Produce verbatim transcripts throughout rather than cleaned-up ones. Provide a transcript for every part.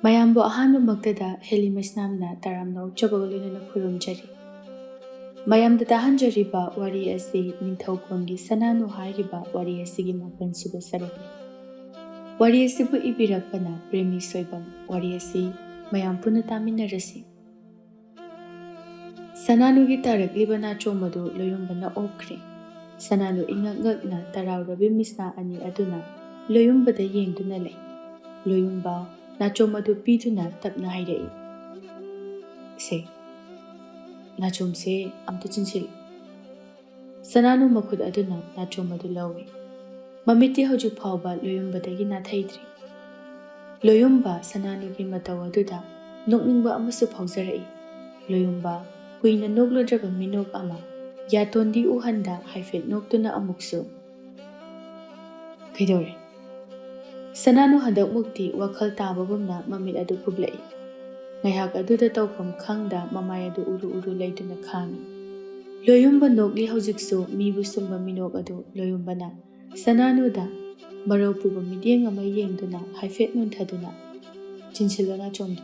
ꯃꯌꯥꯝꯕꯨ ꯑꯍꯥꯟꯕꯃꯛꯇꯗ ꯍꯦꯂꯤꯃꯁꯅꯥꯝꯅ ꯇꯔꯥꯝꯅ ꯑꯣꯛꯆꯕꯒ ꯂꯣꯏꯅꯅ ꯈꯨꯔꯨꯝꯖꯔꯤ꯫ ꯃꯌꯥꯝꯗ ꯇꯥꯍꯟꯖꯔꯤꯕ ꯋꯥꯔꯤ ꯑꯁꯤ ꯅꯤꯡꯊꯧꯀꯣꯟꯒꯤ ꯁꯅꯥꯅꯨ ꯍꯥꯏꯔꯤꯕ ꯋꯥꯔꯤ ꯑꯁꯤꯒꯤ ꯃꯥꯄꯟ ꯁꯨꯕ ꯁꯔꯨꯛꯅꯤ꯫ ꯋꯥꯔꯤ ꯑꯁꯤꯕꯨ ꯏꯕꯤꯔꯛꯄꯅ ꯄ꯭ꯔꯦꯃꯤ ꯁꯣꯏꯕꯝ꯫ ꯋꯥꯔꯤ ꯑꯁꯤ ꯃꯌꯥꯝ ꯄꯨꯟꯅ ꯇꯥꯃꯤꯟꯅꯔꯁꯤ꯫ ꯁꯅꯥꯅꯨꯒꯤ ꯇꯥꯔꯛꯂꯤꯕ ꯅꯥꯆꯣꯝ ꯑꯗꯨ ꯂꯣꯌꯨꯝꯕꯅ ꯑꯣꯛꯈ꯭ꯔꯦ꯫ ꯁꯅꯥꯅꯨ ꯏꯉꯛ ꯉꯛꯅ ꯇꯔꯥꯎꯔꯕꯤ ꯃꯤꯁꯅꯥ ꯑꯅꯤ ꯑꯗꯨꯅ ꯂꯣꯌꯨꯝꯕꯗ ꯌꯦꯡꯗꯨꯅ ꯂꯩ꯫ ꯂꯣꯌꯨꯝꯕ, ꯅꯥꯆꯣꯝ ꯑꯗꯨ ꯄꯤꯗꯨꯅ ꯇꯞꯅ ꯍꯥꯏꯔꯛꯏ, "ꯁꯦ, ꯅꯥꯆꯣꯝꯁꯦ ꯑꯝꯇ ꯆꯤꯟꯁꯤꯜꯂꯨ꯫" ꯁꯅꯥꯅꯨ ꯃꯈꯨꯠ ꯑꯗꯨꯅ ꯅꯥꯆꯣꯝ ꯑꯗꯨ ꯂꯧꯏ꯫ ꯃꯃꯤꯠꯇꯤ ꯍꯧꯖꯤꯛ ꯐꯥꯎꯕ ꯂꯣꯌꯨꯝꯕꯗꯒꯤ ꯅꯥꯊꯩꯗ꯭ꯔꯤ꯫ ꯂꯣꯌꯨꯝꯕ ꯁꯅꯥꯅꯨꯒꯤ ꯃꯇꯧ ꯑꯗꯨꯗ ꯅꯣꯛꯅꯤꯡꯕ ꯑꯃꯁꯨ ꯐꯥꯎꯖꯔꯛꯏ꯫ ꯂꯣꯌꯨꯝꯕ ꯀꯨꯏꯅ ꯅꯣꯛꯂꯨꯗ꯭ꯔꯕ ꯃꯤꯅꯣꯛ ꯑꯃ ꯌꯥꯇꯣꯟꯗꯤ ꯎꯍꯟꯗ ꯍꯥꯏꯐꯦꯠ ꯅꯣꯛꯇꯨꯅ ꯑꯃꯨꯛꯁꯨ, "ꯀꯩꯗꯧꯔꯦ?" ꯁꯅꯥꯅꯨ ꯍꯟꯗꯛꯃꯨꯛꯇꯤ ꯋꯥꯈꯜ ꯇꯥꯕꯒꯨꯝꯅ ꯃꯃꯤꯠ ꯑꯗꯨ ꯈꯨꯞꯂꯛꯏ꯫ ꯉꯥꯏꯍꯥꯛ ꯑꯗꯨꯗ ꯇꯧꯐꯝ ꯈꯪꯗ ꯃꯃꯥꯏ ꯑꯗꯨ ꯎꯔꯨ ꯎꯔꯨ ꯂꯩꯗꯨꯅ ꯈꯥꯡꯏ꯫ ꯂꯣꯌꯨꯝꯕ ꯅꯣꯛꯂꯤ ꯍꯧꯖꯤꯛꯁꯨ ꯃꯤꯕꯨ ꯁꯨꯝꯕ ꯃꯤꯅꯣꯛ ꯑꯗꯨ ꯂꯣꯌꯨꯝꯕꯅ ꯁꯅꯥꯅꯨꯗ ꯃꯔꯧ ꯄꯨꯕ ꯃꯤꯠꯌꯦꯡ ꯑꯃ ꯌꯦꯡꯗꯨꯅ ꯍꯥꯏꯐꯦꯠ ꯅꯣꯟꯊꯗꯨꯅ, "ꯆꯤꯟꯁꯤꯜꯂꯣ ꯅꯥꯆꯣꯝꯗꯣ꯫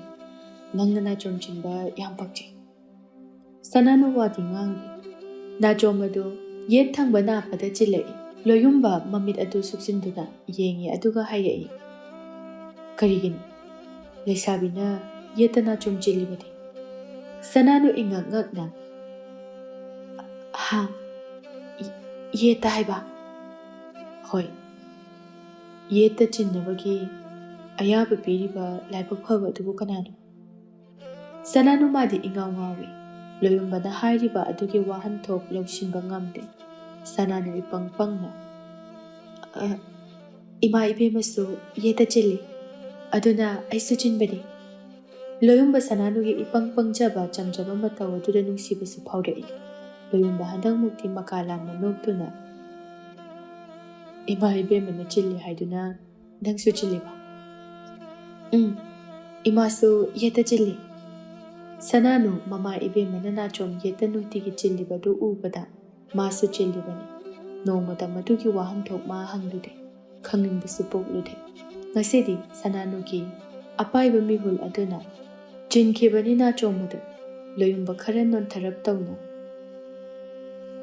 ꯅꯪꯅ ꯅꯥꯆꯣꯝ ꯆꯤꯟꯕ ꯌꯥꯝ ꯄꯛꯆꯩ꯫" ꯁꯅꯥꯅꯨ ꯋꯥꯗꯤ ꯉꯥꯡꯗꯦ꯫ ꯅꯥꯆꯣꯝ ꯑꯗꯨ ꯌꯦꯠ ꯊꯪꯕ ꯅꯥꯞꯄꯗ ꯆꯤꯜꯂꯛꯏ꯫ ꯂꯣꯌꯨꯝꯕ ꯃꯃꯤꯠ ꯑꯗꯨ ꯁꯨꯞꯆꯤꯟꯗꯨꯅ ꯌꯦꯡꯏ, ꯑꯗꯨꯒ ꯍꯥꯏꯔꯛꯏ, "ꯀꯔꯤꯒꯤꯅꯣ? ꯂꯩꯁꯥꯕꯤꯅ ꯌꯦꯠꯇ ꯅꯥꯆꯣꯝ ꯆꯤꯜꯂꯤꯕꯗꯤ?" ꯁꯅꯥꯅꯨ ꯏꯉꯛ ꯉꯛꯅ, "ꯍꯥ? ꯌꯦꯠꯇ ꯍꯥꯏꯕ?" "ꯍꯣꯏ꯫ ꯌꯦꯠꯇ ꯆꯤꯟꯅꯕꯒꯤ ꯑꯌꯥꯕ ꯄꯤꯔꯤꯕ ꯂꯥꯏꯕꯛ ꯐꯕ ꯑꯗꯨꯕꯨ ꯀꯅꯥꯅꯣ?" ꯁꯅꯥꯅꯨ ꯃꯥꯗꯤ ꯏꯉꯥꯎ ꯉꯥꯎꯏ꯫ ꯂꯣꯌꯨꯝꯕꯅ ꯍꯥꯏꯔꯤꯕ ꯑꯗꯨꯒꯤ ꯋꯥꯍꯟꯊꯣꯛ ꯂꯧꯁꯤꯟꯕ ꯉꯝꯗꯦ꯫ ꯁꯅꯥꯅꯨ ꯏꯄꯪ ꯄꯪꯅ, "ꯑ, ꯏꯃꯥ ꯏꯕꯦꯝꯃꯁꯨ ꯌꯦꯠꯇ ꯆꯤꯜꯂꯤ, ꯑꯗꯨꯅ ꯑꯩꯁꯨ ꯆꯤꯟꯕꯅꯤ꯫" ꯂꯣꯌꯨꯝꯕ ꯁꯅꯥꯅꯨꯒꯤ ꯏꯄꯪ ꯄꯪꯖꯕ ꯆꯝꯖꯕ ꯃꯇꯧ ꯑꯗꯨꯗ ꯅꯨꯡꯁꯤꯕꯁꯨ ꯐꯥꯎꯔꯛꯏ꯫ ꯂꯣꯌꯨꯝꯕ ꯍꯟꯗꯛꯃꯨꯛꯇꯤ ꯃꯀꯥ ꯂꯥꯝꯅ ꯅꯣꯛꯇꯨꯅ, "ꯏꯃꯥ ꯏꯕꯦꯝꯃꯅ ꯆꯤꯜꯂꯤ ꯍꯥꯏꯗꯨꯅ ꯅꯪꯁꯨ ꯆꯤꯜꯂꯤꯕ?" "ꯎꯝ, ꯏꯃꯥꯁꯨ ꯌꯦꯠꯇ ꯆꯤꯜꯂꯤ꯫" ꯁꯅꯥꯅꯨ ꯃꯃꯥ ꯏꯕꯦꯝꯃꯅ ꯅꯥꯆꯣꯝ ꯌꯦꯠꯇ ꯅꯨꯡꯇꯤꯒꯤ ꯆꯤꯜꯂꯤꯕꯗꯨ ꯎꯕꯗ ꯃꯥꯁꯨ ꯆꯤꯜꯂꯤꯕꯅꯤ꯫ ꯅꯣꯡꯃꯇ ꯃꯗꯨꯒꯤ ꯋꯥꯍꯟꯊꯣꯛ ꯃꯥ ꯍꯪꯂꯨꯗꯦ, ꯈꯪꯅꯤꯡꯕꯁꯨ ꯄꯣꯛꯂꯨꯗꯦ꯫ ꯉꯁꯤꯗꯤ ꯁꯅꯥꯅꯨꯒꯤ ꯑꯄꯥꯏꯕ ꯃꯤꯍꯨꯜ ꯑꯗꯨꯅ ꯆꯤꯟꯈꯤꯕꯅꯤ ꯅꯥꯆꯣꯝ ꯑꯗꯨ꯫ ꯂꯣꯌꯨꯝꯕ ꯈꯔ ꯅꯣꯟꯊꯔꯞ ꯇꯧꯅ,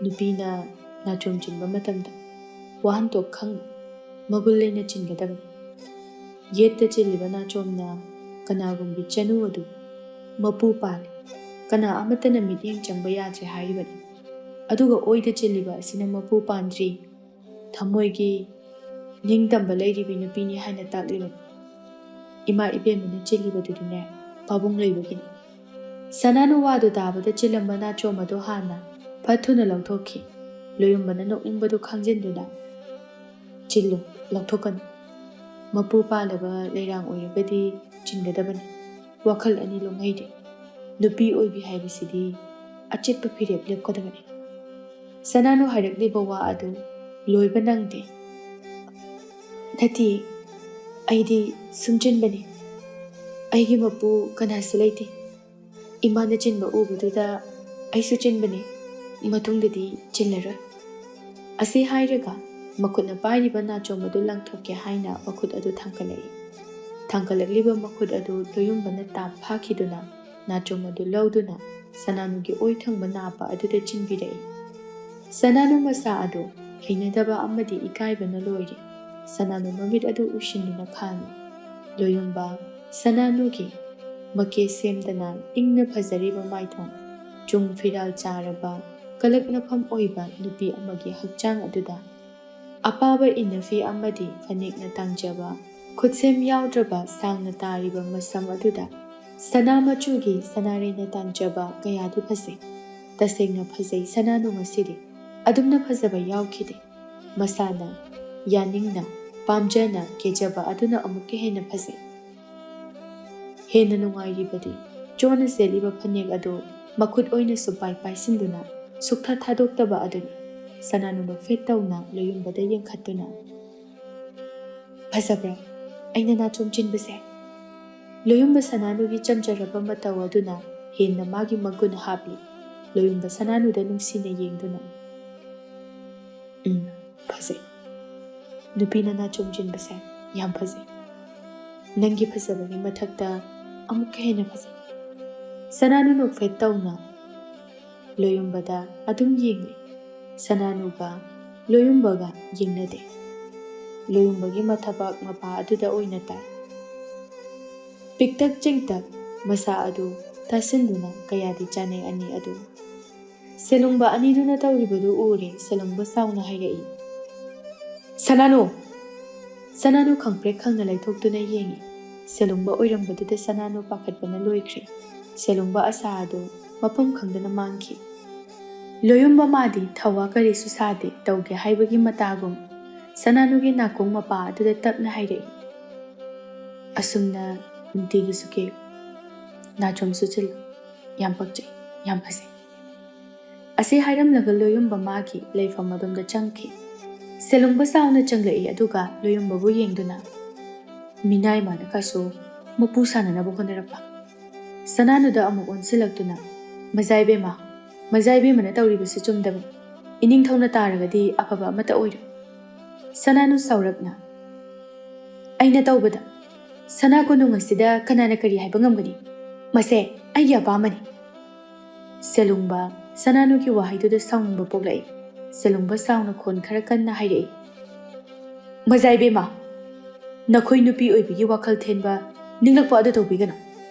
ꯅꯨꯄꯤꯅ ꯅꯥꯆꯣꯝ ꯆꯤꯟꯕ ꯃꯇꯝꯗ ꯋꯥꯍꯟꯊꯣꯛ ꯈꯪꯅ ꯃꯒꯨꯟ ꯂꯩꯅ ꯆꯤꯟꯒꯗꯕꯅꯤ꯫ ꯌꯦꯠꯇ ꯆꯤꯜꯂꯤꯕ ꯅꯥꯆꯣꯝꯅ ꯀꯅꯥꯒꯨꯝꯕꯤ ꯆꯅꯨ ꯑꯗꯨ ꯃꯄꯨ ꯄꯥꯜꯂꯤ, ꯀꯅꯥ ꯑꯃꯠꯇꯅ ꯃꯤꯠꯌꯦꯡ ꯆꯪꯕ ꯌꯥꯗ꯭ꯔꯦ ꯍꯥꯏꯔꯤꯕꯅꯤ꯫ ꯑꯗꯨꯒ ꯑꯣꯏꯗ ꯆꯤꯜꯂꯤꯕ ꯑꯁꯤꯅ ꯃꯄꯨ ꯄꯥꯟꯗ꯭ꯔꯤ, ꯊꯃꯣꯏꯒꯤ ꯅꯤꯡꯇꯝꯕ ꯂꯩꯔꯤꯕꯤ ꯅꯨꯄꯤꯅꯤ ꯍꯥꯏꯅ ꯇꯥꯛꯂꯤꯕꯅꯤ꯫ ꯏꯃꯥ ꯏꯕꯦꯝꯃꯅ ꯆꯤꯜꯂꯤꯕꯗꯨꯗꯤꯅꯦ, ꯄꯥꯕꯨꯡ ꯂꯩꯕꯒꯤꯅꯤ꯫ ꯁꯅꯥꯅꯨ ꯋꯥꯗꯨ ꯇꯥꯕꯗ ꯆꯤꯜꯂꯝꯕ ꯅꯥꯆꯣꯝ ꯑꯗꯨ ꯍꯥꯟꯅ ꯐꯠ ꯊꯨꯅ ꯂꯧꯊꯣꯛꯈꯤ꯫ ꯂꯣꯌꯨꯝꯕꯅ ꯅꯣꯛꯅꯤꯡꯕꯗꯨ ꯈꯪꯖꯤꯟꯗꯨꯅ, "ꯆꯤꯜꯂꯨ, ꯂꯧꯊꯣꯛꯀꯅꯨ꯫ ꯃꯄꯨ ꯄꯥꯜꯂꯕ ꯂꯩꯔꯥꯡ ꯑꯣꯏꯔꯒꯗꯤ ꯆꯤꯟꯒꯗꯕꯅꯤ꯫ ꯋꯥꯈꯜ ꯑꯅꯤ ꯂꯣꯡꯉꯩꯗꯦ꯫ ꯅꯨꯄꯤ ꯑꯣꯏꯕꯤ ꯍꯥꯏꯕꯁꯤꯗꯤ ꯑꯆꯦꯠꯄ ꯐꯤꯔꯦꯞ ꯂꯦꯞꯀꯗꯕꯅꯤ꯫" ꯁꯅꯥꯅꯨ ꯍꯥꯏꯔꯛꯂꯤꯕ ꯋꯥ ꯑꯗꯨ ꯂꯣꯏꯕ ꯅꯪꯗꯦ꯫ "ꯅꯠꯇꯦ, ꯑꯩꯗꯤ ꯁꯨꯝꯆꯤꯟꯕꯅꯤ꯫ ꯑꯩꯒꯤ ꯃꯄꯨ ꯀꯅꯥꯁꯨ ꯂꯩꯇꯦ꯫ ꯏꯃꯥꯅ ꯆꯤꯟꯕ ꯎꯕꯗꯨꯗ ꯑꯩꯁꯨ ꯆꯤꯟꯕꯅꯤ꯫ ꯃꯇꯨꯡꯗꯗꯤ ꯆꯤꯜꯂꯔꯣꯏ꯫" ꯑꯁꯤ ꯍꯥꯏꯔꯒ ꯃꯈꯨꯠꯅ ꯄꯥꯏꯔꯤꯕ ꯅꯥꯆꯣꯝ ꯑꯗꯨ ꯂꯪꯊꯣꯛꯀꯦ ꯍꯥꯏꯅ ꯃꯈꯨꯠ ꯑꯗꯨ ꯊꯥꯡꯒꯠꯂꯛꯏ꯫ ꯊꯥꯡꯒꯠꯂꯛꯂꯤꯕ ꯃꯈꯨꯠ ꯑꯗꯨ ꯂꯣꯌꯨꯝꯕꯅ ꯇꯥꯞ ꯐꯥꯈꯤꯗꯨꯅ ꯅꯥꯆꯣꯝ ꯑꯗꯨ ꯂꯧꯗꯨꯅ ꯁꯅꯥꯅꯨꯒꯤ ꯑꯣꯏ ꯊꯪꯕ ꯅꯥꯞꯄ ꯑꯗꯨꯗ ꯆꯤꯟꯕꯤꯔꯛꯏ꯫ ꯁꯅꯥꯅꯨ ꯃꯁꯥ ꯑꯗꯨ ꯍꯩꯅꯗꯕ ꯑꯃꯗꯤ ꯏꯀꯥꯏꯕꯅ ꯂꯣꯏꯔꯦ꯫ ꯁꯅꯥꯅꯨ ꯃꯃꯤꯠ ꯑꯗꯨ ꯎꯏꯁꯤꯟꯗꯨꯅ ꯈꯥꯡꯏ꯫ ꯂꯣꯌꯨꯝꯕ ꯁꯅꯥꯅꯨꯒꯤ ꯃꯀꯦ ꯁꯦꯝꯗꯅ ꯏꯪꯅ ꯐꯖꯔꯤꯕ ꯃꯥꯏꯊꯣꯡ, ꯆꯨꯡ ꯐꯤꯔꯥꯜ ꯆꯥꯔꯕ ꯀꯂꯛꯅꯐꯝ ꯑꯣꯏꯕ ꯅꯨꯄꯤ ꯑꯃꯒꯤ ꯍꯛꯆꯥꯡ ꯑꯗꯨꯗ ꯑꯄꯥꯕ ꯏꯟꯅꯐꯤ ꯑꯃꯗꯤ ꯐꯅꯦꯛꯅ ꯇꯥꯡꯖꯕ, ꯈꯨꯠꯁꯦꯝ ꯌꯥꯎꯗ꯭ꯔꯕ ꯁꯥꯡꯅ ꯇꯥꯔꯤꯕ ꯃꯁꯝ ꯑꯗꯨꯗ ꯁꯅꯥ ꯃꯆꯨꯒꯤ ꯁꯅꯥꯔꯩꯅ ꯇꯥꯡꯖꯕ ꯀꯌꯥꯗꯤ ꯐꯖꯩ꯫ ꯇꯁꯦꯡꯅ ꯐꯖꯩ ꯁꯅꯥꯅꯨ ꯉꯁꯤꯗꯤ꯫ ꯑꯗꯨꯝꯅ ꯐꯖꯕ ꯌꯥꯎꯈꯤꯗꯦ꯫ ꯃꯁꯥꯅ ꯌꯥꯅꯤꯡꯅ, ꯄꯥꯝꯖꯅ ꯀꯦꯖꯕ ꯑꯗꯨꯅ ꯑꯃꯨꯛꯀ ꯍꯦꯟꯅ ꯐꯖꯩ꯫ ꯍꯦꯟꯅ ꯅꯨꯡꯉꯥꯏꯔꯤꯕꯗꯤ ꯆꯣꯟꯅ ꯁꯦꯠꯂꯤꯕ ꯐꯅꯦꯛ ꯑꯗꯨ ꯃꯈꯨꯠ ꯑꯣꯏꯅꯁꯨ ꯄꯥꯏ ꯄꯥꯏꯁꯤꯟꯗꯨꯅ ꯁꯨꯛꯊꯥ ꯊꯥꯗꯣꯛꯇꯕ ꯑꯗꯨꯅꯤ꯫ ꯁꯅꯥꯅꯨ ꯅꯣꯛꯐꯦꯠ ꯇꯧꯅ ꯂꯣꯌꯨꯝꯕꯗ ꯌꯦꯡꯈꯠꯇꯨꯅ, "ꯐꯖꯕ꯭ꯔꯥ ꯑꯩꯅ ꯅꯥꯆꯣꯝ ꯆꯤꯟꯕꯁꯦ?" ꯂꯣꯌꯨꯝꯕ ꯁꯅꯥꯅꯨꯒꯤ ꯆꯝꯖꯔꯕ ꯃꯇꯧ ꯑꯗꯨꯅ ꯍꯦꯟꯅ ꯃꯥꯒꯤ ꯃꯒꯨꯟ ꯍꯥꯞꯂꯤ꯫ ꯂꯣꯌꯨꯝꯕ ꯁꯅꯥꯅꯨꯗ ꯅꯨꯡꯁꯤꯅ ꯌꯦꯡꯗꯨꯅ, "ꯎꯝ, ꯐꯖꯩ꯫ ꯅꯨꯄꯤꯅ ꯅꯥꯆꯣꯝ ꯆꯤꯟꯕꯁꯦ ꯌꯥꯝ ꯐꯖꯩ꯫ ꯅꯪꯒꯤ ꯐꯖꯕꯒꯤ ꯃꯊꯛꯇ ꯑꯃꯨꯛꯀ ꯍꯦꯟꯅ ꯐꯖꯩ꯫ ꯁꯅꯥꯅꯨ ꯅꯣꯛꯐꯦꯠ ꯇꯧꯅ ꯂꯣꯌꯨꯝꯕꯗ ꯑꯗꯨꯝ ꯌꯦꯡꯂꯤ꯫ ꯁꯅꯥꯅꯨꯒ ꯂꯣꯌꯨꯝꯕꯒ ꯌꯦꯡꯅꯗꯦ꯫ ꯂꯣꯌꯨꯝꯕꯒꯤ ꯃꯊꯕꯥꯛ ꯃꯄꯥ ꯑꯗꯨꯗ ꯑꯣꯏꯅ ꯇꯥꯏ꯫ ꯄꯤꯛꯇꯛ ꯆꯤꯡꯇꯛ ꯃꯁꯥ ꯑꯗꯨ ꯇꯥꯁꯤꯟꯗꯨꯅ ꯀꯌꯥꯗꯤ ꯆꯥꯅꯩ ꯑꯅꯤ ꯑꯗꯨ꯫ ꯁꯦꯂꯨꯡꯕ ꯑꯅꯤꯗꯨꯅ ꯇꯧꯔꯤꯕꯗꯨ ꯎꯔꯦ꯫ ꯁꯦꯂꯨꯡꯕ ꯁꯥꯎꯅ ꯍꯥꯏꯔꯛꯏ, "ꯁꯅꯥꯅꯨ!" ꯁꯅꯥꯅꯨ ꯈꯪꯄ꯭ꯔꯦꯛ ꯈꯪꯅ ꯂꯩꯊꯣꯛꯇꯨꯅ ꯌꯦꯡꯉꯤ꯫ ꯁꯦꯂꯨꯡꯕ ꯑꯣꯏꯔꯝꯕꯗꯨꯗ ꯁꯅꯥꯅꯨ ꯄꯥꯈꯠꯄꯅ ꯂꯣꯏꯈ꯭ꯔꯦ꯫ ꯁꯦꯂꯨꯡꯕ ꯑꯁꯥ ꯑꯗꯨ ꯃꯐꯝ ꯈꯪꯗꯅ ꯃꯥꯡꯈꯤ꯫ ꯂꯣꯌꯨꯝꯕ ꯃꯥꯗꯤ ꯊꯧꯋꯥ ꯀꯔꯤꯁꯨ ꯁꯥꯗꯦ, ꯇꯧꯒꯦ ꯍꯥꯏꯕꯒꯤ ꯃꯇꯥꯒꯨꯝ ꯁꯅꯥꯅꯨꯒꯤ ꯅꯥꯀꯣꯡ ꯃꯄꯥ ꯑꯗꯨꯗ ꯇꯞꯅ ꯍꯥꯏꯔꯛꯏ, "ꯑꯁꯨꯝꯅ ꯅꯨꯡꯇꯤꯒꯤ ꯁꯨꯀꯦ ꯅꯥꯆꯣꯝ ꯁꯨꯆꯤꯜꯂꯨ꯫ ꯌꯥꯝ ꯄꯛꯆꯩ, ꯌꯥꯝ ꯐꯖꯩ꯫" ꯑꯁꯤ ꯍꯥꯏꯔꯝꯂꯒ ꯂꯣꯌꯨꯝꯕ ꯃꯥꯒꯤ ꯂꯩꯐꯝ ꯑꯗꯣꯝꯗ ꯆꯪꯈꯤ꯫ ꯁꯦꯂꯨꯡꯕ ꯁꯥꯎꯅ ꯆꯪꯂꯛꯏ, ꯑꯗꯨꯒ ꯂꯣꯌꯨꯝꯕꯕꯨ ꯌꯦꯡꯗꯨꯅ, "ꯃꯤꯅꯥꯏ ꯃꯥꯅ ꯀꯁꯨ ꯃꯄꯨ ꯁꯥꯟꯅꯅꯕ ꯍꯣꯠꯅꯔꯛꯄ?" ꯁꯅꯥꯅꯨꯗ ꯑꯃꯨꯛ ꯑꯣꯟꯁꯤꯜꯂꯛꯇꯨꯅ, "ꯃꯖꯥ ꯏꯕꯦꯝꯃ, ꯃꯖꯥ ꯏꯕꯦꯝꯃꯅ ꯇꯧꯔꯤꯕꯁꯤ ꯆꯨꯝꯗꯕꯅꯤ꯫ ꯏꯅꯤꯡꯊꯧꯅ ꯇꯥꯔꯒꯗꯤ ꯑꯐꯕ ꯑꯃꯠꯇ ꯑꯣꯏꯔꯣꯏ꯫" ꯁꯅꯥꯅꯨ ꯁꯥꯎꯔꯞꯅ, "ꯑꯩꯅ ꯇꯧꯕꯗ ꯁꯅꯥ ꯀꯣꯅꯨꯡ ꯑꯁꯤꯗ ꯀꯅꯥꯅ ꯀꯔꯤ ꯍꯥꯏꯕ ꯉꯝꯒꯅꯤ? ꯃꯁꯦ ꯑꯩꯒꯤ ꯑꯄꯥꯝꯕꯅꯤ꯫" ꯁꯦꯂꯨꯡꯕ ꯁꯅꯥꯅꯨꯒꯤ ꯋꯥꯍꯩꯗꯨꯗ ꯁꯥꯎꯅꯤꯡꯕ ꯄꯣꯛꯂꯛꯏ꯫ ꯁꯦꯂꯨꯡꯕ ꯁꯥꯎꯅ ꯈꯣꯟ ꯈꯔ ꯀꯟꯅ ꯍꯥꯏꯔꯛꯏ, "ꯃꯖꯥ ꯏꯕꯦꯝꯃ, ꯅꯈꯣꯏ ꯅꯨꯄꯤ ꯑꯣꯏꯕꯒꯤ ꯋꯥꯈꯜ ꯊꯦꯟꯕ ꯅꯤꯡꯂꯛꯄ ꯑꯗꯨ ꯇꯧꯕꯤꯒꯅꯨ꯫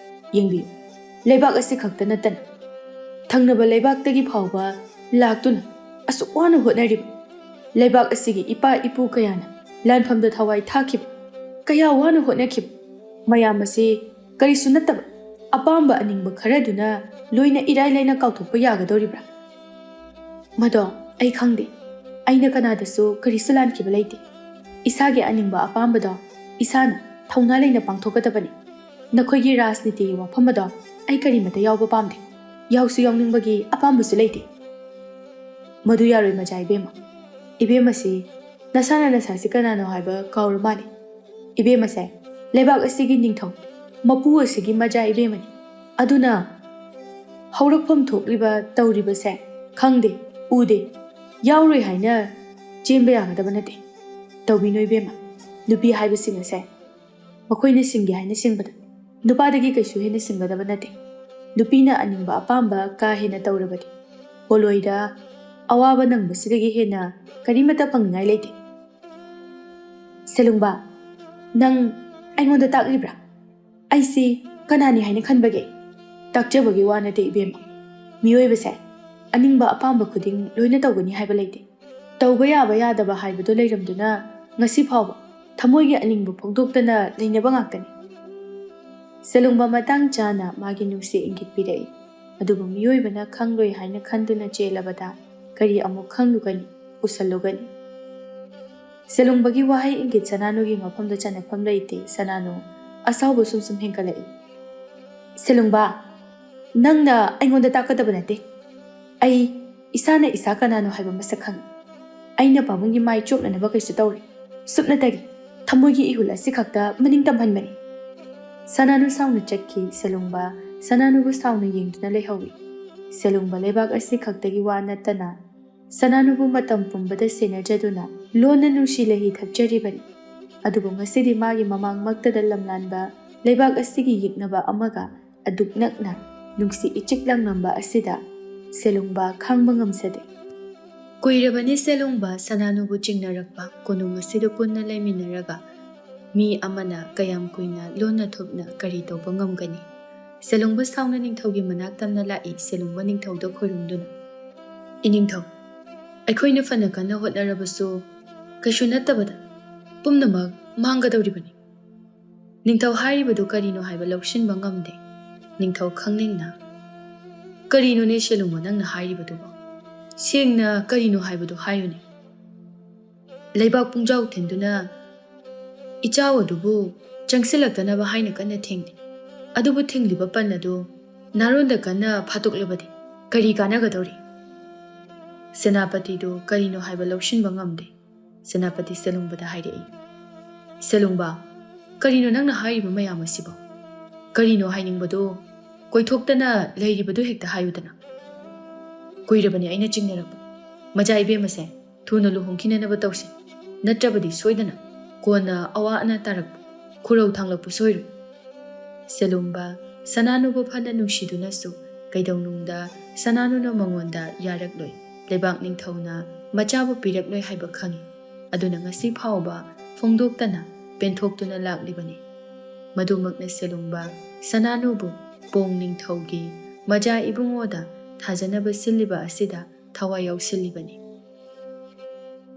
ꯌꯦꯡꯕꯤꯌꯨ, ꯂꯩꯕꯥꯛ ꯑꯁꯤ ꯈꯛꯇ ꯅꯠꯇꯅ ꯊꯪꯅꯕ ꯂꯩꯕꯥꯛꯇꯒꯤ ꯐꯥꯎꯕ ꯂꯥꯛꯇꯨꯅ ꯑꯁꯨꯛ ꯋꯥꯅ ꯍꯣꯠꯅꯔꯤꯕ, ꯂꯩꯕꯥꯛ ꯑꯁꯤꯒꯤ ꯏꯄꯥ ꯏꯄꯨ ꯀꯌꯥꯅ ꯂꯥꯟꯐꯝꯗ ꯊꯋꯥꯏ ꯊꯥꯈꯤꯕ, ꯀꯌꯥ ꯋꯥꯅ ꯍꯣꯠꯅꯈꯤꯕ ꯃꯌꯥꯝ ꯑꯁꯤ ꯀꯔꯤꯁꯨ ꯅꯠꯇꯕ ꯑꯄꯥꯝꯕ ꯑꯅꯤꯡꯕ ꯈꯔꯗꯨꯅ ꯂꯣꯏꯅ ꯏꯔꯥꯏ ꯂꯥꯏꯅ ꯀꯥꯎꯊꯣꯛꯄ ꯌꯥꯒꯗꯧꯔꯤꯕ꯭ꯔꯥ? ꯃꯗꯣ ꯑꯩ ꯈꯪꯗꯦ꯫ ꯑꯩꯅ ꯀꯅꯥꯗꯁꯨ ꯀꯔꯤꯁꯨ ꯂꯥꯟꯈꯤꯕ ꯂꯩꯇꯦ꯫ ꯏꯁꯥꯒꯤ ꯑꯅꯤꯡꯕ ꯑꯄꯥꯝꯕꯗꯣ ꯏꯁꯥꯅ ꯊꯧꯅꯥ ꯂꯩꯅ ꯄꯥꯡꯊꯣꯛꯀꯗꯕꯅꯤ꯫ ꯅꯈꯣꯏꯒꯤ ꯔꯥꯖꯅꯤꯇꯤꯒꯤ ꯋꯥꯐꯝ ꯑꯗꯣ ꯑꯩ ꯀꯔꯤꯃꯇ ꯌꯥꯎꯕ ꯄꯥꯝꯗꯦ꯫ ꯌꯥꯎꯁꯨ ꯌꯥꯎꯅꯤꯡꯕꯒꯤ ꯑꯄꯥꯝꯕꯁꯨ ꯂꯩꯇꯦ꯫" "ꯃꯗꯨ ꯌꯥꯔꯣꯏ, ꯃꯖꯥ ꯏꯕꯦꯝꯃ꯫ ꯏꯕꯦꯝꯃꯁꯤ ꯅꯁꯥꯅ ꯅꯁꯥꯁꯤ ꯀꯅꯥꯅꯣ ꯍꯥꯏꯕ ꯀꯥꯎꯔ ꯃꯥꯜꯂꯦ꯫ ꯏꯕꯦꯝꯃꯁꯦ ꯂꯩꯕꯥꯛ ꯑꯁꯤꯒꯤ ꯅꯤꯡꯊꯧ, ꯃꯄꯨ ꯑꯁꯤꯒꯤ ꯃꯖꯥ ꯏꯕꯦꯝꯃꯅꯤ꯫ ꯑꯗꯨꯅ ꯍꯧꯔꯛꯐꯝ ꯊꯣꯛꯂꯤꯕ ꯇꯧꯔꯤꯕꯁꯦ ꯈꯪꯗꯦ, ꯎꯗꯦ, ꯌꯥꯎꯔꯣꯏ ꯍꯥꯏꯅ ꯆꯦꯟꯕ ꯌꯥꯒꯗꯕ ꯅꯠꯇꯦ꯫ ꯇꯧꯕꯤꯅꯨ ꯏꯕꯦꯝꯃ, ꯅꯨꯄꯤ ꯍꯥꯏꯕꯁꯤꯡ ꯑꯁꯦ ꯃꯈꯣꯏꯅ ꯁꯤꯡꯒꯦ ꯍꯥꯏꯅ ꯁꯤꯡꯕꯗ ꯅꯨꯄꯥꯗꯒꯤ ꯀꯩꯁꯨ ꯍꯦꯟꯅ ꯁꯤꯡꯒꯗꯕ ꯅꯠꯇꯦ꯫ ꯅꯨꯄꯤꯅ ꯑꯅꯤꯡꯕ ꯑꯄꯥꯝꯕ ꯀꯥ ꯍꯦꯟꯅ ꯇꯧꯔꯕꯗꯤ ꯄꯣꯂꯣꯏꯗ ꯑꯋꯥꯕ ꯅꯪꯕꯁꯤꯗꯒꯤ ꯍꯦꯟꯅ ꯀꯔꯤꯃꯠꯇ ꯐꯪꯅꯤꯡꯉꯥꯏ ꯂꯩꯇꯦ꯫ ꯁꯦꯂꯨꯡꯕ, ꯅꯪ ꯑꯩꯉꯣꯟꯗ ꯇꯥꯛꯂꯤꯕ꯭ꯔꯥ? ꯑꯩꯁꯤ ꯀꯅꯥꯅꯤ ꯍꯥꯏꯅ ꯈꯟꯕꯒꯦ? ꯇꯥꯛꯆꯕꯒꯤ ꯋꯥ ꯅꯠꯇꯦ ꯏꯕꯦꯝꯃ꯫ ꯃꯤꯑꯣꯏꯕꯁꯦ ꯑꯅꯤꯡꯕ ꯑꯄꯥꯝꯕ ꯈꯨꯗꯤꯡ ꯂꯣꯏꯅ ꯇꯧꯒꯅꯤ ꯍꯥꯏꯕ ꯂꯩꯇꯦ꯫ ꯇꯧꯕ ꯌꯥꯕ ꯌꯥꯗꯕ ꯍꯥꯏꯕꯗꯨ ꯂꯩꯔꯝꯗꯨꯅ ꯉꯁꯤ ꯐꯥꯎꯕ ꯊꯃꯣꯏꯒꯤ ꯑꯅꯤꯡꯕ ꯐꯣꯡꯗꯣꯛꯇꯅ ꯂꯩꯅꯕ ꯉꯥꯛꯇꯅꯤ꯫ ꯁꯦꯂꯨꯡꯕ ꯃꯇꯥꯡ ꯆꯥꯅ ꯃꯥꯒꯤ ꯅꯨꯡꯁꯤ ꯏꯪꯒꯤꯠ ꯄꯤꯔꯛꯏ꯫ ꯑꯗꯨꯕꯨ ꯃꯤꯑꯣꯏꯕꯅ ꯈꯪꯂꯣꯏ ꯍꯥꯏꯅ ꯈꯟꯗꯨꯅ ꯆꯦꯜꯂꯕꯗ ꯀꯔꯤ ꯑꯃꯨꯛ ꯈꯪꯂꯨꯒꯅꯤ, ꯎꯁꯜꯂꯨꯒꯅꯤ? ꯁꯦꯂꯨꯡꯕꯒꯤ ꯋꯥꯍꯩ ꯏꯪꯒꯤꯠ ꯁꯅꯥꯅꯨꯒꯤ ꯃꯐꯝꯗ ꯆꯟꯅꯐꯝ ꯂꯩꯇꯦ꯫ ꯁꯅꯥꯅꯨ ꯑꯁꯥꯎꯕ ꯁꯨꯝ ꯁꯨꯝ ꯍꯦꯟꯒꯠꯂꯛꯏ꯫ ꯁꯦꯂꯨꯡꯕ, ꯅꯪꯅ ꯑꯩꯉꯣꯟꯗ ꯇꯥꯛꯀꯗꯕ ꯅꯠꯇꯦ꯫ ꯑꯩ ꯏꯁꯥꯅ ꯏꯁꯥ ꯀꯅꯥꯅꯣ ꯍꯥꯏꯕ ꯃꯁꯛ ꯈꯪꯏ꯫ ꯑꯩꯅ ꯄꯥꯕꯨꯡꯒꯤ ꯃꯥꯏ ꯆꯣꯞꯅꯅꯕ ꯀꯩꯁꯨ ꯇꯧꯔꯣꯏ꯫ ꯁꯨꯞꯅꯇꯒꯤ ꯊꯃꯣꯏꯒꯤ ꯏꯍꯨꯜ ꯑꯁꯤ ꯈꯛꯇ ꯃꯅꯤꯡ ꯇꯝꯍꯟꯕꯅꯤ꯫ ꯁꯅꯥꯅꯨ ꯁꯥꯎꯅ ꯆꯠꯈꯤ꯫ ꯁꯦꯂꯨꯡꯕ ꯁꯅꯥꯅꯨꯕꯨ ꯁꯥꯎꯅ ꯌꯦꯡꯗꯨꯅ ꯂꯩꯍꯧꯏ꯫ ꯁꯦꯂꯨꯡꯕ ꯂꯩꯕꯥꯛ ꯑꯁꯤ ꯈꯛꯇꯒꯤ ꯋꯥ ꯅꯠꯇꯅ ꯁꯅꯥꯅꯨꯕꯨ ꯃꯇꯝ ꯄꯨꯝꯕꯗ ꯁꯦꯟꯅꯖꯗꯨꯅ ꯂꯣꯟꯅ ꯅꯨꯡꯁꯤ ꯂꯩꯍꯤ ꯊꯛꯆꯔꯤꯕꯅꯤ꯫ ꯑꯗꯨꯕꯨ ꯉꯁꯤꯗꯤ ꯃꯥꯒꯤ ꯃꯃꯥꯡꯃꯛꯇꯗ ꯂꯝꯂꯥꯟꯕ ꯂꯩꯕꯥꯛ ꯑꯁꯤꯒꯤ ꯌꯦꯛꯅꯕ ꯑꯃꯒ ꯑꯗꯨꯛ ꯅꯛꯅ ꯅꯨꯡꯁꯤ ꯏꯆꯤꯛ ꯂꯥꯡꯂꯝꯕ ꯑꯁꯤꯗ ꯁꯦꯂꯨꯡꯕ ꯈꯥꯡꯕ ꯉꯝꯖꯗꯦ꯫ ꯀꯨꯏꯔꯕꯅꯤ ꯁꯦꯂꯨꯡꯕ ꯁꯅꯥꯅꯨꯕꯨ ꯆꯤꯡꯅꯔꯛꯄ꯫ ꯀꯣꯅꯨꯡ ꯑꯁꯤꯗ ꯄꯨꯟꯅ ꯂꯩꯃꯤꯟꯅꯔꯒ ꯃꯤ ꯑꯃꯅ ꯀꯌꯥꯝ ꯀꯨꯏꯅ ꯂꯣꯟꯅ ꯊꯨꯞꯅ ꯀꯔꯤ ꯇꯧꯕ ꯉꯝꯒꯅꯤ? ꯁꯦꯂꯨꯡꯕ ꯁꯥꯎꯅ ꯅꯤꯡꯊꯧꯒꯤ ꯃꯅꯥꯛ ꯇꯝꯅ ꯂꯥꯛꯏ꯫ ꯁꯦꯂꯨꯡꯕ ꯅꯤꯡꯊꯧꯗ ꯈꯣꯏꯔꯨꯝꯗꯨꯅ, "ꯏꯅꯤꯡꯊꯧ, ꯑꯩꯈꯣꯏꯅ ꯐꯅ ꯀꯟꯅ ꯍꯣꯠꯅꯔꯕꯁꯨ ꯀꯩꯁꯨ ꯅꯠꯇꯕꯗ ꯄꯨꯝꯅꯃꯛ ꯃꯥꯡꯒꯗꯧꯔꯤꯕꯅꯤ꯫ ꯅꯤꯡꯊꯧ ꯍꯥꯏꯔꯤꯕꯗꯨ ꯀꯔꯤꯅꯣ ꯍꯥꯏꯕ ꯂꯧꯁꯤꯟꯕ ꯉꯝꯗꯦ꯫ ꯅꯤꯡꯊꯧ ꯈꯪꯅꯤꯡꯅ, ꯀꯔꯤꯅꯣꯅꯦ ꯁꯦꯂꯨꯡꯕ ꯅꯪꯅ ꯍꯥꯏꯔꯤꯕꯗꯨꯕꯣ? ꯁꯦꯡꯅ ꯀꯔꯤꯅꯣ ꯍꯥꯏꯕꯗꯨ ꯍꯥꯏꯌꯨꯅꯦ꯫ ꯂꯩꯕꯥꯛ ꯄꯨꯡꯖꯥꯎ ꯊꯤꯟꯗꯨꯅ ꯏꯆꯥꯎ ꯑꯗꯨꯕꯨ ꯆꯪꯁꯤꯜꯂꯛꯇꯅꯕ ꯍꯥꯏꯅ ꯀꯟꯅ ꯊꯤꯡꯂꯤ꯫ ꯑꯗꯨꯕꯨ ꯊꯤꯡꯂꯤꯕ ꯄꯟ ꯑꯗꯨ ꯅꯥꯔꯣꯟꯗ ꯀꯟꯅ ꯐꯥꯠꯇꯣꯛꯂꯕꯗꯤ ꯀꯔꯤ ꯀꯥꯟꯅꯒꯗꯧꯔꯤ?" ꯁꯦꯅꯥꯄꯇꯤꯗꯨ ꯀꯔꯤꯅꯣ ꯍꯥꯏꯕ ꯂꯧꯁꯤꯟꯕ ꯉꯝꯗꯦ꯫ ꯁꯦꯅꯥꯄꯇꯤ ꯁꯦꯂꯨꯡꯕꯗ ꯍꯥꯏꯔꯛꯏ, "ꯁꯦꯂꯨꯡꯕ, ꯀꯔꯤꯅꯣ ꯅꯪꯅ ꯍꯥꯏꯔꯤꯕ ꯃꯌꯥꯝ ꯑꯁꯤꯕꯣ? ꯀꯔꯤꯅꯣ ꯍꯥꯏꯅꯤꯡꯕꯗꯨ ꯀꯣꯏꯊꯣꯛꯇꯅ ꯂꯩꯔꯤꯕꯗꯨ ꯍꯦꯛꯇ ꯍꯥꯏꯌꯨꯗꯅ꯫ ꯀꯨꯏꯔꯕꯅꯤ ꯑꯩꯅ ꯆꯤꯡꯅꯔꯛꯄ꯫ ꯃꯆꯥ ꯏꯕꯦꯝꯃꯁꯦ ꯊꯨꯅ ꯂꯨꯍꯣꯡꯈꯤꯅꯅꯕ ꯇꯧꯁꯤ, ꯅꯠꯇ꯭ꯔꯕꯗꯤ ꯁꯣꯏꯗꯅ ꯀꯣꯟꯅ ꯑꯋꯥ ꯑꯅꯥ ꯇꯥꯔꯛꯄ ꯈꯨꯔꯧ ꯊꯥꯡꯂꯛꯄ ꯁꯣꯏꯔꯣꯏ꯫ ꯁꯦꯂꯨꯡꯕ ꯁꯅꯥꯅꯨꯕꯨ ꯐꯅ ꯅꯨꯡꯁꯤꯗꯨꯅꯁꯨ ꯀꯩꯗꯧꯅꯨꯡꯗ ꯁꯅꯥꯅꯨꯅ ꯃꯉꯣꯟꯗ ꯌꯥꯔꯛꯂꯣꯏ꯫ ꯂꯩꯕꯥꯛ ꯅꯤꯡꯊꯧꯅ ꯃꯆꯥꯕꯨ ꯄꯤꯔꯛꯂꯣꯏ ꯍꯥꯏꯕ ꯈꯪꯏ꯫ ꯑꯗꯨꯅ ꯉꯁꯤ ꯐꯥꯎꯕ ꯐꯣꯡꯗꯣꯛꯇꯅ ꯄꯦꯟꯊꯣꯛꯇꯨꯅ ꯂꯥꯛꯂꯤꯕꯅꯤ꯫ ꯃꯗꯨꯃꯛꯅ ꯁꯦꯂꯨꯡꯕ ꯁꯅꯥꯅꯨꯕꯨ ꯄꯣꯡ ꯅꯤꯡꯊꯧꯒꯤ ꯃꯖꯥ ꯏꯕꯨꯡꯉꯣꯗ ꯊꯥꯖꯅꯕ ꯁꯤꯜꯂꯤꯕ ꯑꯁꯤꯗ ꯊꯋꯥꯏ ꯌꯥꯎꯁꯤꯜꯂꯤꯕꯅꯤ꯫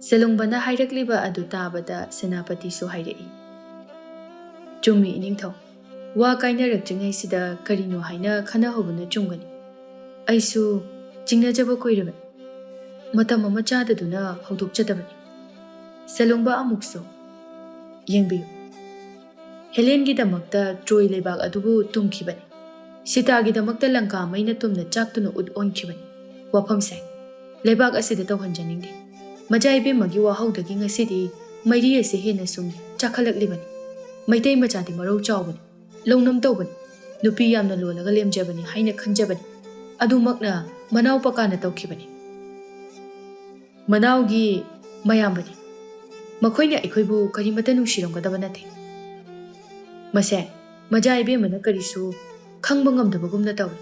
ꯁꯦꯂꯨꯡꯕꯅ ꯍꯥꯏꯔꯛꯂꯤꯕ ꯑꯗꯨ ꯇꯥꯕꯗ ꯁꯦꯅꯥꯄꯇꯤꯁꯨ ꯍꯥꯏꯔꯛꯏ, "ꯆꯨꯝꯃꯤ ꯏꯅꯤꯡꯊꯧ, ꯋꯥ ꯀꯥꯏꯅꯔꯛꯇ꯭ꯔꯤꯉꯩꯁꯤꯗ ꯀꯔꯤꯅꯣ ꯍꯥꯏꯅ ꯈꯟꯅꯍꯧꯕꯅ ꯆꯨꯝꯒꯅꯤ꯫ ꯑꯩꯁꯨ ꯆꯤꯡꯅꯖꯕ ꯀꯨꯏꯔꯕꯅꯤ꯫ ꯃꯇꯝ ꯑꯃ ꯆꯥꯗꯗꯨꯅ ꯍꯧꯗꯣꯛꯆꯗꯕꯅꯤ꯫" ꯁꯦꯂꯨꯡꯕ ꯑꯃꯨꯛꯁꯨ, "ꯌꯦꯡꯕꯤꯌꯨ, ꯍꯦꯂꯦꯟꯒꯤꯗꯃꯛꯇ ꯇ꯭ꯔꯣꯏ ꯂꯩꯕꯥꯛ ꯑꯗꯨꯕꯨ ꯇꯨꯝꯈꯤꯕꯅꯤ꯫ ꯁꯤꯇꯥꯒꯤꯗꯃꯛꯇ ꯂꯪꯀꯥ ꯃꯩꯅ ꯇꯨꯝꯅ ꯆꯥꯛꯇꯨꯅ ꯎꯠ ꯑꯣꯟꯈꯤꯕꯅꯤ꯫ ꯋꯥꯐꯝꯁꯦ ꯂꯩꯕꯥꯛ ꯑꯁꯤꯗ ꯇꯧꯍꯟꯖꯅꯤꯡꯗꯦ꯫ ꯃꯖꯥ ꯏꯕꯦꯝꯃꯒꯤ ꯋꯥꯍꯧꯗꯒꯤ ꯉꯁꯤꯗꯤ ꯃꯩꯔꯤ ꯑꯁꯤ ꯍꯦꯟꯅ ꯁꯨꯝ ꯆꯥꯛꯈꯠꯂꯛꯂꯤꯕꯅꯤ꯫ ꯃꯩꯇꯩ ꯃꯆꯥꯗꯤ ꯃꯔꯧ ꯆꯥꯎꯕꯅꯤ, ꯂꯧꯅꯝ ꯇꯧꯕꯅꯤ, ꯅꯨꯄꯤ ꯌꯥꯝꯅ ꯂꯣꯜꯂꯒ ꯂꯦꯝꯖꯕꯅꯤ ꯍꯥꯏꯅ ꯈꯟꯖꯕꯅꯤ꯫ ꯑꯗꯨꯃꯛꯅ ꯃꯅꯥꯎ ꯄꯀꯥꯅ ꯇꯧꯈꯤꯕꯅꯤ꯫ ꯃꯅꯥꯎꯒꯤ ꯃꯌꯥꯝꯕꯅꯤ꯫ ꯃꯈꯣꯏꯅ ꯑꯩꯈꯣꯏꯕꯨ ꯀꯔꯤꯃꯠꯇ ꯅꯨꯡꯁꯤꯔꯝꯒꯗꯕ ꯅꯠꯇꯦ꯫ ꯃꯁꯦ ꯃꯖꯥ ꯏꯕꯦꯝꯃꯅ ꯀꯔꯤꯁꯨ ꯈꯪꯕ ꯉꯝꯗꯕꯒꯨꯝꯅ ꯇꯧꯏ꯫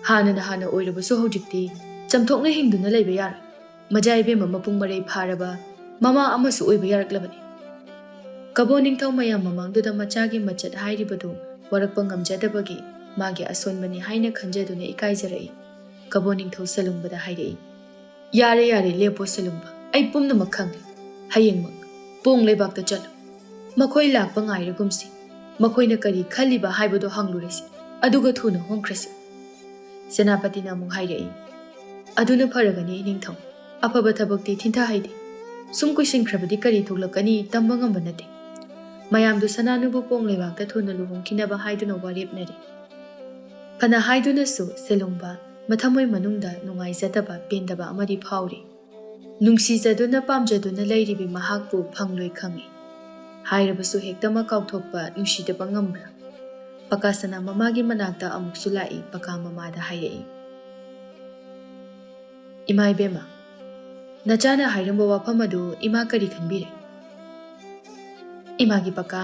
ꯍꯥꯟꯅꯅ ꯍꯥꯟꯅ ꯑꯣꯏꯔꯕꯁꯨ ꯍꯧꯖꯤꯛꯇꯤ ꯆꯝꯊꯣꯛꯅ ꯍꯤꯡꯗꯨꯅ ꯂꯩꯕ ꯌꯥꯔꯣꯏ꯫ ꯃꯖꯥ ꯏꯕꯦꯝꯃ ꯃꯄꯨꯡ ꯃꯔꯩ ꯐꯥꯔꯕ ꯃꯃꯥ ꯑꯃꯁꯨ ꯑꯣꯏꯕ ꯌꯥꯔꯛꯂꯕꯅꯤ꯫" ꯀꯕꯣ ꯅꯤꯡꯊꯧ ꯃꯌꯥꯝ ꯃꯃꯥꯡꯗꯨꯗ ꯃꯆꯥꯒꯤ ꯃꯆꯠ ꯍꯥꯏꯔꯤꯕꯗꯨ ꯋꯥꯔꯛꯄ ꯉꯝꯖꯗꯕꯒꯤ ꯃꯥꯒꯤ ꯑꯁꯣꯟꯕꯅꯤ ꯍꯥꯏꯅ ꯈꯟꯖꯗꯨꯅ ꯏꯀꯥꯏꯖꯔꯛꯏ꯫ ꯀꯕꯣ ꯅꯤꯡꯊꯧ ꯁꯦꯂꯨꯡꯕꯗ ꯍꯥꯏꯔꯛꯏ, "ꯌꯥꯔꯦ, ꯌꯥꯔꯦ, ꯂꯦꯞꯄꯣ ꯁꯦꯂꯨꯡꯕ꯫ ꯑꯩ ꯄꯨꯝꯅꯃꯛ ꯈꯪꯂꯦ꯫ ꯍꯌꯦꯡꯃꯛ ꯄꯣꯡ ꯂꯩꯕꯥꯛꯇ ꯆꯠꯂꯨ꯫ ꯃꯈꯣꯏ ꯂꯥꯛꯄ ꯉꯥꯏꯔꯒꯨꯝꯁꯤ꯫ ꯃꯈꯣꯏꯅ ꯀꯔꯤ ꯈꯜꯂꯤꯕ ꯍꯥꯏꯕꯗꯨ ꯍꯪꯂꯨꯔꯁꯤ꯫ ꯑꯗꯨꯒ ꯊꯨꯅ ꯍꯣꯡꯈ꯭ꯔꯁꯤ꯫" ꯁꯦꯅꯥꯄꯇꯤꯅ ꯑꯃꯨꯛ ꯍꯥꯏꯔꯛꯏ, "ꯑꯗꯨꯅ ꯐꯔꯒꯅꯤ ꯏꯅꯤꯡꯊꯧ꯫ ꯑꯐꯕ ꯊꯕꯛꯇꯤ ꯊꯤꯟꯊꯍꯩꯗꯦ꯫ ꯁꯨꯝ ꯀꯨꯏꯁꯤꯟꯈ꯭ꯔꯕꯗꯤ ꯀꯔꯤ ꯊꯣꯛꯂꯛꯀꯅꯤ ꯇꯝꯕ ꯉꯝꯕ ꯅꯠꯇꯦ꯫" ꯃꯌꯥꯝꯗꯨ ꯁꯅꯥꯅꯨꯕꯨ ꯄꯣꯡ ꯂꯩꯕꯥꯛꯇ ꯊꯨꯅ ꯂꯨꯍꯣꯡꯈꯤꯅꯕ ꯍꯥꯏꯗꯨꯅ ꯋꯥꯔꯦꯞꯅꯔꯤ꯫ ꯐꯅ ꯍꯥꯏꯗꯨꯅꯁꯨ ꯁꯦꯂꯨꯡꯕ ꯃꯊꯃꯣꯏ ꯃꯅꯨꯡꯗ ꯅꯨꯡꯉꯥꯏꯖꯗꯕ, ꯄꯦꯟꯗꯕ ꯑꯃꯗꯤ ꯐꯥꯎꯔꯤ꯫ ꯅꯨꯡꯁꯤꯖꯗꯨꯅ ꯄꯥꯝꯖꯗꯨꯅ ꯂꯩꯔꯤꯕꯤ ꯃꯍꯥꯛꯄꯨ ꯐꯪꯂꯣꯏ ꯈꯪꯏ꯫ ꯍꯥꯏꯔꯕꯁꯨ ꯍꯦꯛꯇꯃꯛ ꯀꯥꯎꯊꯣꯛꯄ ꯅꯨꯡꯁꯤꯗꯕ ꯉꯝꯕ꯭ꯔꯥ? ꯄꯀꯥ ꯁꯅꯥ ꯃꯃꯥꯒꯤ ꯃꯅꯥꯛꯇ ꯑꯃꯨꯛꯁꯨ ꯂꯥꯛꯏ꯫ ꯄꯀꯥ ꯃꯃꯥꯗ ꯍꯥꯏꯔꯛꯏ, "ꯏꯃꯥ ꯏꯕꯦꯝꯃ, ꯅꯆꯥꯅ ꯍꯥꯏꯔꯝꯕ ꯋꯥꯐꯝ ꯑꯗꯨ ꯏꯃꯥ ꯀꯔꯤ ꯈꯟꯕꯤꯔꯦ?" "ꯏꯃꯥꯒꯤ ꯄꯀꯥ,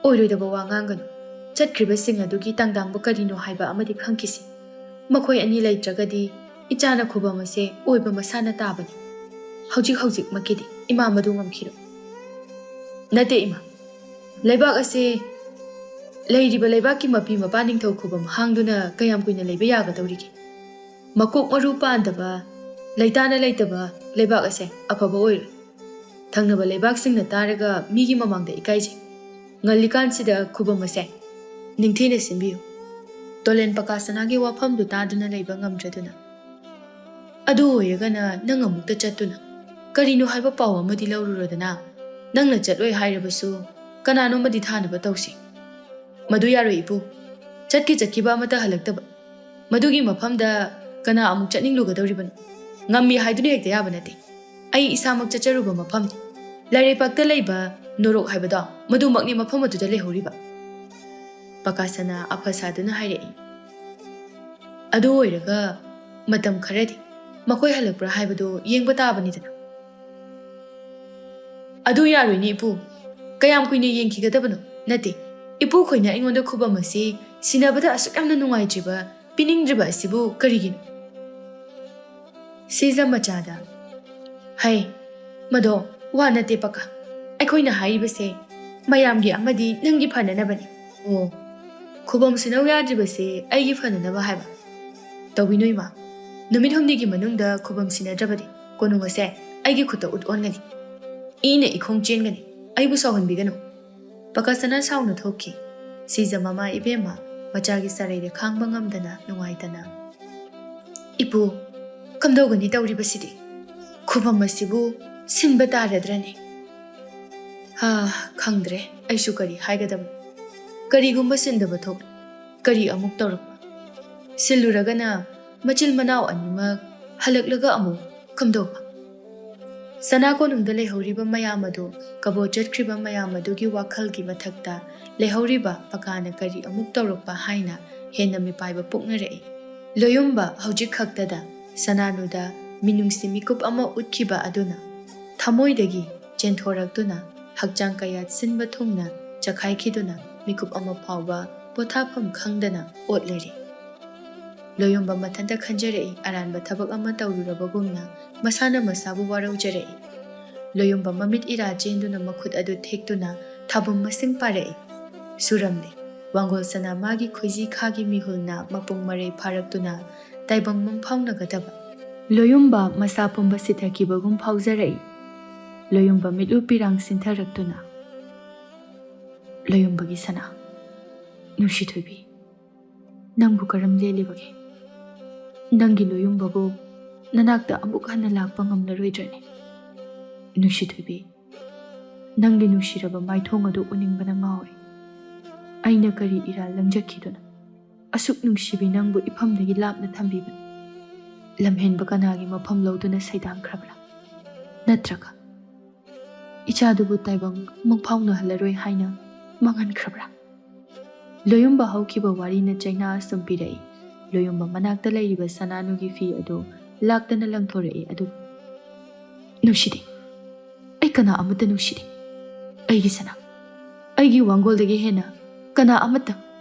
ꯑꯣꯏꯔꯣꯏꯗꯕ ꯋꯥ ꯉꯥꯡꯒꯅꯨ꯫ ꯆꯠꯈ꯭ꯔꯤꯕꯁꯤꯡ ꯑꯗꯨꯒꯤ ꯇꯥꯡꯗꯥꯡꯕ ꯀꯔꯤꯅꯣ ꯍꯥꯏꯕ ꯑꯃꯗꯤ ꯈꯪꯈꯤꯁꯤ꯫ ꯃꯈꯣꯏ ꯑꯅꯤ ꯂꯩꯇ꯭ꯔꯒꯗꯤ ꯏꯆꯥꯅ ꯈꯨꯕꯝ ꯑꯁꯦ ꯑꯣꯏꯕ ꯃꯁꯥꯅ ꯇꯥꯕꯅꯤ꯫ ꯍꯧꯖꯤꯛ ꯍꯧꯖꯤꯛꯃꯛꯀꯤꯗꯤ ꯏꯃꯥ ꯃꯗꯨ ꯉꯝꯈꯤꯔꯣꯏ꯫ ꯅꯠꯇꯦ ꯏꯃꯥ, ꯂꯩꯕꯥꯛ ꯑꯁꯦ ꯂꯩꯔꯤꯕ ꯂꯩꯕꯥꯛꯀꯤ ꯃꯄꯤ ꯃꯄꯥ ꯅꯤꯡꯊꯧ ꯈꯨꯕꯝ ꯍꯥꯡꯗꯨꯅ ꯀꯌꯥꯝ ꯀꯨꯏꯅ ꯂꯩꯕ ꯌꯥꯒꯗꯧꯔꯤꯒꯦ? ꯃꯀꯣꯛ ꯃꯔꯨ ꯄꯥꯟꯗꯕ, ꯂꯩꯇꯥꯅ ꯂꯩꯇꯕ ꯂꯩꯕꯥꯛ ꯑꯁꯦ ꯑꯐꯕ ꯑꯣꯏꯔꯣꯏ꯫ ꯊꯪꯅꯕ ꯂꯩꯕꯥꯛꯁꯤꯡꯅ ꯇꯥꯔꯒ ꯃꯤꯒꯤ ꯃꯃꯥꯡꯗ ꯏꯀꯥꯏꯖꯩ꯫ ꯉꯜꯂꯤꯀꯥꯟꯁꯤꯗ ꯈꯨꯕꯝ ꯑꯁꯦ ꯅꯤꯡꯊꯤꯅ ꯁꯤꯟꯕꯤꯌꯨ꯫ ꯇꯣꯂꯦꯟ ꯄꯀꯥꯁꯅꯥꯒꯤ ꯋꯥꯐꯝꯗꯨ ꯇꯥꯗꯨꯅ ꯂꯩꯕ ꯉꯝꯗ꯭ꯔꯗꯨꯅ, "ꯑꯗꯨ ꯑꯣꯏꯔꯒꯅ ꯅꯪ ꯑꯃꯨꯛꯇ ꯆꯠꯇꯨꯅ ꯀꯔꯤꯅꯣ ꯍꯥꯏꯕ ꯄꯥꯎ ꯑꯃꯗꯤ ꯂꯧꯔꯨꯔꯣꯗꯅ꯫ ꯅꯪꯅ ꯆꯠꯂꯣꯏ ꯍꯥꯏꯔꯕꯁꯨ ꯀꯅꯥꯅꯣꯃꯗꯤ ꯊꯥꯅꯕ ꯇꯧꯁꯤ꯫" "ꯃꯗꯨ ꯌꯥꯔꯣꯏ ꯏꯄꯨ꯫ ꯆꯠꯀꯤ ꯆꯠꯈꯤꯕ ꯑꯃꯠꯇ ꯍꯜꯂꯛꯇꯕ꯫ ꯃꯗꯨꯒꯤ ꯃꯐꯝꯗ ꯀꯅꯥ ꯑꯃꯨꯛ ꯆꯠꯅꯤꯡꯂꯨꯒꯗꯧꯔꯤꯕꯅꯣ? ꯉꯝꯃꯤ ꯍꯥꯏꯗꯨꯅ ꯍꯦꯛꯇ ꯌꯥꯕ ꯅꯠꯇꯦ꯫ ꯑꯩ ꯏꯁꯥꯃꯛ ꯆꯠꯆꯔꯨꯕ ꯃꯐꯝꯅꯤ꯫ ꯂꯥꯏꯔꯩꯄꯥꯛꯇ ꯂꯩꯕ ꯅꯣꯔꯣꯛ ꯍꯥꯏꯕꯗꯣ ꯃꯗꯨꯃꯛꯅꯤ ꯃꯐꯝ ꯑꯗꯨꯗ ꯂꯩꯍꯧꯔꯤꯕ꯫" ꯄꯀꯥꯁꯅꯥ ꯑꯐ ꯁꯥꯗꯨꯅ ꯍꯥꯏꯔꯛꯏ꯫ "ꯑꯗꯨ ꯑꯣꯏꯔꯒ ꯃꯇꯝ ꯈꯔꯗꯤ ꯃꯈꯣꯏ ꯍꯜꯂꯛꯄ꯭ꯔꯥ ꯍꯥꯏꯕꯗꯨ ꯌꯦꯡꯕ ꯇꯥꯕꯅꯤꯗꯅ꯫" "ꯑꯗꯨ ꯌꯥꯔꯣꯏꯅꯦ ꯏꯄꯨ꯫ ꯀꯌꯥꯝ ꯀꯨꯏꯅ ꯌꯦꯡꯈꯤꯒꯗꯕꯅꯣ? ꯅꯠꯇꯦ, ꯏꯄꯨ ꯈꯣꯏꯅ ꯑꯩꯉꯣꯟꯗ ꯈꯨꯕꯝ ꯑꯁꯤ ꯁꯤꯟꯅꯕꯗ ꯑꯁꯨꯛ ꯌꯥꯝꯅ ꯅꯨꯡꯉꯥꯏꯇ꯭ꯔꯤꯕ, ꯄꯤꯅꯤꯡꯗ꯭ꯔꯤꯕ ꯑꯁꯤꯕꯨ ꯀꯔꯤꯒꯤꯅꯣ?" ꯁꯤꯖ ꯃꯆꯥꯗ, "ꯍꯩ, ꯃꯗꯣ ꯋꯥ ꯅꯠꯇꯦ ꯄꯀꯥ꯫ ꯑꯩꯈꯣꯏꯅ ꯍꯥꯏꯔꯤꯕꯁꯦ ꯃꯌꯥꯝꯒꯤ ꯑꯃꯗꯤ ꯅꯪꯒꯤ ꯐꯅꯅꯕꯅꯤ꯫" "ꯑꯣ, ꯈꯨꯕꯝ ꯁꯤꯟꯅꯧ ꯌꯥꯗ꯭ꯔꯤꯕꯁꯦ ꯑꯩꯒꯤ ꯐꯅꯅꯕ ꯍꯥꯏꯕ? ꯇꯧꯕꯤꯅꯨ ꯏꯃꯥ꯫ ꯅꯨꯃꯤꯠ ꯍꯨꯝꯅꯤꯒꯤ ꯃꯅꯨꯡꯗ ꯈꯨꯕꯝ ꯁꯤꯟꯅꯗ꯭ꯔꯕꯗꯤ ꯀꯣꯅꯨꯡ ꯑꯁꯦ ꯑꯩꯒꯤ ꯈꯨꯠꯇ ꯎꯠ ꯑꯣꯟꯒꯅꯤ꯫ ꯏꯅ ꯏꯈꯣꯡ ꯆꯦꯟꯒꯅꯤ꯫ ꯑꯩꯕꯨ ꯁꯥꯎꯍꯟꯕꯤꯒꯅꯨ꯫" ꯄꯀꯥꯁꯅꯥ ꯁꯥꯎꯅ ꯊꯣꯛꯈꯤ꯫ ꯁꯤꯖ ꯃꯃꯥ ꯏꯕꯦꯝꯃ ꯃꯆꯥꯒꯤ ꯆꯔꯩꯗ ꯈꯥꯡꯕ ꯉꯝꯗꯅ ꯅꯨꯡꯉꯥꯏꯇꯅ, "ꯏꯄꯨ, ꯀꯝꯗꯧꯒꯅꯤ ꯇꯧꯔꯤꯕꯁꯤꯗꯤ? ꯈꯨꯕꯝ ꯑꯁꯤꯕꯨ ꯁꯤꯟꯕ ꯇꯥꯔꯗ꯭ꯔꯅꯦ?" "ꯍꯥ, ꯈꯪꯗ꯭ꯔꯦ ꯑꯩꯁꯨ ꯀꯔꯤ ꯍꯥꯏꯒꯗꯕꯅꯣ꯫ ꯀꯔꯤꯒꯨꯝꯕ ꯁꯤꯟꯗꯕ ꯊꯣꯛꯂꯦ, ꯀꯔꯤ ꯑꯃꯨꯛ ꯇꯧꯔꯛꯄ? ꯁꯤꯜꯂꯨꯔꯒꯅ ꯃꯆꯤꯜ ꯃꯅꯥꯎ ꯑꯅꯤꯃꯛ ꯍꯜꯂꯛꯂꯒ ꯑꯃꯨꯛ ꯀꯝꯗꯧꯕ?" ꯁꯅꯥ ꯀꯣꯅꯨꯡꯗ ꯂꯩꯍꯧꯔꯤꯕ ꯃꯌꯥꯝ ꯑꯗꯨ, ꯀꯕꯣ ꯆꯠꯈ꯭ꯔꯤꯕ ꯃꯌꯥꯝ ꯑꯗꯨꯒꯤ ꯋꯥꯈꯜꯒꯤ ꯃꯊꯛꯇ ꯂꯩꯍꯧꯔꯤꯕ ꯄꯀꯥꯅ ꯀꯔꯤ ꯑꯃꯨꯛ ꯇꯧꯔꯛꯄ ꯍꯥꯏꯅ ꯍꯦꯟꯅ ꯃꯤꯄꯥꯏꯕ ꯄꯣꯛꯅꯔꯛꯏ꯫ ꯂꯣꯌꯨꯝꯕ ꯍꯧꯖꯤꯛ ꯈꯛꯇꯗ ꯁꯅꯥꯅꯨꯗ ꯃꯤꯅꯨꯡꯁꯤ ꯃꯤꯀꯨꯞ ꯑꯃ ꯎꯠꯈꯤꯕ ꯑꯗꯨꯅ ꯊꯃꯣꯏꯗꯒꯤ ꯆꯦꯟꯊꯣꯔꯛꯇꯨꯅ ꯍꯛꯆꯥꯡ ꯀꯌꯥꯠ ꯁꯤꯟꯕ ꯊꯨꯡꯅ ꯆꯈꯥꯏꯈꯤꯗꯨꯅ ꯃꯤꯀꯨꯞ ꯑꯃ ꯐꯥꯎꯕ ꯄꯣꯊꯥꯐꯝ ꯈꯪꯗꯅ ꯑꯣꯠꯂꯔꯦ꯫ ꯂꯣꯌꯨꯝꯕ ꯃꯊꯟꯇ ꯈꯟꯖꯔꯛꯏ, ꯑꯔꯥꯟꯕ ꯊꯕꯛ ꯑꯃ ꯇꯧꯔꯨꯔꯕꯒꯨꯝꯅ ꯃꯁꯥꯅ ꯃꯁꯥꯕꯨ ꯋꯥꯔꯧꯖꯔꯛꯏ꯫ ꯂꯣꯌꯨꯝꯕ ꯃꯃꯤꯠ ꯏꯔꯥ ꯆꯦꯟꯗꯨꯅ ꯃꯈꯨꯠ ꯑꯗꯨ ꯊꯦꯛꯇꯨꯅ ꯊꯥꯕꯨꯝ ꯃꯁꯤꯡ ꯄꯥꯔꯛꯏ꯫ ꯁꯨꯔꯝꯂꯦ꯫ ꯋꯥꯡꯒꯣꯜ ꯁꯅꯥ ꯃꯥꯒꯤ ꯈꯣꯏꯖꯤ ꯈꯥꯒꯤ ꯃꯤꯍꯨꯜꯅ ꯃꯄꯨꯡ ꯃꯔꯩ ꯐꯥꯔꯛꯇꯨꯅ ꯇꯥꯏꯕꯪ ꯃꯪꯐꯥꯎꯅꯒꯗꯕ꯫ ꯂꯣꯌꯨꯝꯕ ꯃꯁꯥ ꯄꯨꯝꯕ ꯁꯤꯊꯈꯤꯕꯒꯨꯝ ꯐꯥꯎꯖꯔꯛꯏ꯫ ꯂꯣꯌꯨꯝꯕ ꯃꯤꯠꯂꯨ ꯄꯤꯔꯥꯡ ꯁꯤꯟꯊꯔꯛꯇꯨꯅ, "ꯂꯣꯌꯨꯝꯕꯒꯤ ꯁꯅꯥ, ꯅꯨꯡꯁꯤꯊꯣꯏꯕꯤ, ꯅꯪꯕꯨ ꯀꯔꯝ ꯂꯦꯜꯂꯤꯕꯒꯦ? ꯅꯪꯒꯤ ꯂꯣꯌꯨꯝꯕꯕꯨ ꯅꯅꯥꯛꯇ ꯑꯃꯨꯛ ꯍꯟꯅ ꯂꯥꯛꯄ ꯉꯝꯂꯔꯣꯏꯗ꯭ꯔꯅꯦ? ꯅꯨꯡꯁꯤꯊꯣꯏꯕꯤ, ꯅꯪꯒꯤ ꯅꯨꯡꯁꯤꯔꯕ ꯃꯥꯏꯊꯣꯡ ꯑꯗꯨ ꯎꯅꯤꯡꯕꯅ ꯉꯥꯎꯔꯦ꯫ ꯑꯩꯅ ꯀꯔꯤ ꯏꯔꯥꯜ ꯂꯪꯖꯈꯤꯗꯨꯅ ꯑꯁꯨꯛ ꯅꯨꯡꯁꯤꯕꯤ ꯅꯪꯕꯨ ꯏꯐꯝꯗꯒꯤ ꯂꯥꯞꯅ ꯊꯝꯕꯤꯕꯅꯣ? ꯂꯝꯍꯦꯟꯕ ꯀꯅꯥꯒꯤ ꯃꯐꯝ ꯂꯧꯗꯨꯅ ꯁꯩꯗꯥꯡꯈ꯭ꯔꯕ꯭ꯔꯥ? ꯅꯠꯇ꯭ꯔꯒ ꯏꯆꯥꯗꯨꯕꯨ ꯇꯥꯏꯕꯪ ꯃꯪꯐꯥꯎꯅꯍꯜꯂꯔꯣꯏ ꯍꯥꯏꯅ ꯃꯥꯡꯍꯟꯈ꯭ꯔꯕ꯭ꯔꯥ?" ꯂꯣꯌꯨꯝꯕ ꯍꯧꯈꯤꯕ ꯋꯥꯔꯤꯅ ꯆꯩꯅꯥ ꯑꯁꯨꯝ ꯄꯤꯔꯛꯏ꯫ ꯂꯣꯌꯨꯝꯕ ꯃꯅꯥꯛꯇ ꯂꯩꯔꯤꯕ ꯁꯅꯥꯅꯨꯒꯤ ꯐꯤ ꯑꯗꯨ ꯂꯥꯛꯇꯅ ꯂꯪꯊꯣꯔꯛꯏ, ꯑꯗꯨꯒ, "ꯅꯨꯡꯁꯤꯗꯦ, ꯑꯩ ꯀꯅꯥ ꯑꯃꯠꯇ ꯅꯨꯡꯁꯤꯗꯦ꯫ ꯑꯩꯒꯤ ꯁꯅꯥ, ꯑꯩꯒꯤ ꯋꯥꯡꯒꯣꯜꯗꯒꯤ ꯍꯦꯟꯅ ꯀꯅꯥ ꯑꯃꯠꯇ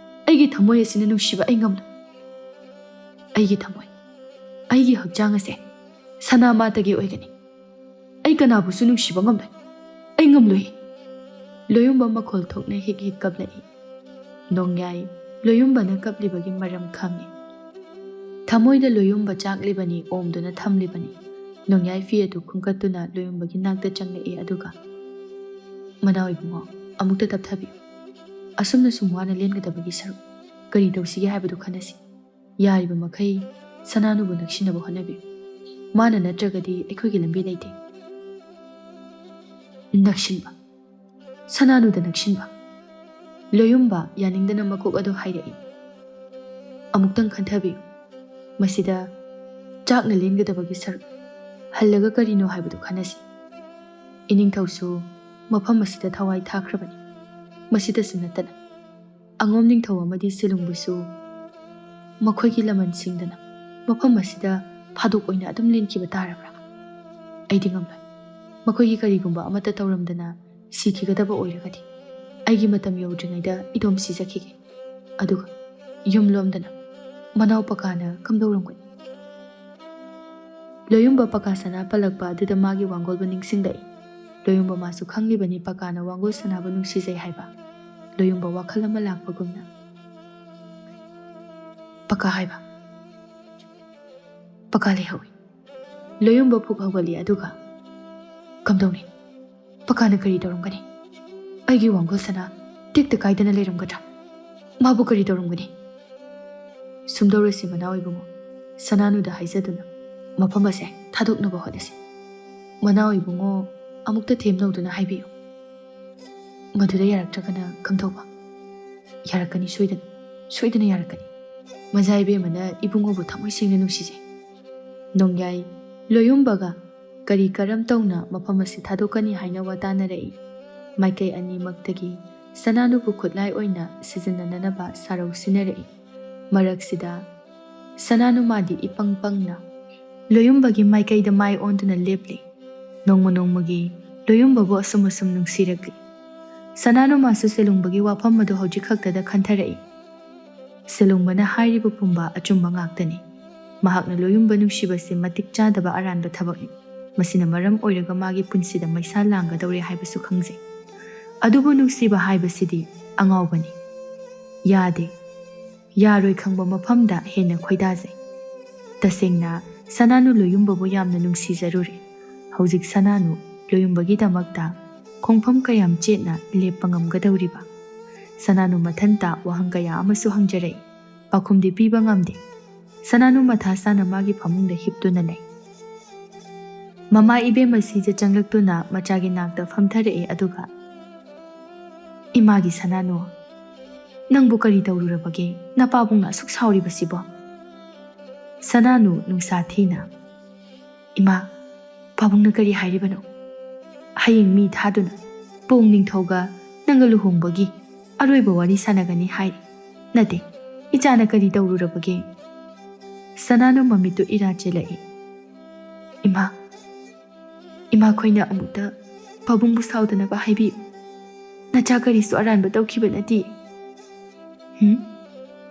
ꯑꯩꯒꯤ ꯊꯃꯣꯏ ꯑꯁꯤꯅ ꯅꯨꯡꯁꯤꯕ ꯑꯩ ꯉꯝꯂꯣꯏ꯫ ꯑꯩꯒꯤ ꯊꯃꯣꯏ, ꯑꯩꯒꯤ ꯍꯛꯆꯥꯡ ꯑꯁꯦ ꯁꯅꯥ ꯃꯥꯇꯒꯤ ꯑꯣꯏꯒꯅꯤ꯫ ꯑꯩ ꯀꯅꯥꯕꯨꯁꯨ ꯅꯨꯡꯁꯤꯕ ꯉꯝꯂꯣꯏ꯫ ꯑꯩ ꯉꯝꯂꯣꯏ꯫" ꯂꯣꯌꯨꯝꯕ ꯃꯈꯣꯜ ꯊꯣꯛꯅ ꯍꯤꯛ ꯍꯤꯛ ꯀꯞꯂꯛꯏ꯫ ꯅꯣꯡꯌꯥꯏ ꯂꯣꯌꯨꯝꯕꯅ ꯀꯞꯂꯤꯕꯒꯤ ꯃꯔꯝ ꯈꯪꯏ꯫ ꯊꯃꯣꯏꯗ ꯂꯣꯌꯨꯝꯕ ꯆꯥꯛꯂꯤꯕꯅꯤ, ꯑꯣꯝꯗꯨꯅ ꯊꯝꯂꯤꯕꯅꯤ꯫ ꯅꯣꯡꯌꯥꯏ ꯐꯤ ꯑꯗꯨ ꯈꯨꯝꯀꯠꯇꯨꯅ ꯂꯣꯌꯨꯝꯕꯒꯤ ꯅꯥꯛꯇ ꯆꯪꯂꯛꯏ, ꯑꯗꯨꯒ, "ꯃꯅꯥꯎ ꯏꯕꯨꯡꯉꯣ, ꯑꯃꯨꯛꯇ ꯇꯞꯊꯕꯤꯌꯨ꯫ ꯑꯁꯨꯝꯅ ꯁꯨꯝ ꯋꯥꯅ ꯂꯦꯟꯒꯗꯕꯒꯤ ꯁꯔꯨꯛ, ꯀꯔꯤ ꯇꯧꯁꯤꯒꯦ ꯍꯥꯏꯕꯗꯨ ꯈꯟꯅꯁꯤ꯫ ꯌꯥꯔꯤꯕ ꯃꯈꯩ ꯁꯅꯥꯅꯨꯕꯨ ꯅꯛꯁꯤꯟꯅꯕ ꯍꯣꯠꯅꯕꯤꯌꯨ꯫ ꯃꯥꯅ ꯅꯠꯇ꯭ꯔꯒꯗꯤ ꯑꯩꯈꯣꯏꯒꯤ ꯂꯝꯕꯤ ꯂꯩꯇꯦ꯫" ꯅꯛꯁꯤꯟꯕ? ꯁꯅꯥꯅꯨꯗ ꯅꯛꯁꯤꯟꯕ? ꯂꯣꯌꯨꯝꯕ ꯌꯥꯅꯤꯡꯗꯅ ꯃꯀꯣꯛ ꯑꯗꯨ ꯍꯥꯏꯔꯛꯏ꯫ "ꯑꯃꯨꯛꯇꯪ ꯈꯟꯊꯕꯤꯌꯨ꯫ ꯃꯁꯤꯗ ꯆꯥꯛꯅ ꯂꯦꯟꯒꯗꯕꯒꯤ ꯁꯔꯨꯛ, ꯍꯜꯂꯒ ꯀꯔꯤꯅꯣ ꯍꯥꯏꯕꯗꯨ ꯈꯟꯅꯁꯤ꯫ ꯏꯅꯤꯡꯊꯧꯁꯨ ꯃꯐꯝ ꯑꯁꯤꯗ ꯊꯋꯥꯏ ꯊꯥꯈ꯭ꯔꯕꯅꯤ꯫ ꯃꯁꯤꯗꯁꯨ ꯅꯠꯇꯅ ꯑꯉꯣꯝ ꯅꯤꯡꯊꯧ ꯑꯃꯗꯤ ꯁꯤꯂꯨꯡꯕꯨꯁꯨ ꯃꯈꯣꯏꯒꯤ ꯂꯃꯟꯁꯤꯡꯗꯅ ꯃꯐꯝ ꯑꯁꯤꯗ ꯐꯥꯗꯣꯛ ꯑꯣꯏꯅ ꯑꯗꯨꯝ ꯂꯦꯟꯈꯤꯕ ꯇꯥꯔꯕ꯭ꯔꯥ? ꯑꯩꯗꯤ ꯉꯝꯂꯣꯏ꯫ ꯃꯈꯣꯏꯒꯤ ꯀꯔꯤꯒꯨꯝꯕ ꯑꯃꯠꯇ ꯇꯧꯔꯝꯗꯅ ꯁꯤꯈꯤꯒꯗꯕ ꯑꯣꯏꯔꯒꯗꯤ?" ꯑꯩꯒꯤ ꯃꯇꯝ ꯌꯧꯗ꯭ꯔꯤꯉꯩꯗ ꯏꯗꯣꯝ ꯁꯤꯖꯈꯤꯒꯦ꯫ ꯑꯗꯨꯒ ꯌꯨꯝ ꯂꯣꯝꯗꯅ ꯃꯅꯥꯎ ꯄꯀꯥꯅ ꯀꯝꯗꯧꯔꯝꯒꯅꯤ? ꯂꯣꯌꯨꯝꯕ ꯄꯀꯥ ꯁꯅꯥ ꯄꯜꯂꯛꯄ ꯑꯗꯨꯗ ꯃꯥꯒꯤ ꯋꯥꯡꯒꯣꯜꯕꯨ ꯅꯤꯡꯁꯤꯡꯂꯛꯏ꯫ ꯂꯣꯌꯨꯝꯕ ꯃꯥꯁꯨ ꯈꯪꯂꯤꯕꯅꯤ ꯄꯀꯥꯅ ꯋꯥꯡꯒꯣꯜ ꯁꯅꯥꯕꯨ ꯅꯨꯡꯁꯤꯖꯩ ꯍꯥꯏꯕ꯫ ꯂꯣꯌꯨꯝꯕ ꯋꯥꯈꯜ ꯑꯃ ꯂꯥꯛꯄꯒꯨꯝꯅ, "ꯄꯀꯥ ꯍꯥꯏꯕ, ꯄꯀꯥ ꯂꯩꯍꯧꯏ꯫" ꯂꯣꯌꯨꯝꯕ ꯐꯨꯛ ꯍꯧꯒꯠꯂꯤ ꯑꯗꯨꯒ, "ꯀꯝꯗꯧꯅꯤ? ꯄꯀꯥꯅ ꯀꯔꯤ ꯇꯧꯔꯝꯒꯅꯤ? ꯑꯩꯒꯤ ꯋꯥꯡꯒꯣꯜ ꯁꯅꯥ ꯇꯦꯛꯇ ꯀꯥꯏꯗꯅ ꯂꯩꯔꯝꯒꯗ꯭ꯔꯥ? ꯃꯥꯕꯨ ꯀꯔꯤ ꯇꯧꯔꯝꯒꯅꯤ?" "ꯁꯨꯝꯗꯧꯔꯁꯤ ꯃꯅꯥꯎ ꯏꯕꯨꯡꯉꯣ, ꯁꯅꯥꯅꯨꯗ ꯍꯥꯏꯖꯗꯨꯅ ꯃꯐꯝ ꯑꯁꯦ ꯊꯥꯗꯣꯛꯅꯕ ꯍꯣꯠꯅꯁꯤ꯫ ꯃꯅꯥꯎ ꯏꯕꯨꯡꯉꯣ ꯑꯃꯨꯛꯇ ꯊꯦꯝꯅꯧꯗꯨꯅ ꯍꯥꯏꯕꯤꯌꯨ꯫ ꯃꯗꯨꯗ ꯌꯥꯔꯛꯇ꯭ꯔꯒꯅ ꯀꯝꯗꯧꯕ?" "ꯌꯥꯔꯛꯀꯅꯤ, ꯁꯣꯏꯗꯅ, ꯁꯣꯏꯗꯅ ꯌꯥꯔꯛꯀꯅꯤ꯫ ꯃꯖꯥ ꯏꯕꯦꯝꯃꯅ ꯏꯕꯨꯡꯉꯣꯕꯨ ꯊꯃꯣꯏ ꯁꯦꯡꯅ ꯅꯨꯡꯁꯤꯖꯩ꯫" ꯅꯣꯡꯌꯥꯏ ꯂꯣꯌꯨꯝꯕꯒ ꯀꯔꯤ ꯀꯔꯝ ꯇꯧꯅ ꯃꯐꯝ ꯑꯁꯤ ꯊꯥꯗꯣꯛꯀꯅꯤ ꯍꯥꯏꯅ ꯋꯥ ꯇꯥꯅꯔꯛꯏ꯫ ꯃꯥꯏꯀꯩ ꯑꯅꯤꯃꯛꯇꯒꯤ ꯁꯅꯥꯅꯨꯕꯨ ꯈꯨꯠꯂꯥꯏ ꯑꯣꯏꯅ ꯁꯤꯖꯤꯟꯅꯅꯅꯕ ꯁꯥꯔꯧ ꯁꯤꯟꯅꯔꯛꯏ꯫ ꯃꯔꯛꯁꯤꯗ ꯁꯅꯥꯅꯨꯃꯥꯗꯤ ꯏꯄꯪ ꯄꯪꯅ ꯂꯣꯌꯨꯝꯕꯒꯤ ꯃꯥꯏꯀꯩꯗ ꯃꯥꯏ ꯑꯣꯟꯗꯨꯅ ꯂꯦꯞꯂꯤ꯫ ꯅꯣꯡꯃ ꯅꯣꯡꯃꯒꯤ ꯂꯣꯌꯨꯝꯕꯕꯨ ꯑꯁꯨꯝ ꯑꯁꯨꯝ ꯅꯨꯡꯁꯤꯔꯛꯂꯤ꯫ ꯁꯅꯥꯅꯨꯃꯥꯁꯨ ꯁꯦꯂꯨꯡꯕꯒꯤ ꯋꯥꯐꯝ ꯑꯗꯨ ꯍꯧꯖꯤꯛ ꯈꯛꯇꯗ ꯈꯟꯊꯔꯛꯏ꯫ ꯁꯦꯂꯨꯡꯕꯅ ꯍꯥꯏꯔꯤꯕ ꯄꯨꯝꯕ ꯑꯆꯨꯝꯕ ꯉꯥꯛꯇꯅꯤ꯫ ꯃꯍꯥꯛꯅ ꯂꯣꯌꯨꯝꯕ ꯅꯨꯡꯁꯤꯕꯁꯤ ꯃꯇꯤꯛ ꯆꯥꯗꯕ ꯑꯔꯥꯟꯕ ꯊꯕꯛꯅꯤ꯫ ꯃꯁꯤꯅ ꯃꯔꯝ ꯑꯣꯏꯔꯒ ꯃꯥꯒꯤ ꯄꯨꯟꯁꯤꯗ ꯃꯩꯁꯥ ꯂꯥꯡꯒꯗꯧꯔꯦ ꯍꯥꯏꯕꯁꯨ ꯈꯪꯖꯩ꯫ ꯑꯗꯨꯕꯨ ꯅꯨꯡꯁꯤꯕ ꯍꯥꯏꯕꯁꯤꯗꯤ ꯑꯉꯥꯎꯕꯅꯤ꯫ ꯌꯥꯗꯦ꯫ ꯌꯥꯔꯣꯏ ꯈꯪꯕ ꯃꯐꯝꯗ ꯍꯦꯟꯅ ꯈꯣꯏꯗꯥꯖꯩ꯫ ꯇꯁꯦꯡꯅ ꯁꯅꯥꯅꯨ ꯂꯣꯌꯨꯝꯕꯕꯨ ꯌꯥꯝꯅ ꯅꯨꯡꯁꯤꯖꯔꯨꯔꯦ꯫ ꯍꯧꯖꯤꯛ ꯁꯅꯥꯅꯨ ꯂꯣꯌꯨꯝꯕꯒꯤꯗꯃꯛꯇ ꯈꯣꯡꯐꯝ ꯀꯌꯥꯝ ꯆꯦꯠꯅ ꯂꯦꯞꯄ ꯉꯝꯒꯗꯧꯔꯤꯕ? ꯁꯅꯥꯅꯨ ꯃꯊꯟꯇ ꯋꯥꯍꯪ ꯀꯌꯥ ꯑꯃꯁꯨ ꯍꯪꯖꯔꯛꯏ꯫ ꯄꯥꯎꯈꯨꯝꯗꯤ ꯄꯤꯕ ꯉꯝꯗꯦ꯫ ꯁꯅꯥꯅꯨ ꯃꯊꯥ ꯁꯥꯅ ꯃꯥꯒꯤ ꯐꯃꯨꯡꯗ ꯍꯤꯞꯇꯨꯅ ꯂꯩ꯫ ꯃꯃꯥ ꯏꯕꯦꯝꯃ ꯁꯤꯖ ꯆꯪꯂꯛꯇꯨꯅ ꯃꯆꯥꯒꯤ ꯅꯥꯛꯇ ꯐꯝꯊꯔꯛꯏ ꯑꯗꯨꯒ, "ꯏꯃꯥꯒꯤ ꯁꯅꯥꯅꯨ, ꯅꯪꯕꯨ ꯀꯔꯤ ꯇꯧꯔꯨꯔꯕꯒꯦ? ꯅꯄꯥꯕꯨꯡꯅ ꯑꯁꯨꯛ ꯁꯥꯎꯔꯤꯕꯁꯤꯕꯣ?" ꯁꯅꯥꯅꯨ ꯅꯨꯡꯁꯥ ꯊꯤꯅ, "ꯏꯃꯥ, ꯄꯥꯕꯨꯡꯅ ꯀꯔꯤ ꯍꯥꯏꯔꯤꯕꯅꯣ? ꯍꯌꯦꯡ ꯃꯤ ꯊꯥꯗꯨꯅ ꯄꯣꯡ ꯅꯤꯡꯊꯧꯒ ꯅꯪꯒ ꯂꯨꯍꯣꯡꯕꯒꯤ ꯑꯔꯣꯏꯕ ꯋꯥꯔꯤ ꯁꯥꯟꯅꯒꯅꯤ ꯍꯥꯏꯔꯤ꯫ ꯅꯠꯇꯦ, ꯏꯆꯥꯅ ꯀꯔꯤ ꯇꯧꯔꯨꯔꯕꯒꯦ?" ꯁꯅꯥꯅꯨ ꯃꯃꯤꯠꯇꯨ ꯏꯔꯥ ꯆꯦꯜꯂꯛꯏ꯫ "ꯏꯃꯥ, ꯏꯃꯥꯈꯣꯏꯅ ꯑꯃꯨꯛꯇ ꯄꯥꯕꯨꯡꯕꯨ ꯁꯥꯎꯗꯅꯕ ꯍꯥꯏꯕꯤꯌꯨ꯫ ꯅꯆꯥ ꯀꯔꯤꯁꯨ ꯑꯔꯥꯟꯕ ꯇꯧꯈꯤꯕ ꯅꯠꯇꯦ꯫ ꯍꯨꯝ?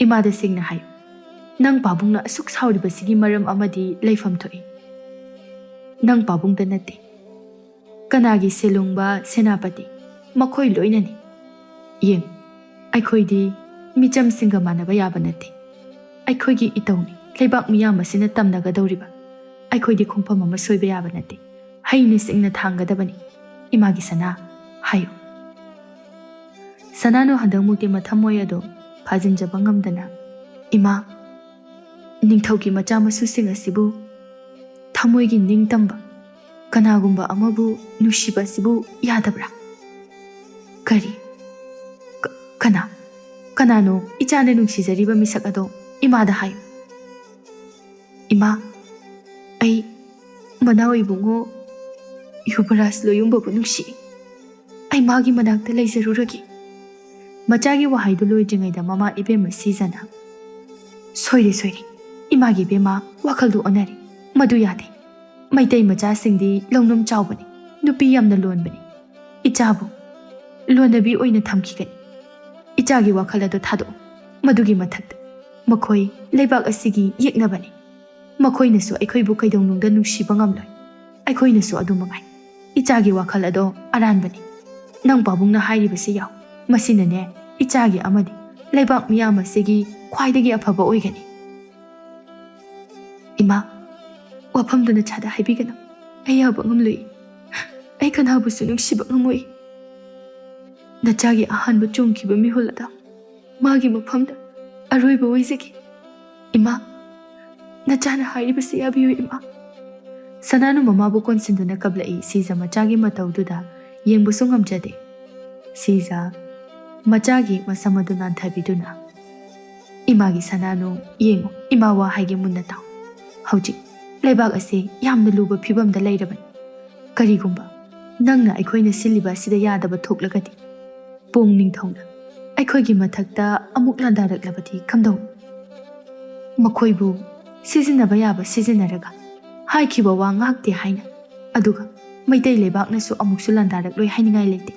ꯏꯃꯥꯗ ꯁꯦꯡꯅ ꯍꯥꯏꯌꯨ꯫ ꯅꯪ ꯄꯥꯕꯨꯡꯅ ꯑꯁꯨꯛ ꯁꯥꯎꯔꯤꯕꯁꯤꯒꯤ ꯃꯔꯝ ꯑꯃꯗꯤ ꯂꯩꯐꯝ ꯊꯣꯛꯏ꯫ ꯅꯪ ꯄꯥꯕꯨꯡꯗ ꯅꯠꯇꯦ꯫ ꯀꯅꯥꯒꯤ ꯁꯦꯂꯨꯡꯕ, ꯁꯦꯅꯥꯄꯇꯤ, ꯃꯈꯣꯏ ꯂꯣꯏꯅꯅꯤ꯫ ꯌꯦꯡ, ꯑꯩꯈꯣꯏꯗꯤ ꯃꯤꯆꯝꯁꯤꯡꯒ ꯃꯥꯟꯅꯕ ꯌꯥꯕ ꯅꯠꯇꯦ꯫ ꯑꯩꯈꯣꯏꯒꯤ ꯏꯇꯧꯅꯤ ꯂꯩꯕꯥꯛ ꯃꯤꯌꯥꯝ ꯑꯁꯤꯅ ꯇꯝꯅꯒꯗꯧꯔꯤꯕ꯫ ꯑꯩꯈꯣꯏꯗꯤ ꯈꯣꯡꯐꯝ ꯑꯃ ꯁꯣꯏꯕ ꯌꯥꯕ ꯅꯠꯇꯦ꯫ ꯍꯩꯅ ꯁꯤꯡꯅ ꯊꯥꯡꯒꯗꯕꯅꯤ꯫ ꯏꯃꯥꯒꯤ ꯁꯅꯥ, ꯍꯥꯏꯌꯨ꯫ ꯁꯅꯥꯅꯨ ꯍꯟꯗꯛꯃꯨꯛꯇꯤ ꯃꯊꯃꯣꯏ ꯑꯗꯨ ꯐꯥꯖꯤꯟꯖꯕ ꯉꯝꯗꯅ, "ꯏꯃꯥ, ꯅꯤꯡꯊꯧꯒꯤ ꯃꯆꯥ ꯃꯁꯨꯁꯤꯡ ꯑꯁꯤꯕꯨ ꯊꯃꯣꯏꯒꯤ ꯅꯤꯡꯇꯝꯕ, ꯀꯅꯥꯒꯨꯝꯕ ꯑꯃꯕꯨ ꯅꯨꯡꯁꯤꯕ ꯑꯁꯤꯕꯨ ꯌꯥꯗꯕ꯭ꯔꯥ?" "ꯀꯔꯤ? ꯀ-, ꯀꯅꯥ? ꯀꯅꯥꯅꯣ ꯏꯆꯥꯅ ꯅꯨꯡꯁꯤꯖꯔꯤꯕ ꯃꯤꯁꯛ ꯑꯗꯣ? ꯏꯃꯥꯗ ꯍꯥꯏꯌꯨ꯫" "ꯏꯃꯥ, ꯑꯩ ꯃꯅꯥꯎ ꯏꯕꯨꯡꯉꯣ ꯌꯨꯕꯔꯥꯖ ꯂꯣꯌꯨꯝꯕꯕꯨ ꯅꯨꯡꯁꯤ꯫ ꯑꯩ ꯃꯥꯒꯤ ꯃꯅꯥꯛꯇ ꯂꯩꯖꯔꯨꯔꯒꯦ꯫" ꯃꯆꯥꯒꯤ ꯋꯥꯍꯩꯗꯨ ꯂꯣꯏꯗ꯭ꯔꯤꯉꯩꯗ ꯃꯃꯥ ꯏꯕꯦꯝꯃ ꯁꯤꯖꯅ, "ꯁꯣꯏꯔꯦ, ꯁꯣꯏꯔꯦ꯫ ꯏꯃꯥꯒꯤ ꯏꯕꯦꯝꯃ, ꯋꯥꯈꯜꯗꯨ ꯑꯣꯟꯅꯔꯦ꯫ ꯃꯗꯨ ꯌꯥꯗꯦ꯫ ꯃꯩꯇꯩ ꯃꯆꯥꯁꯤꯡꯗꯤ ꯂꯧꯅꯝ ꯆꯥꯎꯕꯅꯤ, ꯅꯨꯄꯤ ꯌꯥꯝꯅ ꯂꯣꯟꯕꯅꯤ꯫ ꯏꯆꯥꯕꯨ ꯂꯣꯟꯅꯕꯤ ꯑꯣꯏꯅ ꯊꯝꯈꯤꯒꯅꯤ꯫ ꯏꯆꯥꯒꯤ ꯋꯥꯈꯜ ꯑꯗꯨ ꯊꯥꯗꯣꯛꯎ꯫ ꯃꯗꯨꯒꯤ ꯃꯊꯛꯇ ꯃꯈꯣꯏ ꯂꯩꯕꯥꯛ ꯑꯁꯤꯒꯤ ꯌꯦꯛꯅꯕꯅꯤ꯫ ꯃꯈꯣꯏꯅꯁꯨ ꯑꯩꯈꯣꯏꯕꯨ ꯀꯩꯗꯧꯅꯨꯡꯗ ꯅꯨꯡꯁꯤꯕ ꯉꯝꯂꯣꯏ꯫ ꯑꯩꯈꯣꯏꯅꯁꯨ ꯑꯗꯨ ꯃꯉꯥꯏ꯫ ꯏꯆꯥꯒꯤ ꯋꯥꯈꯜ ꯑꯗꯣ ꯑꯔꯥꯟꯕꯅꯤ꯫ ꯅꯪ ꯄꯥꯕꯨꯡꯅ ꯍꯥꯏꯔꯤꯕꯁꯤ ꯌꯥꯎ꯫ ꯃꯁꯤꯅꯅꯦ, ꯏꯆꯥꯒꯤ ꯑꯃꯗꯤ ꯂꯩꯕꯥꯛ ꯃꯤꯌꯥꯝ ꯑꯁꯤꯒꯤ ꯈ꯭ꯋꯥꯏꯗꯒꯤ ꯑꯐꯕ ꯑꯣꯏꯒꯅꯤ꯫" "ꯏꯃꯥ, ꯋꯥꯐꯝꯗꯨ ꯅꯆꯥꯗ ꯍꯥꯏꯕꯤꯒꯅꯨ꯫ ꯑꯩ ꯌꯥꯕ ꯉꯝꯂꯣꯏ꯫ ꯑꯩ ꯀꯅꯥꯕꯨꯁꯨ ꯅꯨꯡꯁꯤꯕ ꯉꯝꯃꯣꯏ꯫ ꯅꯆꯥꯒꯤ ꯑꯍꯥꯟꯕ ꯆꯣꯡꯈꯤꯕ ꯃꯤꯍꯨꯜ ꯑꯗꯣ ꯃꯥꯒꯤ ꯃꯐꯝꯗ ꯑꯔꯣꯏꯕ ꯑꯣꯏꯖꯒꯦ꯫ ꯏꯃꯥ, ꯅꯆꯥꯅ ꯍꯥꯏꯔꯤꯕꯁꯤ ꯌꯥꯕꯤꯌꯨ, ꯏꯃꯥ꯫" ꯁꯅꯥꯅꯨ ꯃꯃꯥꯕꯨ ꯀꯣꯟꯁꯤꯟꯗꯨꯅ ꯀꯞꯂꯛꯏ꯫ ꯁꯤꯖ ꯃꯆꯥꯒꯤ ꯃꯇꯧꯗꯨꯗ ꯌꯦꯡꯕꯁꯨ ꯉꯝꯖꯗꯦ꯫ ꯁꯤꯖ ꯃꯆꯥꯒꯤ ꯃꯁꯝ ꯑꯗꯨ ꯅꯥꯟꯊꯕꯤꯗꯨꯅ, "ꯏꯃꯥꯒꯤ ꯁꯅꯥꯅꯨ, ꯌꯦꯡꯉꯨ, ꯏꯃꯥ ꯋꯥ ꯍꯥꯏꯒꯦ ꯃꯨꯟꯅ ꯇꯥꯎ꯫ ꯍꯧꯖꯤꯛ ꯂꯩꯕꯥꯛ ꯑꯁꯤ ꯌꯥꯝꯅ ꯂꯨꯕ ꯐꯤꯕꯝꯗ ꯂꯩꯔꯕꯅꯤ꯫ ꯀꯔꯤꯒꯨꯝꯕ ꯅꯪꯅ ꯑꯩꯈꯣꯏꯅ ꯁꯤꯜꯂꯤꯕ ꯑꯁꯤꯗ ꯌꯥꯗꯕ ꯊꯣꯛꯂꯒꯗꯤ, ꯄꯣꯡ ꯅꯤꯡꯊꯧꯅ ꯑꯩꯈꯣꯏꯒꯤ ꯃꯊꯛꯇ ꯑꯃꯨꯛ ꯂꯥꯟꯗꯥꯔꯛꯂꯕꯗꯤ ꯀꯝꯗꯧꯅꯤ? ꯃꯈꯣꯏꯕꯨ ꯁꯤꯖꯤꯟꯅꯕ ꯌꯥꯕ ꯁꯤꯖꯤꯟꯅꯔꯒ ꯍꯥꯏꯈꯤꯕ ꯋꯥ ꯉꯥꯛꯇꯦ ꯍꯥꯏꯅ, ꯑꯗꯨꯒ ꯃꯩꯇꯩ ꯂꯩꯕꯥꯛꯅꯁꯨ ꯑꯃꯨꯛꯁꯨ ꯂꯥꯟꯗꯥꯔꯛꯂꯣꯏ ꯍꯥꯏꯅꯤꯡꯉꯥꯏ ꯂꯩꯇꯦ꯫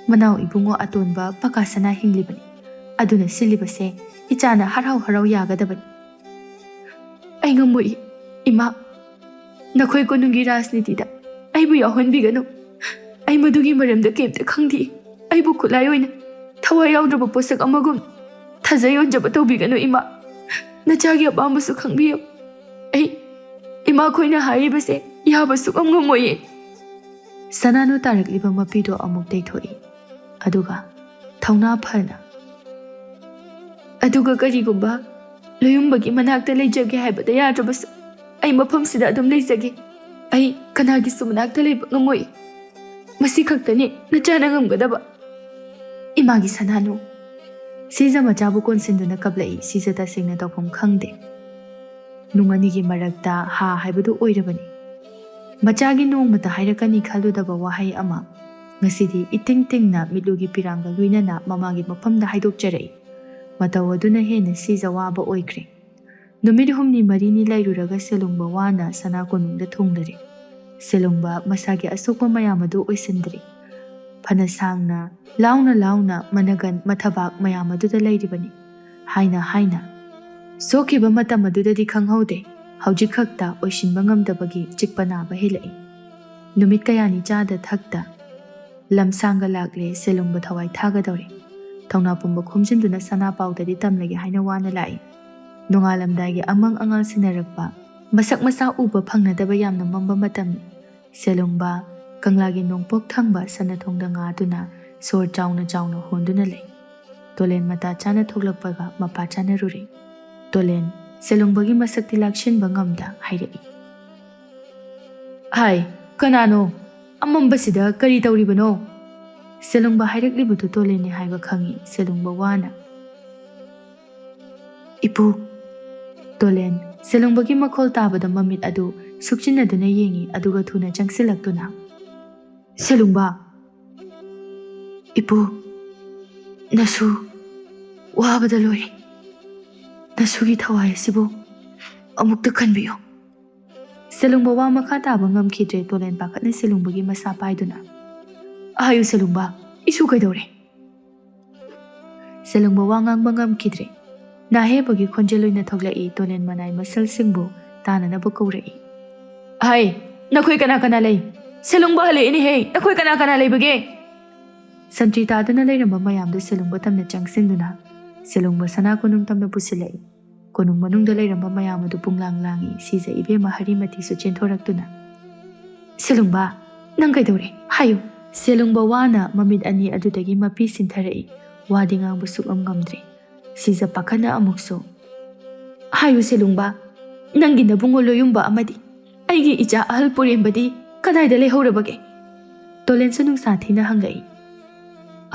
ꯃꯅꯥꯎ ꯏꯕꯨꯡꯉꯣ ꯑꯇꯣꯟꯕ ꯄꯀꯥ ꯁꯅꯥ ꯍꯤꯡꯂꯤꯕꯅꯤ꯫ ꯑꯗꯨꯅ ꯁꯤꯜꯂꯤꯕꯁꯦ ꯏꯆꯥꯅ ꯍꯔꯥꯎ ꯍꯔꯥꯎ ꯌꯥꯒꯗꯕꯅꯤ꯫ ꯑꯩ ꯉꯝꯃꯣꯏ, ꯏꯃꯥ꯫ ꯅꯈꯣꯏ ꯀꯣꯅꯨꯡꯒꯤ ꯔꯥꯖꯅꯤꯇꯤꯗ ꯑꯩꯕꯨ ꯌꯥꯎꯍꯟꯕꯤꯒꯅꯨ꯫ ꯑꯩ ꯃꯗꯨꯒꯤ ꯃꯔꯝꯗ ꯀꯩꯝꯇ ꯈꯪꯗꯦ꯫ ꯑꯩꯕꯨ ꯈꯨꯠꯂꯥꯏ ꯑꯣꯏꯅ ꯊꯋꯥꯏ ꯌꯥꯎꯗ꯭ꯔꯕ ꯄꯣꯠꯁꯛ ꯑꯃꯒꯨꯝ ꯊꯥꯖ ꯌꯣꯟꯖꯕ ꯇꯧꯕꯤꯒꯅꯨ, ꯏꯃꯥ꯫ ꯅꯆꯥꯒꯤ ꯑꯄꯥꯝꯕꯁꯨ ꯈꯪꯕꯤꯌꯨ꯫ ꯑꯩ ꯏꯃꯥꯈꯣꯏꯅ ꯍꯥꯏꯔꯤꯕꯁꯦ ꯌꯥꯕ ꯁꯨꯛꯉꯝ ꯉꯝꯃꯣꯏꯌꯦ꯫ ꯁꯅꯥꯅꯨ ꯇꯥꯔꯛꯂꯤꯕ ꯃꯄꯤꯗꯣ ꯑꯃꯨꯛ ꯇꯩꯊꯣꯛꯏ꯫ ꯑꯗꯨꯒ ꯊꯧꯅꯥ ꯐꯅ, "ꯑꯗꯨꯒ ꯀꯔꯤꯒꯨꯝꯕ ꯂꯣꯌꯨꯝꯕꯒꯤ ꯃꯅꯥꯛꯇ ꯂꯩꯖꯒꯦ ꯍꯥꯏꯕꯗ ꯌꯥꯗ꯭ꯔꯕꯁꯨ, ꯑꯩ ꯃꯐꯝꯁꯤꯗ ꯑꯗꯨꯝ ꯂꯩꯖꯒꯦ꯫ ꯑꯩ ꯀꯅꯥꯒꯤꯁꯨ ꯃꯅꯥꯛꯇ ꯂꯩꯕ ꯉꯝꯃꯣꯏ꯫ ꯃꯁꯤ ꯈꯛꯇꯅꯤ ꯅꯆꯥꯅ ꯉꯝꯒꯗꯕ, ꯏꯃꯥꯒꯤ ꯁꯅꯥꯅꯨ꯫" ꯁꯤꯖ ꯃꯆꯥꯕꯨ ꯀꯣꯟꯁꯤꯟꯗꯨꯅ ꯀꯞꯂꯛꯏ꯫ ꯁꯤꯖ ꯇꯁꯦꯡꯅ ꯇꯧꯐꯝ ꯈꯪꯗꯦ꯫ ꯅꯨꯡ ꯑꯅꯤꯒꯤ ꯃꯔꯛꯇ ꯍꯥ ꯍꯥꯏꯕꯗꯨ ꯑꯣꯏꯔꯕꯅꯤ꯫ ꯃꯆꯥꯒꯤ ꯅꯣꯡꯃꯇ ꯍꯥꯏꯔꯛꯀꯅꯤ ꯈꯜꯂꯨꯗꯕ ꯋꯥꯍꯩ ꯑꯃ ꯉꯁꯤꯗꯤ ꯏꯇꯤꯡ ꯇꯤꯡꯅ ꯃꯤꯠꯂꯨꯒꯤ ꯄꯤꯔꯥꯡꯒ ꯂꯣꯏꯅꯅ ꯃꯃꯥꯒꯤ ꯃꯐꯝꯗ ꯍꯥꯏꯗꯣꯛꯆꯔꯛꯏ꯫ ꯃꯇꯧ ꯑꯗꯨꯅ ꯍꯦꯟꯅ ꯁꯤꯖ ꯋꯥꯕ ꯑꯣꯏꯈ꯭ꯔꯦ꯫ ꯅꯨꯃꯤꯠ ꯍꯨꯝꯅꯤ ꯃꯔꯤꯅꯤ ꯂꯩꯔꯨꯔꯒ ꯁꯦꯂꯨꯡꯕ ꯋꯥꯅ ꯁꯅꯥ ꯀꯣꯅꯨꯡꯗ ꯊꯨꯡꯂꯔꯦ꯫ ꯁꯦꯂꯨꯡꯕ ꯃꯁꯥꯒꯤ ꯑꯁꯣꯛꯄ ꯃꯌꯥꯝ ꯑꯗꯨ ꯑꯣꯏꯁꯤꯟꯗ꯭ꯔꯤ꯫ ꯐꯅ ꯁꯥꯡꯅ ꯂꯥꯎꯅ ꯂꯥꯎꯅ ꯃꯅꯒꯟ ꯃꯊꯕꯥꯛ ꯃꯌꯥꯝ ꯑꯗꯨꯗ ꯂꯩꯔꯤꯕꯅꯤ꯫ ꯍꯥꯏꯅ ꯍꯥꯏꯅ ꯁꯣꯛꯈꯤꯕ ꯃꯇꯝ ꯑꯗꯨꯗꯗꯤ ꯈꯪꯍꯧꯗꯦ꯫ ꯍꯧꯖꯤꯛ ꯈꯛꯇ ꯑꯣꯏꯁꯤꯟꯕ ꯉꯝꯗꯕꯒꯤ ꯆꯤꯛꯄ ꯅꯥꯕ ꯍꯦꯜꯂꯛꯏ꯫ ꯅꯨꯃꯤꯠ ꯀꯌꯥꯅꯤ ꯆꯥꯗ ꯊꯛꯇ ꯂꯝꯁꯥꯡꯒ ꯂꯥꯛꯂꯦ꯫ ꯁꯦꯂꯨꯡꯕ ꯊꯋꯥꯏ ꯊꯥꯒꯗꯧꯔꯦ꯫ ꯊꯧꯅꯥ ꯄꯨꯝꯕ ꯈꯣꯝꯖꯤꯟꯗꯨꯅ ꯁꯅꯥ ꯄꯥꯎꯗꯗꯤ ꯇꯝꯂꯒꯦ ꯍꯥꯏꯅ ꯋꯥꯅ ꯂꯥꯛꯏ꯫ ꯅꯣꯡꯉꯥꯂꯝꯗꯥꯏꯒꯤ ꯑꯃꯪ ꯑꯉꯥꯜ ꯁꯤꯟꯅꯔꯛꯄ, ꯃꯁꯛ ꯃꯁꯥ ꯎꯕ ꯐꯪꯅꯗꯕ ꯌꯥꯝꯅ ꯃꯝꯕ ꯃꯇꯝꯅꯤ꯫ ꯁꯦꯂꯨꯡꯕ ꯀꯪꯂꯥꯒꯤ ꯅꯣꯡꯄꯣꯛ ꯊꯪꯕ ꯁꯅꯥꯊꯣꯡꯗ ꯉꯥꯗꯨꯅ ꯁꯣꯔ ꯆꯥꯎꯅ ꯆꯥꯎꯅ ꯍꯣꯟꯗꯨꯅ ꯂꯩ꯫ ꯇꯣꯂꯦꯟ ꯃꯇꯥ ꯆꯥꯅ ꯊꯣꯛꯂꯛꯄꯒ ꯃꯄꯥ ꯆꯥꯅꯔꯨꯔꯦ꯫ ꯇꯣꯂꯦꯟ ꯁꯦꯂꯨꯡꯕꯒꯤ ꯃꯁꯛꯇꯤ ꯂꯥꯛꯁꯤꯟꯕ ꯉꯝꯗ ꯍꯥꯏꯔꯛꯏ, "ꯍꯥꯏ, ꯀꯅꯥꯅꯣ? ꯑꯃꯝꯕꯁꯤꯗ ꯀꯔꯤ ꯇꯧꯔꯤꯕꯅꯣ?" ꯁꯦꯂꯨꯡꯕ ꯍꯥꯏꯔꯛꯂꯤꯕꯗꯨ ꯇꯣꯂꯦꯟꯅꯤ ꯍꯥꯏꯕ ꯈꯪꯏ꯫ ꯁꯦꯂꯨꯡꯕ ꯋꯥꯅ, "ꯏꯄꯨ꯫" ꯇꯣꯂꯦꯟ ꯁꯦꯂꯨꯡꯕꯒꯤ ꯃꯈꯣꯜ ꯇꯥꯕꯗ ꯃꯃꯤꯠ ꯑꯗꯨ ꯁꯨꯛꯆꯤꯟꯅꯗꯨꯅ ꯌꯦꯡꯏ, ꯑꯗꯨꯒ ꯊꯨꯅ ꯆꯪꯁꯤꯜꯂꯛꯇꯨꯅ, "ꯁꯦꯂꯨꯡꯕ!" "ꯏꯄꯨ, ꯅꯁꯨ ꯋꯥꯕꯗ ꯂꯣꯏꯔꯦ꯫ ꯅꯁꯨꯒꯤ ꯊꯋꯥꯏ ꯑꯁꯤꯕꯨ ꯑꯃꯨꯛꯇ ꯀꯟꯕꯤꯌꯨ꯫" ꯁꯦꯂꯨꯡꯕ ꯋꯥ ꯃꯈꯥ ꯇꯥꯕ ꯉꯝꯈꯤꯗ꯭ꯔꯦ꯫ ꯇꯣꯂꯦꯟ ꯄꯥꯈꯠꯅ ꯁꯦꯂꯨꯡꯕꯒꯤ ꯃꯁꯥ ꯄꯥꯏꯗꯨꯅ, "ꯍꯥꯏꯌꯨ ꯁꯦꯂꯨꯡꯕ, "ꯏꯁꯨ ꯀꯩꯗꯧꯔꯦ?" ꯁꯦꯂꯨꯡꯕ ꯋꯥ ꯉꯥꯡꯕ ꯉꯝꯈꯤꯗ꯭ꯔꯦ꯫ ꯅꯥꯍꯦꯕꯒꯤ ꯈꯣꯟꯖꯦꯜ ꯑꯣꯏꯅ ꯊꯣꯛꯂꯛꯏ꯫ ꯇꯣꯂꯦꯟ ꯃꯅꯥꯏ ꯃꯁꯜꯁꯤꯡꯕꯨ ꯇꯥꯅꯅꯕ ꯀꯧꯔꯛꯏ꯫ "ꯍꯩ, ꯅꯈꯣꯏ ꯀꯅꯥ ꯀꯅꯥ ꯂꯩ? ꯁꯦꯂꯨꯡꯕ ꯍꯜꯂꯛꯏꯅꯦꯍꯦ, ꯅꯈꯣꯏ ꯀꯅꯥ ꯀꯅꯥ ꯂꯩꯕꯒꯦ?" ꯁꯟꯇ꯭ꯔꯤ ꯇꯥꯗꯨꯅ ꯂꯩꯔꯝꯕ ꯃꯌꯥꯝꯗꯨ ꯁꯦꯂꯨꯡꯕ ꯇꯝꯅ ꯆꯪꯁꯤꯟꯗꯨꯅ ꯁꯦꯂꯨꯡꯕ ꯁꯅꯥ ꯀꯣꯅꯨꯡ ꯇꯝꯅ ꯄꯨꯁꯤꯜꯂꯛꯏ꯫ ꯀꯣꯅꯨꯡ ꯃꯅꯨꯡꯗ ꯂꯩꯔꯝꯕ ꯃꯌꯥꯝ ꯑꯗꯨ ꯄꯨꯡꯂꯥꯡ ꯂꯥꯡꯏ꯫ ꯁꯤꯖ ꯏꯕꯦꯝꯃ ꯍꯔꯤꯃꯇꯤꯁꯨ ꯆꯦꯟꯊꯣꯔꯛꯇꯨꯅ, "ꯁꯦꯂꯨꯡꯕ, ꯅꯪ ꯀꯩꯗꯧꯔꯦ? ꯍꯥꯏꯌꯨ꯫" ꯁꯦꯂꯨꯡꯕ ꯋꯥꯅ ꯃꯃꯤꯠ ꯑꯅꯤ ꯑꯗꯨꯗꯒꯤ ꯃꯄꯤ ꯁꯤꯟꯊꯔꯛꯏ꯫ ꯋꯥꯗꯤ ꯉꯥꯡꯕ ꯁꯨꯛꯉꯝ ꯉꯝꯗ꯭ꯔꯦ꯫ ꯁꯤꯖ ꯄꯥꯈꯠꯅ ꯑꯃꯨꯛꯁꯨ, "ꯍꯥꯏꯌꯨ ꯁꯦꯂꯨꯡꯕ, ꯅꯪꯒꯤ ꯅꯕꯨꯡꯉꯣ ꯂꯣꯌꯨꯝꯕ ꯑꯃꯗꯤ ꯑꯩꯒꯤ ꯏꯆꯥ ꯑꯍꯜ ꯄꯨꯔꯦꯝꯕꯗꯤ ꯀꯗꯥꯏꯗ ꯂꯩꯍꯧꯔꯕꯒꯦ?" ꯇꯣꯂꯦꯟꯁꯨ ꯅꯨꯡꯁꯥ ꯊꯤꯅ ꯍꯪꯂꯛꯏ꯫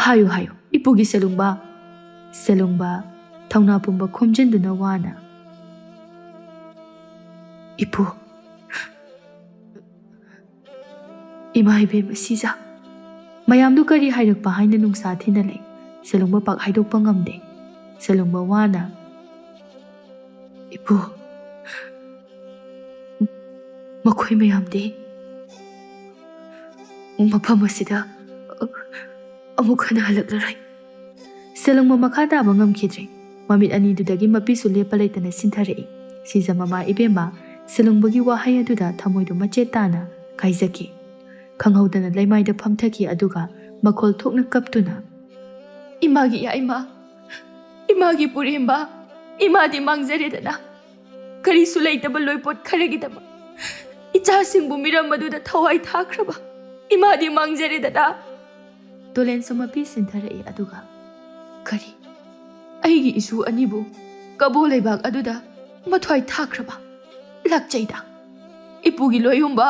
"ꯍꯥꯏꯌꯨ, ꯍꯥꯏꯌꯨ, ꯏꯄꯨꯒꯤ ꯁꯦꯂꯨꯡꯕ꯫" ꯁꯦꯂꯨꯡꯕ ꯊꯧꯅꯥ ꯄꯨꯝꯕ ꯈꯣꯝꯖꯤꯟꯗꯨꯅ ꯋꯥꯅ, "ꯏꯄꯨ, ꯏꯃꯥ ꯏꯕꯦꯝꯃ ꯁꯤꯖ꯫" ꯃꯌꯥꯝꯗꯨ ꯀꯔꯤ ꯍꯥꯏꯔꯛꯄ ꯍꯥꯏꯅ ꯅꯨꯡꯁꯥ ꯊꯤꯅ ꯂꯩ꯫ ꯁꯦꯂꯨꯡꯕ ꯄꯥꯛ ꯍꯥꯏꯗꯣꯛꯄ ꯉꯝꯗꯦ꯫ ꯁꯦꯂꯨꯡꯕ ꯋꯥꯅ, "ꯏꯄꯨ, ꯃꯈꯣꯏ ꯃꯌꯥꯝꯗꯤ ꯃꯐꯝ ꯑꯁꯤꯗ ꯑꯃꯨꯛ ꯍꯟꯅ ꯍꯜꯂꯛꯂꯔꯣꯏ꯫" ꯁꯦꯂꯨꯡꯕ ꯃꯈꯥ ꯇꯥꯕ ꯉꯝꯈꯤꯗ꯭ꯔꯦ꯫ ꯃꯃꯤꯠ ꯑꯅꯤꯗꯨꯗꯒꯤ ꯃꯄꯤꯁꯨ ꯂꯦꯞꯄ ꯂꯩꯇꯅ ꯁꯤꯟꯊꯔꯛꯏ꯫ ꯁꯤꯖ ꯃꯃꯥ ꯏꯕꯦꯝꯃ ꯁꯦꯂꯨꯡꯕꯒꯤ ꯋꯥꯍꯩ ꯑꯗꯨꯗ ꯊꯃꯣꯏꯗꯨ ꯃꯆꯦꯠ ꯇꯥꯅ ꯀꯥꯏꯖꯈꯤ꯫ ꯈꯪꯍꯧꯗꯅ ꯂꯩꯃꯥꯏꯗ ꯐꯝꯊꯈꯤ, ꯑꯗꯨꯒ ꯃꯈꯣꯜ ꯊꯣꯛꯅ ꯀꯞꯇꯨꯅ, "ꯏꯃꯥꯒꯤ ꯌꯥꯏꯃ, ꯏꯃꯥꯒꯤ ꯄꯨꯔꯦꯝꯕ, ꯏꯃꯥꯗꯤ ꯃꯥꯡꯖꯔꯦꯗꯅ꯫ ꯀꯔꯤꯁꯨ ꯂꯩꯇꯕ ꯂꯣꯏꯄꯣꯠ ꯈꯔꯒꯤꯗꯃꯛ ꯏꯆꯥꯁꯤꯡꯕꯨ ꯃꯤꯔꯝ ꯑꯗꯨꯗ ꯊꯋꯥꯏ ꯊꯥꯈ꯭ꯔꯕ ꯏꯃꯥꯗꯤ ꯃꯥꯡꯖꯔꯦꯗꯅ꯫" ꯇꯣꯂꯦꯟꯁꯨ ꯃꯄꯤ ꯁꯤꯟꯊꯔꯛꯏ, ꯑꯗꯨꯒ, "ꯀꯔꯤ? ꯑꯩꯒꯤ ꯏꯁꯨ ꯑꯅꯤꯕꯨ ꯀꯕꯣ ꯂꯩꯕꯥꯛ ꯑꯗꯨꯗ ꯃꯊ꯭ꯋꯥꯏ ꯊꯥꯈ꯭ꯔꯕ? ꯂꯥꯛꯆꯩꯗ꯫ ꯏꯄꯨꯒꯤ ꯂꯣꯌꯨꯝꯕ,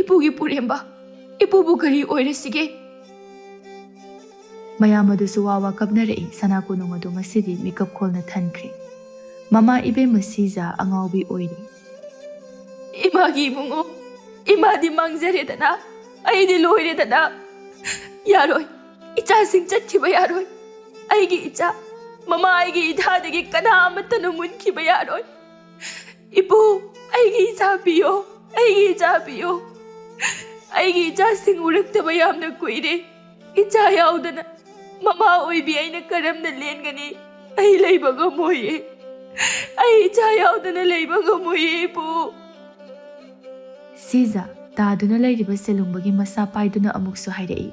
ꯏꯄꯨꯒꯤ ꯄꯨꯔꯦꯝꯕ, ꯏꯄꯨꯕꯨ ꯀꯔꯤ ꯑꯣꯏꯔꯁꯤꯒꯦ?" ꯃꯌꯥꯝ ꯑꯗꯨꯁꯨ ꯋꯥ ꯋꯥ ꯀꯞꯅꯔꯛꯏ꯫ ꯁꯅꯥ ꯀꯣꯅꯨꯡ ꯑꯗꯨ ꯉꯁꯤꯗꯤ ꯃꯤꯀꯞ ꯈꯣꯜꯅ ꯊꯟꯈ꯭ꯔꯦ꯫ ꯃꯃꯥ ꯏꯕꯦꯝꯃ ꯁꯤꯖ ꯑꯉꯥꯎꯕꯤ ꯑꯣꯏꯔꯤ꯫ "ꯏꯃꯥꯒꯤ ꯏꯕꯨꯡꯉꯣ, ꯏꯃꯥꯗꯤ ꯃꯥꯡꯖꯔꯦꯗꯅ, ꯑꯩꯗꯤ ꯂꯣꯏꯔꯦꯗꯅ꯫ ꯌꯥꯔꯣꯏ, ꯏꯆꯥꯁꯤꯡ ꯆꯠꯈꯤꯕ ꯌꯥꯔꯣꯏ꯫ ꯑꯩꯒꯤ ꯏꯆꯥ, ꯃꯃꯥ ꯑꯩꯒꯤ ꯏꯊꯥꯗꯒꯤ ꯀꯅꯥ ꯑꯃꯠꯇꯅ ꯃꯨꯟꯈꯤꯕ ꯌꯥꯔꯣꯏ꯫ ꯏꯄꯨ, ꯑꯩꯒꯤ ꯏꯆꯥ ꯄꯤꯌꯣ, ꯑꯩꯒꯤ ꯏꯆꯥ ꯄꯤꯌꯣ꯫ ꯑꯩꯒꯤ ꯏꯆꯥꯁꯤꯡ ꯎꯔꯛꯇꯕ ꯌꯥꯝꯅ ꯀꯨꯏꯔꯦ꯫ ꯏꯆꯥ ꯌꯥꯎꯗꯅ ꯃꯃꯥ ꯑꯣꯏꯕꯤ ꯑꯩꯅ ꯀꯔꯝꯅ ꯂꯦꯟꯒꯅꯤ? ꯑꯩ ꯂꯩꯕ ꯉꯝꯃꯣꯏꯌꯦ꯫ ꯑꯩ ꯏꯆꯥ ꯌꯥꯎꯗꯅ ꯂꯩꯕ ꯉꯝꯃꯣꯏꯌꯦ, ꯏꯄꯨ꯫ ꯁꯤꯖ ꯇꯥꯗꯨꯅ ꯂꯩꯔꯤꯕ ꯁꯦꯂꯨꯡꯕꯒꯤ ꯃꯁꯥ ꯄꯥꯏꯗꯨꯅ ꯑꯃꯨꯛꯁꯨ ꯍꯥꯏꯔꯛꯏ꯫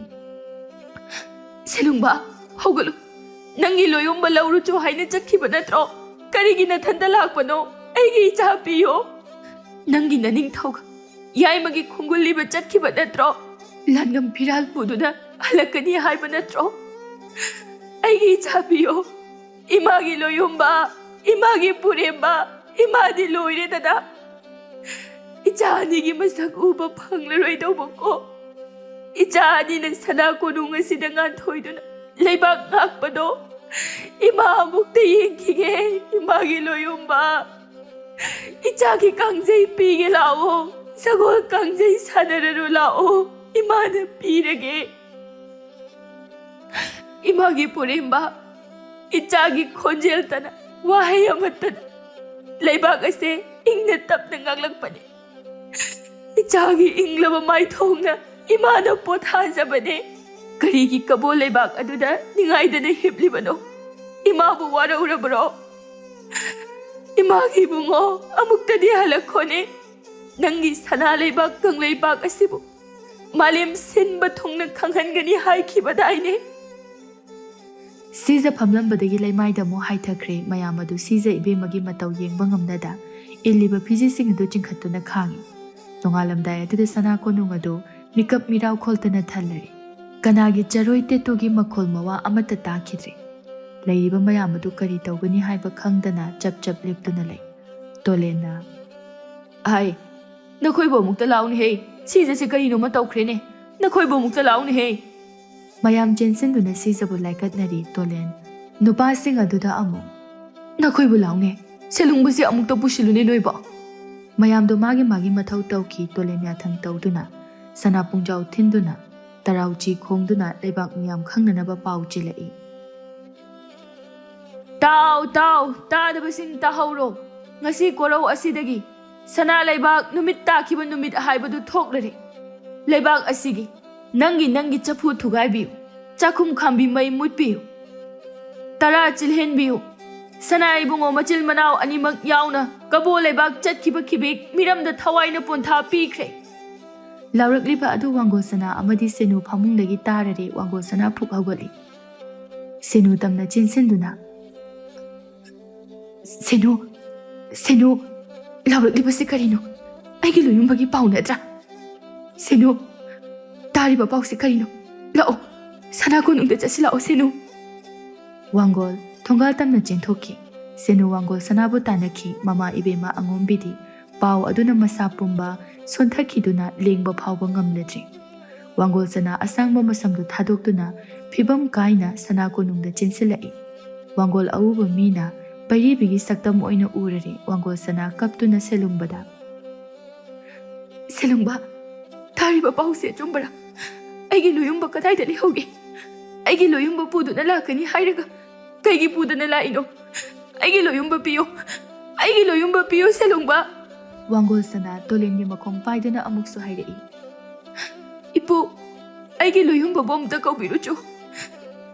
ꯁꯦꯂꯨꯡꯕ, ꯍꯧꯒꯠꯂꯨ꯫ ꯅꯪꯒꯤ ꯂꯣꯌꯨꯝꯕ ꯂꯧꯔꯨꯆꯣ ꯍꯥꯏꯅ ꯆꯠꯈꯤꯕ ꯅꯠꯇ꯭ꯔꯣ? ꯀꯔꯤꯒꯤ ꯅꯊꯟꯇ ꯂꯥꯛꯄꯅꯣ? ꯑꯩꯒꯤ ꯏꯆꯥ ꯄꯤꯌꯣ꯫ ꯅꯪꯒꯤ ꯅꯅꯤꯡꯊꯧꯒ ꯌꯥꯏꯃꯒꯤ ꯈꯣꯡꯒꯨꯜ ꯂꯤꯕ ꯆꯠꯈꯤꯕ ꯅꯠꯇ꯭ꯔꯣ? ꯂꯥꯟꯉꯝ ꯐꯤꯔꯥꯜ ꯄꯨꯗꯨꯅ ꯍꯜꯂꯛꯀꯅꯤ ꯍꯥꯏꯕ ꯅꯠꯇ꯭ꯔꯣ? ꯑꯩꯒꯤ ꯏꯆꯥ ꯄꯤꯌꯣ꯫ ꯏꯃꯥꯒꯤ ꯂꯣꯌꯨꯝꯕ, ꯏꯃꯥꯒꯤ ꯄꯨꯔꯦꯝꯕ, ꯏꯃꯥꯗꯤ ꯂꯣꯏꯔꯦꯗꯅ꯫ ꯏꯆꯥ ꯑꯅꯤꯒꯤ ꯃꯁꯛ ꯎꯕ ꯐꯪꯂꯔꯣꯏꯗꯧꯕꯀꯣ꯫ ꯏꯆꯥ ꯑꯅꯤꯅ ꯁꯅꯥ ꯀꯣꯅꯨꯡ ꯑꯁꯤꯗ ꯉꯥꯟꯊꯣꯏꯗꯨꯅ ꯂꯩꯕꯥꯛ ꯉꯥꯛꯄꯗꯣ ꯏꯃꯥ ꯑꯃꯨꯛꯇ ꯌꯦꯡꯈꯤꯒꯦ, ꯏꯃꯥꯒꯤ ꯂꯣꯌꯨꯝꯕ꯫ ꯏꯆꯥꯒꯤ ꯀꯥꯡꯖꯩ ꯄꯤꯒꯦ ꯂꯥꯛꯑꯣ, ꯁꯒꯣꯜ ꯀꯥꯡꯖꯩ ꯁꯥꯟꯅꯔꯔꯣ ꯂꯥꯛꯑꯣ, ꯏꯃꯥꯅ ꯄꯤꯔꯒꯦ꯫ ꯏꯃꯥꯒꯤ ꯄꯨꯔꯦꯝꯕ, ꯏꯆꯥꯒꯤ ꯈꯣꯟꯖꯦꯜꯇꯅ, ꯋꯥꯍꯩ ꯑꯃꯠꯇꯅ ꯂꯩꯕꯥꯛ ꯑꯁꯦ ꯏꯪꯅ ꯇꯞꯅ ꯉꯥꯛꯂꯛꯄꯅꯤ꯫ ꯏꯆꯥꯒꯤ ꯏꯪꯂꯕ ꯃꯥꯏꯊꯣꯡꯅ ꯏꯃꯥꯅ ꯄꯣꯊꯥꯖꯕꯅꯦ꯫ ꯀꯔꯤꯒꯤ ꯀꯕꯣ ꯂꯩꯕꯥꯛ ꯑꯗꯨꯗ ꯅꯤꯡꯉꯥꯏꯗꯅ ꯍꯤꯞꯂꯤꯕꯅꯣ? ꯏꯃꯥꯕꯨ ꯋꯥꯔꯧꯔꯕ꯭ꯔꯣ? ꯏꯃꯥꯒꯤ ꯏꯕꯨꯡꯉꯣ, ꯑꯃꯨꯛꯇꯗꯤ ꯍꯜꯂꯛꯈꯣꯅꯦ꯫ ꯅꯪꯒꯤ ꯁꯅꯥ ꯂꯩꯕꯥꯛ ꯀꯪꯂꯩꯄꯥꯛ ꯑꯁꯤꯕꯨ ꯃꯥꯂꯦꯝ ꯁꯤꯟꯕ ꯊꯨꯡꯅ ꯈꯪꯍꯟꯒꯅꯤ ꯍꯥꯏꯈꯤꯕꯗꯥꯏꯅꯦ꯫ ꯁꯤꯖ ꯐꯝꯂꯝꯕꯗꯒꯤ ꯂꯩꯃꯥꯏꯗ ꯑꯃꯨꯛ ꯍꯥꯏꯊꯈ꯭ꯔꯦ꯫ ꯃꯌꯥꯝ ꯑꯗꯨ ꯁꯤꯖ ꯏꯕꯦꯝꯃꯒꯤ ꯃꯇꯧ ꯌꯦꯡꯕ ꯉꯝꯅꯗ ꯏꯜꯂꯤꯕ ꯐꯤꯖꯦꯁꯤꯡ ꯑꯗꯨ ꯆꯤꯡꯈꯠꯇꯨꯅ ꯈꯥꯡꯉꯤ꯫ ꯅꯣꯡꯉꯥꯜꯂꯝꯗꯥꯏ ꯑꯗꯨꯗ ꯁꯅꯥ ꯀꯣꯅꯨꯡ ꯑꯗꯨ ꯃꯤꯀꯞ ꯃꯤꯔꯥꯎ ꯈꯣꯜꯇꯅ ꯊꯜꯂꯔꯦ꯫ ꯀꯅꯥꯒꯤ ꯆꯔꯣꯏ ꯇꯦꯇꯨꯒꯤ ꯃꯈꯣꯜ ꯃꯋꯥ ꯑꯃꯠꯇ ꯇꯥꯈꯤꯗ꯭ꯔꯦ꯫ ꯂꯩꯔꯤꯕ ꯃꯌꯥꯝ ꯑꯗꯨ ꯀꯔꯤ ꯇꯧꯒꯅꯤ ꯍꯥꯏꯕ ꯈꯪꯗꯅ ꯆꯞ ꯆꯞ ꯂꯦꯞꯇꯨꯅ ꯂꯩ꯫ ꯇꯣꯂꯦꯟꯅ, "ꯑꯍꯩ, ꯅꯈꯣꯏꯕꯨ ꯑꯃꯨꯛꯇ ꯂꯥꯎꯅꯦꯍꯦ꯫ ꯁꯤꯖꯁꯦ ꯀꯔꯤꯅꯣꯃ ꯇꯧꯈ꯭ꯔꯦꯅꯦ꯫ ꯅꯈꯣꯏꯕꯨ ꯑꯃꯨꯛꯇ ꯂꯥꯎꯅꯦꯍꯦ꯫" ꯃꯌꯥꯝ ꯆꯦꯟꯁꯤꯟꯗꯨꯅ ꯁꯤꯖꯕꯨ ꯂꯥꯏꯀꯠꯅꯔꯤ꯫ ꯇꯣꯂꯦꯟ ꯅꯨꯄꯥꯁꯤꯡ ꯑꯗꯨꯗ ꯑꯃꯨꯛ, "ꯅꯈꯣꯏꯕꯨ ꯂꯥꯎꯅꯦ꯫ ꯁꯦꯂꯨꯡꯕꯁꯦ ꯑꯃꯨꯛꯇ ꯄꯨꯁꯤꯜꯂꯨꯅꯦ ꯅꯣꯏꯕꯣ꯫" ꯃꯌꯥꯝꯗꯣ ꯃꯥꯒꯤ ꯃꯥꯒꯤ ꯃꯊꯧ ꯇꯧꯈꯤ꯫ ꯇꯣꯂꯦꯟ ꯌꯥꯊꯪ ꯇꯧꯗꯨꯅ, ꯁꯅꯥ ꯄꯨꯡꯖꯥꯎ ꯊꯤꯟꯗꯨꯅ, ꯇꯔꯥꯎꯆꯤ ꯈꯣꯡꯗꯨꯅ ꯂꯩꯕꯥꯛ ꯃꯤꯌꯥꯝ ꯈꯪꯅꯅꯕ ꯄꯥꯎ ꯆꯦꯜꯂꯛꯏ꯫ "ꯇꯥꯎ, ꯇꯥꯎ, ꯇꯥꯗꯕꯁꯤꯡ ꯇꯥꯍꯧꯔꯣ꯫ ꯉꯁꯤ ꯀꯣꯔꯧ ꯑꯁꯤꯗꯒꯤ ꯁꯅꯥ ꯂꯩꯕꯥꯛ ꯅꯨꯃꯤꯠ ꯇꯥꯈꯤꯕ ꯅꯨꯃꯤꯠ ꯍꯥꯏꯕꯗꯨ ꯊꯣꯛꯂꯔꯦ꯫ ꯂꯩꯕꯥꯛ ꯑꯁꯤꯒꯤ ꯅꯪꯒꯤ ꯅꯪꯒꯤ ꯆꯐꯨ ꯊꯨꯒꯥꯏꯕꯤꯌꯨ, ꯆꯥꯛꯈꯨꯝ ꯈꯥꯝꯕꯤ ꯃꯩ ꯃꯨꯠꯄꯤꯌꯨ, ꯇꯔꯥ ꯆꯤꯜꯍꯟꯕꯤꯌꯨ꯫ ꯁꯅꯥ ꯏꯕꯨꯡꯉꯣ ꯃꯆꯤꯜ ꯃꯅꯥꯎ ꯑꯅꯤꯃꯛ ꯌꯥꯎꯅ ꯀꯕꯣ ꯂꯩꯕꯥꯛ ꯆꯠꯈꯤꯕ ꯈꯤꯕꯦꯛ ꯃꯤꯔꯝꯗ ꯊꯋꯥꯏꯅ ꯄꯣꯟꯊꯥ ꯄꯤꯈ꯭ꯔꯦ꯫ ꯂꯥꯎꯔꯛꯂꯤꯕ ꯑꯗꯨ ꯋꯥꯡꯒꯣꯜ ꯁꯅꯥ ꯑꯃꯗꯤ ꯁꯦꯅꯨ ꯐꯃꯨꯡꯗꯒꯤ ꯇꯥꯔꯔꯦ꯫ ꯋꯥꯡꯒꯣꯜ ꯁꯅꯥ ꯐꯨꯛ ꯍꯧꯒꯠꯂꯤ꯫ ꯁꯦꯅꯨ ꯇꯝꯅ ꯆꯦꯟꯁꯤꯟꯗꯨꯅ, "ꯁꯦꯅꯨ, ꯁꯦꯅꯨ, ꯂꯥꯎꯔꯛꯂꯤꯕꯁꯤ ꯀꯔꯤꯅꯣ? ꯑꯩꯒꯤ ꯂꯣꯌꯨꯝꯕꯒꯤ ꯄꯥꯎ ꯅꯠꯇ꯭ꯔꯥ? ꯁꯦꯅꯨ, ꯇꯥꯔꯤꯕ ꯄꯥꯎꯁꯤ ꯀꯔꯤꯅꯣ? ꯂꯥꯛꯑꯣ, ꯁꯅꯥ ꯀꯣꯅꯨꯡꯗ ꯆꯠꯁꯤ ꯂꯥꯛꯑꯣ, ꯁꯦꯅꯨ!" ꯋꯥꯡꯒꯣꯜ ꯊꯣꯡꯒꯥꯜ ꯇꯝꯅ ꯆꯦꯟꯊꯣꯛꯈꯤ꯫ ꯁꯦꯅꯨ ꯋꯥꯡꯒꯣꯜ ꯁꯅꯥꯕꯨ ꯇꯥꯟꯅꯈꯤ꯫ ꯃꯃꯥ ꯏꯕꯦꯝꯃ ꯑꯉꯣꯝꯕꯤꯗꯤ ꯄꯥꯎ ꯑꯗꯨꯅ ꯃꯁꯥ ꯄꯨꯝꯕ ꯁꯣꯟꯊꯈꯤꯗꯨꯅ ꯂꯦꯡꯕ ꯐꯥꯎꯕ ꯉꯝꯂꯗ꯭ꯔꯤ꯫ ꯋꯥꯡꯒꯣꯜ ꯁꯅꯥ ꯑꯁꯥꯡꯕ ꯃꯁꯝꯗꯨ ꯊꯥꯗꯣꯛꯇꯨꯅ ꯐꯤꯕꯝ ꯀꯥꯏꯅ ꯁꯅꯥ ꯀꯣꯅꯨꯡꯗ ꯆꯦꯟꯁꯤꯜꯂꯛꯏ꯫ ꯋꯥꯡꯒꯣꯜ ꯑꯎꯕ ꯃꯤꯅ ꯄꯩꯔꯤꯕꯤꯒꯤ ꯁꯛꯇꯝ ꯑꯣꯏꯅ ꯎꯔꯔꯦ꯫ ꯋꯥꯡꯒꯣꯜ ꯁꯅꯥ ꯀꯞꯇꯨꯅ ꯁꯦꯂꯨꯡꯕꯗ, "ꯁꯦꯂꯨꯡꯕ, ꯇꯥꯔꯤꯕ ꯄꯥꯎꯁꯦ ꯑꯆꯨꯝꯕꯔꯥ? ꯑꯩꯒꯤ ꯂꯣꯌꯨꯝꯕ ꯀꯗꯥꯏꯗ ꯂꯩꯍꯧꯒꯦ? ꯑꯩꯒꯤ ꯂꯣꯌꯨꯝꯕ ꯄꯨꯗꯨꯅ ꯂꯥꯛꯀꯅꯤ ꯍꯥꯏꯔꯒ ꯀꯩꯒꯤ ꯄꯨꯗꯅ ꯂꯥꯛꯏꯅꯣ? ꯑꯩꯒꯤ ꯂꯣꯌꯨꯝꯕ ꯄꯤꯌꯨ, ꯑꯩꯒꯤ ꯂꯣꯌꯨꯝꯕ ꯄꯤꯌꯨ, ꯁꯦꯂꯨꯡꯕ!" ꯋꯥꯡꯒꯣꯜ ꯁꯅꯥ ꯇꯣꯂꯦꯟꯒꯤ ꯃꯈꯣꯡ ꯄꯥꯏꯗꯨꯅ ꯑꯃꯨꯛꯁꯨ ꯍꯥꯏꯔꯛꯏ, "ꯏꯄꯨ, ꯑꯩꯒꯤ ꯂꯣꯌꯨꯝꯕꯕꯨ ꯑꯝꯇ ꯀꯧꯕꯤꯔꯨꯆꯣ꯫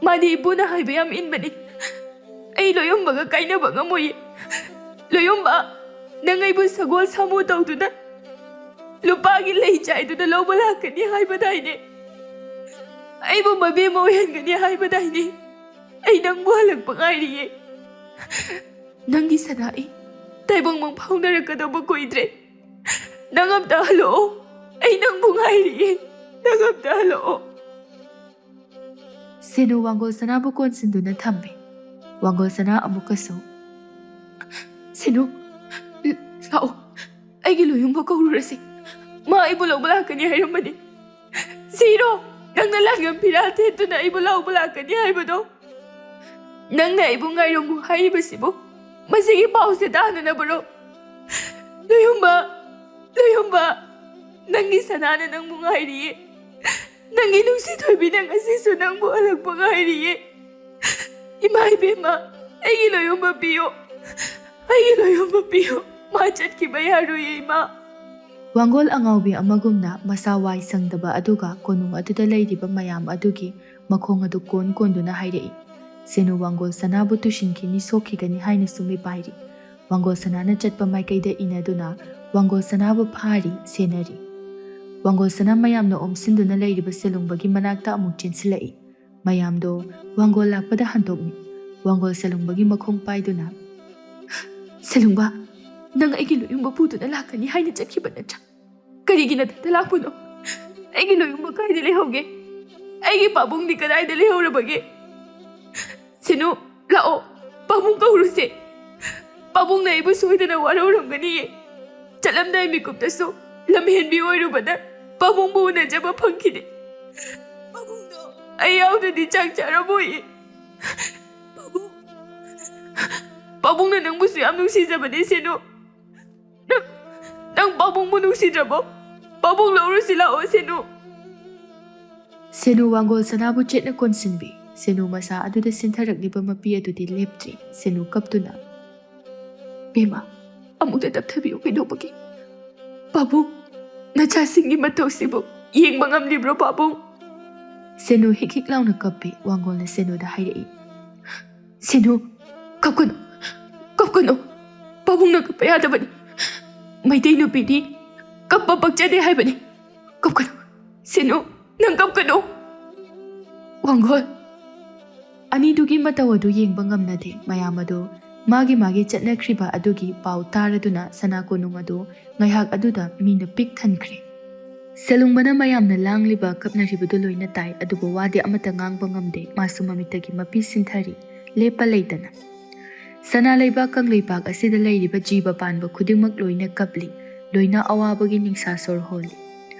ꯃꯥꯗꯤ ꯏꯄꯨꯅ ꯍꯥꯏꯕ ꯌꯥꯝ ꯏꯟꯕꯅꯤ꯫ ꯑꯩ ꯂꯣꯌꯨꯝꯕꯒ ꯀꯥꯏꯅꯕ ꯉꯝꯃꯣꯏꯌꯦ꯫ ꯂꯣꯌꯨꯝꯕ, ꯅꯪ ꯑꯩꯕꯨ ꯁꯒꯣꯜ ꯁꯥꯃꯨ ꯇꯧꯗꯨꯅ ꯂꯨꯄꯥꯒꯤ ꯂꯩ ꯆꯥꯏꯗꯨꯅ ꯂꯧꯕ ꯂꯥꯛꯀꯅꯤ ꯍꯥꯏꯕꯗꯥꯏꯅꯦ? ꯑꯩꯕꯨ ꯃꯕꯦꯝꯃ ꯑꯣꯏꯍꯟꯒꯅꯤ ꯍꯥꯏꯕꯗꯥꯏꯅꯦ? ꯑꯩ ꯅꯪꯕꯨ ꯍꯜꯂꯛꯄ ꯉꯥꯏꯔꯤꯌꯦ꯫ ꯅꯪꯒꯤ ꯁꯅꯥ ꯑꯩ ꯇꯥꯏꯕꯪꯃꯛ ꯐꯥꯎꯅꯔꯛꯀꯗꯧꯕ ꯀꯨꯏꯗ꯭ꯔꯦ꯫ ꯅꯪ ꯑꯝꯇ ꯍꯜꯂꯛꯑꯣ꯫ ꯑꯩ ꯅꯪꯕꯨ ꯉꯥꯏꯔꯤꯌꯦ꯫ ꯅꯪ ꯑꯝꯇ ꯍꯜꯂꯛꯑꯣ꯫" ꯁꯦꯅꯨ ꯋꯥꯡꯒꯣꯜ ꯁꯅꯥꯕꯨ ꯀꯣꯟꯁꯤꯟꯗꯨꯅ ꯊꯝꯃꯤ꯫ ꯋꯥꯡꯒꯣꯜ ꯁꯅꯥ ꯑꯃꯨꯛꯀꯁꯨ, "ꯁꯦꯅꯨ, ꯂꯥꯛꯑꯣ, ꯑꯩꯒꯤ ꯂꯣꯌꯨꯝꯕ ꯀꯧꯔꯨꯔꯁꯤ꯫ ꯃꯥ ꯑꯩꯕꯨ ꯂꯧꯕ ꯂꯥꯛꯀꯅꯤ ꯍꯥꯏꯔꯝꯕꯅꯤ꯫ ꯁꯤꯔꯣ, ꯅꯪꯅ ꯂꯥꯡꯒꯝ ꯐꯤꯔꯥꯜ ꯊꯦꯠꯇꯨꯅ ꯑꯩꯕꯨ ꯂꯧꯕ ꯂꯥꯛꯀꯅꯤ ꯍꯥꯏꯕꯗꯣ? ꯅꯪꯅ ꯑꯩꯕꯨ ꯉꯥꯏꯔꯝꯃꯨ ꯍꯥꯏꯔꯤꯕꯁꯤꯕꯨ ꯃꯁꯤꯒꯤ ꯄꯥꯎꯁꯦ ꯇꯥꯅꯅꯕꯔꯣ? ꯂꯣꯌꯨꯝꯕ, ꯂꯣꯌꯨꯝꯕ, ꯅꯪꯒꯤ ꯁꯅꯥꯅ ꯅꯪꯕꯨ ꯉꯥꯏꯔꯤꯌꯦ꯫ ꯅꯪꯒꯤ ꯅꯨꯡꯁꯤ ꯊꯣꯏꯕꯤꯅ ꯉꯁꯤꯁꯨ ꯅꯪꯕꯨ ꯍꯜꯂꯛꯄ ꯉꯥꯏꯔꯤꯌꯦ꯫ ꯏꯃꯥ ꯏꯕꯦꯝꯃ, ꯑꯩꯒꯤ ꯂꯣꯌꯨꯝꯕ ꯄꯤꯌꯨ, ꯑꯩꯒꯤ ꯂꯣꯌꯨꯝꯕ ꯄꯤꯌꯨ꯫ ꯃꯥ ꯆꯠꯈꯤꯕ ꯌꯥꯔꯣꯏꯌꯦ, ꯏꯃꯥ꯫ ꯋꯥꯡꯒꯣꯜ ꯑꯉꯥꯎꯕꯤ ꯑꯃꯒꯨꯝꯅ ꯃꯁꯥ ꯋꯥꯏ ꯁꯪꯗꯕ ꯑꯗꯨꯒ ꯀꯣꯅꯨꯡ ꯑꯗꯨꯗ ꯂꯩꯔꯤꯕ ꯃꯌꯥꯝ ꯑꯗꯨꯒꯤ ꯃꯈꯣꯡ ꯑꯗꯨ ꯀꯣꯟ ꯀꯣꯟꯗꯨꯅ ꯍꯥꯏꯔꯛꯏ꯫ ꯁꯦꯅꯨ ꯋꯥꯡꯒꯣꯜ ꯁꯅꯥꯕꯨ ꯇꯨꯁꯤꯟꯈꯤꯅꯤ, ꯁꯣꯛꯈꯤꯒꯅꯤ ꯍꯥꯏꯅꯁꯨ ꯃꯤꯄꯥꯏꯔꯤ꯫ ꯋꯥꯡꯒꯣꯜ ꯁꯅꯥꯅ ꯆꯠꯄ ꯃꯥꯏꯀꯩꯗ ꯏꯟꯅꯗꯨꯅ ꯋꯥꯡꯒꯣꯜ ꯁꯅꯥꯕꯨ ꯐꯥꯔꯤ, ꯁꯦꯟꯅꯔꯤ꯫ ꯋꯥꯡꯒꯣꯜ ꯁꯅꯥ ꯃꯌꯥꯝꯅ ꯑꯣꯝꯁꯤꯟꯗꯨꯅ ꯂꯩꯔꯤꯕ ꯁꯦꯂꯨꯡꯕꯒꯤ ꯃꯅꯥꯛꯇ ꯑꯃꯨꯛ ꯆꯦꯟꯁꯤꯜꯂꯛꯏ꯫ ꯃꯌꯥꯝꯗꯣ ꯋꯥꯡꯒꯣꯜ ꯂꯥꯛꯄꯗ ꯍꯟꯗꯣꯛꯅꯤ꯫ ꯋꯥꯡꯒꯣꯜ ꯁꯦꯂꯨꯡꯕꯒꯤ ꯃꯈꯣꯡ ꯄꯥꯏꯗꯨꯅ, "ꯁꯦꯂꯨꯡꯕ, ꯅꯪ ꯑꯩꯒꯤ ꯂꯣꯌꯨꯝꯕ ꯄꯨꯗꯨꯅ ꯂꯥꯛꯀꯅꯤ ꯍꯥꯏꯅ ꯆꯠꯈꯤꯕ ꯅꯠꯇ꯭ꯔꯥ? ꯀꯔꯤꯒꯤ ꯅꯊꯟꯇ ꯂꯥꯛꯄꯅꯣ? ꯑꯩꯒꯤ ꯂꯣꯌꯨꯝꯕ ꯀꯥꯏꯗ ꯂꯩꯍꯧꯒꯦ? ꯑꯩꯒꯤ ꯄꯥꯕꯨꯡꯗꯤ ꯀꯗꯥꯏꯗ ꯂꯩꯍꯧꯔꯕꯒꯦ? ꯁꯦꯅꯨ, ꯂꯥꯛꯑꯣ, ꯄꯥꯕꯨꯡ ꯀꯧꯔꯨꯁꯦ꯫ ꯄꯥꯕꯨꯡꯅ ꯑꯩꯕꯨ ꯁꯣꯏꯗꯅ ꯋꯥꯔꯧꯔꯝꯒꯅꯤꯌꯦ꯫ ꯆꯠꯂꯝꯗꯥꯏ ꯃꯤꯀꯨꯞꯇꯁꯨ ꯂꯝꯍꯦꯟꯕꯤ ꯑꯣꯏꯔꯨꯕꯅ ꯄꯥꯕꯨꯡꯕꯨ ꯎꯅꯖꯕ ꯐꯪꯈꯤꯗꯦ꯫ ꯄꯥꯕꯨꯡꯗꯣ ꯑꯩ ꯌꯥꯎꯗ꯭ꯔꯗꯤ ꯆꯥꯛ ꯆꯥꯔꯝꯃꯣꯏꯌꯦ꯫ ꯄꯥꯕꯨꯡ, ꯄꯥꯕꯨꯡꯅ ꯅꯪꯕꯨꯁꯨ ꯌꯥꯝ ꯅꯨꯡꯁꯤꯖꯕꯅꯦ, ꯁꯦꯅꯨ꯫ ꯅꯪ, ꯅꯪ ꯄꯥꯕꯨꯡꯕꯨ ꯅꯨꯡꯁꯤꯗ꯭ꯔꯕꯣ? ꯄꯥꯕꯨꯡ ꯂꯧꯔꯨꯁꯤ ꯂꯥꯛꯑꯣ, ꯁꯦꯅꯨ꯫" ꯁꯦꯅꯨ ꯋꯥꯡꯒꯣꯜ ꯁꯅꯥꯕꯨ ꯆꯦꯠꯅ ꯀꯣꯟꯁꯤꯟꯕꯤ꯫ ꯁꯦꯅꯨ ꯃꯁꯥ ꯑꯗꯨꯗ ꯁꯤꯟꯊꯔꯛꯂꯤꯕ ꯃꯄꯤ ꯑꯗꯨꯗꯤ ꯂꯦꯞꯇ꯭ꯔꯤ꯫ ꯁꯦꯅꯨ ꯀꯞꯇꯨꯅ, "ꯕꯦꯝꯃ, ꯑꯃꯨꯛꯇ ꯇꯞꯊꯕꯤꯌꯨ, ꯀꯩꯗꯧꯕꯒꯤ? ꯄꯥꯕꯨꯡ, ꯅꯆꯥꯁꯤꯡꯒꯤ ꯃꯇꯧꯁꯤꯕꯨ ꯌꯦꯡꯕ ꯉꯝꯂꯤꯕ꯭ꯔꯣ, ꯄꯥꯕꯨꯡ?" ꯁꯦꯅꯨ ꯍꯤꯛ ꯍꯤꯛ ꯂꯥꯎꯅ ꯀꯞꯄꯤ꯫ ꯋꯥꯡꯒꯣꯜꯅ ꯁꯦꯅꯨꯗ ꯍꯥꯏꯔꯛꯏ, "ꯁꯦꯅꯨ, ꯀꯞꯀꯅꯨ, ꯀꯞꯀꯅꯨ꯫ ꯄꯥꯕꯨꯡꯅ ꯀꯞꯄ ꯌꯥꯗꯕꯅꯤ꯫ ꯃꯩꯇꯩ ꯅꯨꯄꯤꯗꯤ ꯀꯞꯄ ꯄꯛꯆꯗꯦ ꯍꯥꯏꯕꯅꯤ꯫ ꯀꯞꯀꯅꯨ, ꯁꯦꯅꯨ, ꯅꯪ ꯀꯞꯀꯅꯨ꯫" ꯋꯥꯡꯒꯣꯜ꯫ ꯑꯅꯤꯗꯨꯒꯤ ꯃꯇꯧ ꯑꯗꯨ ꯌꯦꯡꯕ ꯉꯝꯅꯗꯦ꯫ ꯃꯌꯥꯝ ꯑꯗꯨ ꯃꯥꯒꯤ ꯃꯥꯒꯤ ꯆꯠꯅꯈ꯭ꯔꯤꯕ ꯑꯗꯨꯒꯤ ꯄꯥꯎ ꯇꯥꯔꯗꯨꯅ ꯁꯅꯥ ꯀꯣꯅꯨꯡ ꯑꯗꯨ ꯉꯥꯏꯍꯥꯛ ꯑꯗꯨꯗ ꯃꯤꯅ ꯄꯤꯛ ꯊꯟꯈ꯭ꯔꯦ꯫ ꯁꯦꯂꯨꯡꯕꯅ ꯃꯌꯥꯝꯅ ꯂꯥꯡꯂꯤꯕ, ꯀꯞꯅꯔꯤꯕꯗꯨ ꯂꯣꯏꯅ ꯇꯥꯏ, ꯑꯗꯨꯕꯨ ꯋꯥꯗꯤ ꯑꯃꯠꯇ ꯉꯥꯡꯕ ꯉꯝꯗꯦ꯫ ꯃꯥꯁꯨ ꯃꯃꯤꯠꯇꯒꯤ ꯃꯄꯤ ꯁꯤꯟꯊꯔꯤ, ꯂꯦꯞꯄ ꯂꯩꯇꯅ꯫ ꯁꯅꯥ ꯂꯩꯕꯥꯛ ꯀꯪꯂꯩꯄꯥꯛ ꯑꯁꯤꯗ ꯂꯩꯔꯤꯕ ꯖꯤꯕ ꯄꯥꯟꯕ ꯈꯨꯗꯤꯡꯃꯛ ꯂꯣꯏꯅ ꯀꯞꯂꯤ, ꯂꯣꯏꯅ ꯑꯋꯥꯕꯒꯤ ꯅꯤꯡꯁꯥ ꯁꯣꯔ ꯍꯣꯜꯂꯤ꯫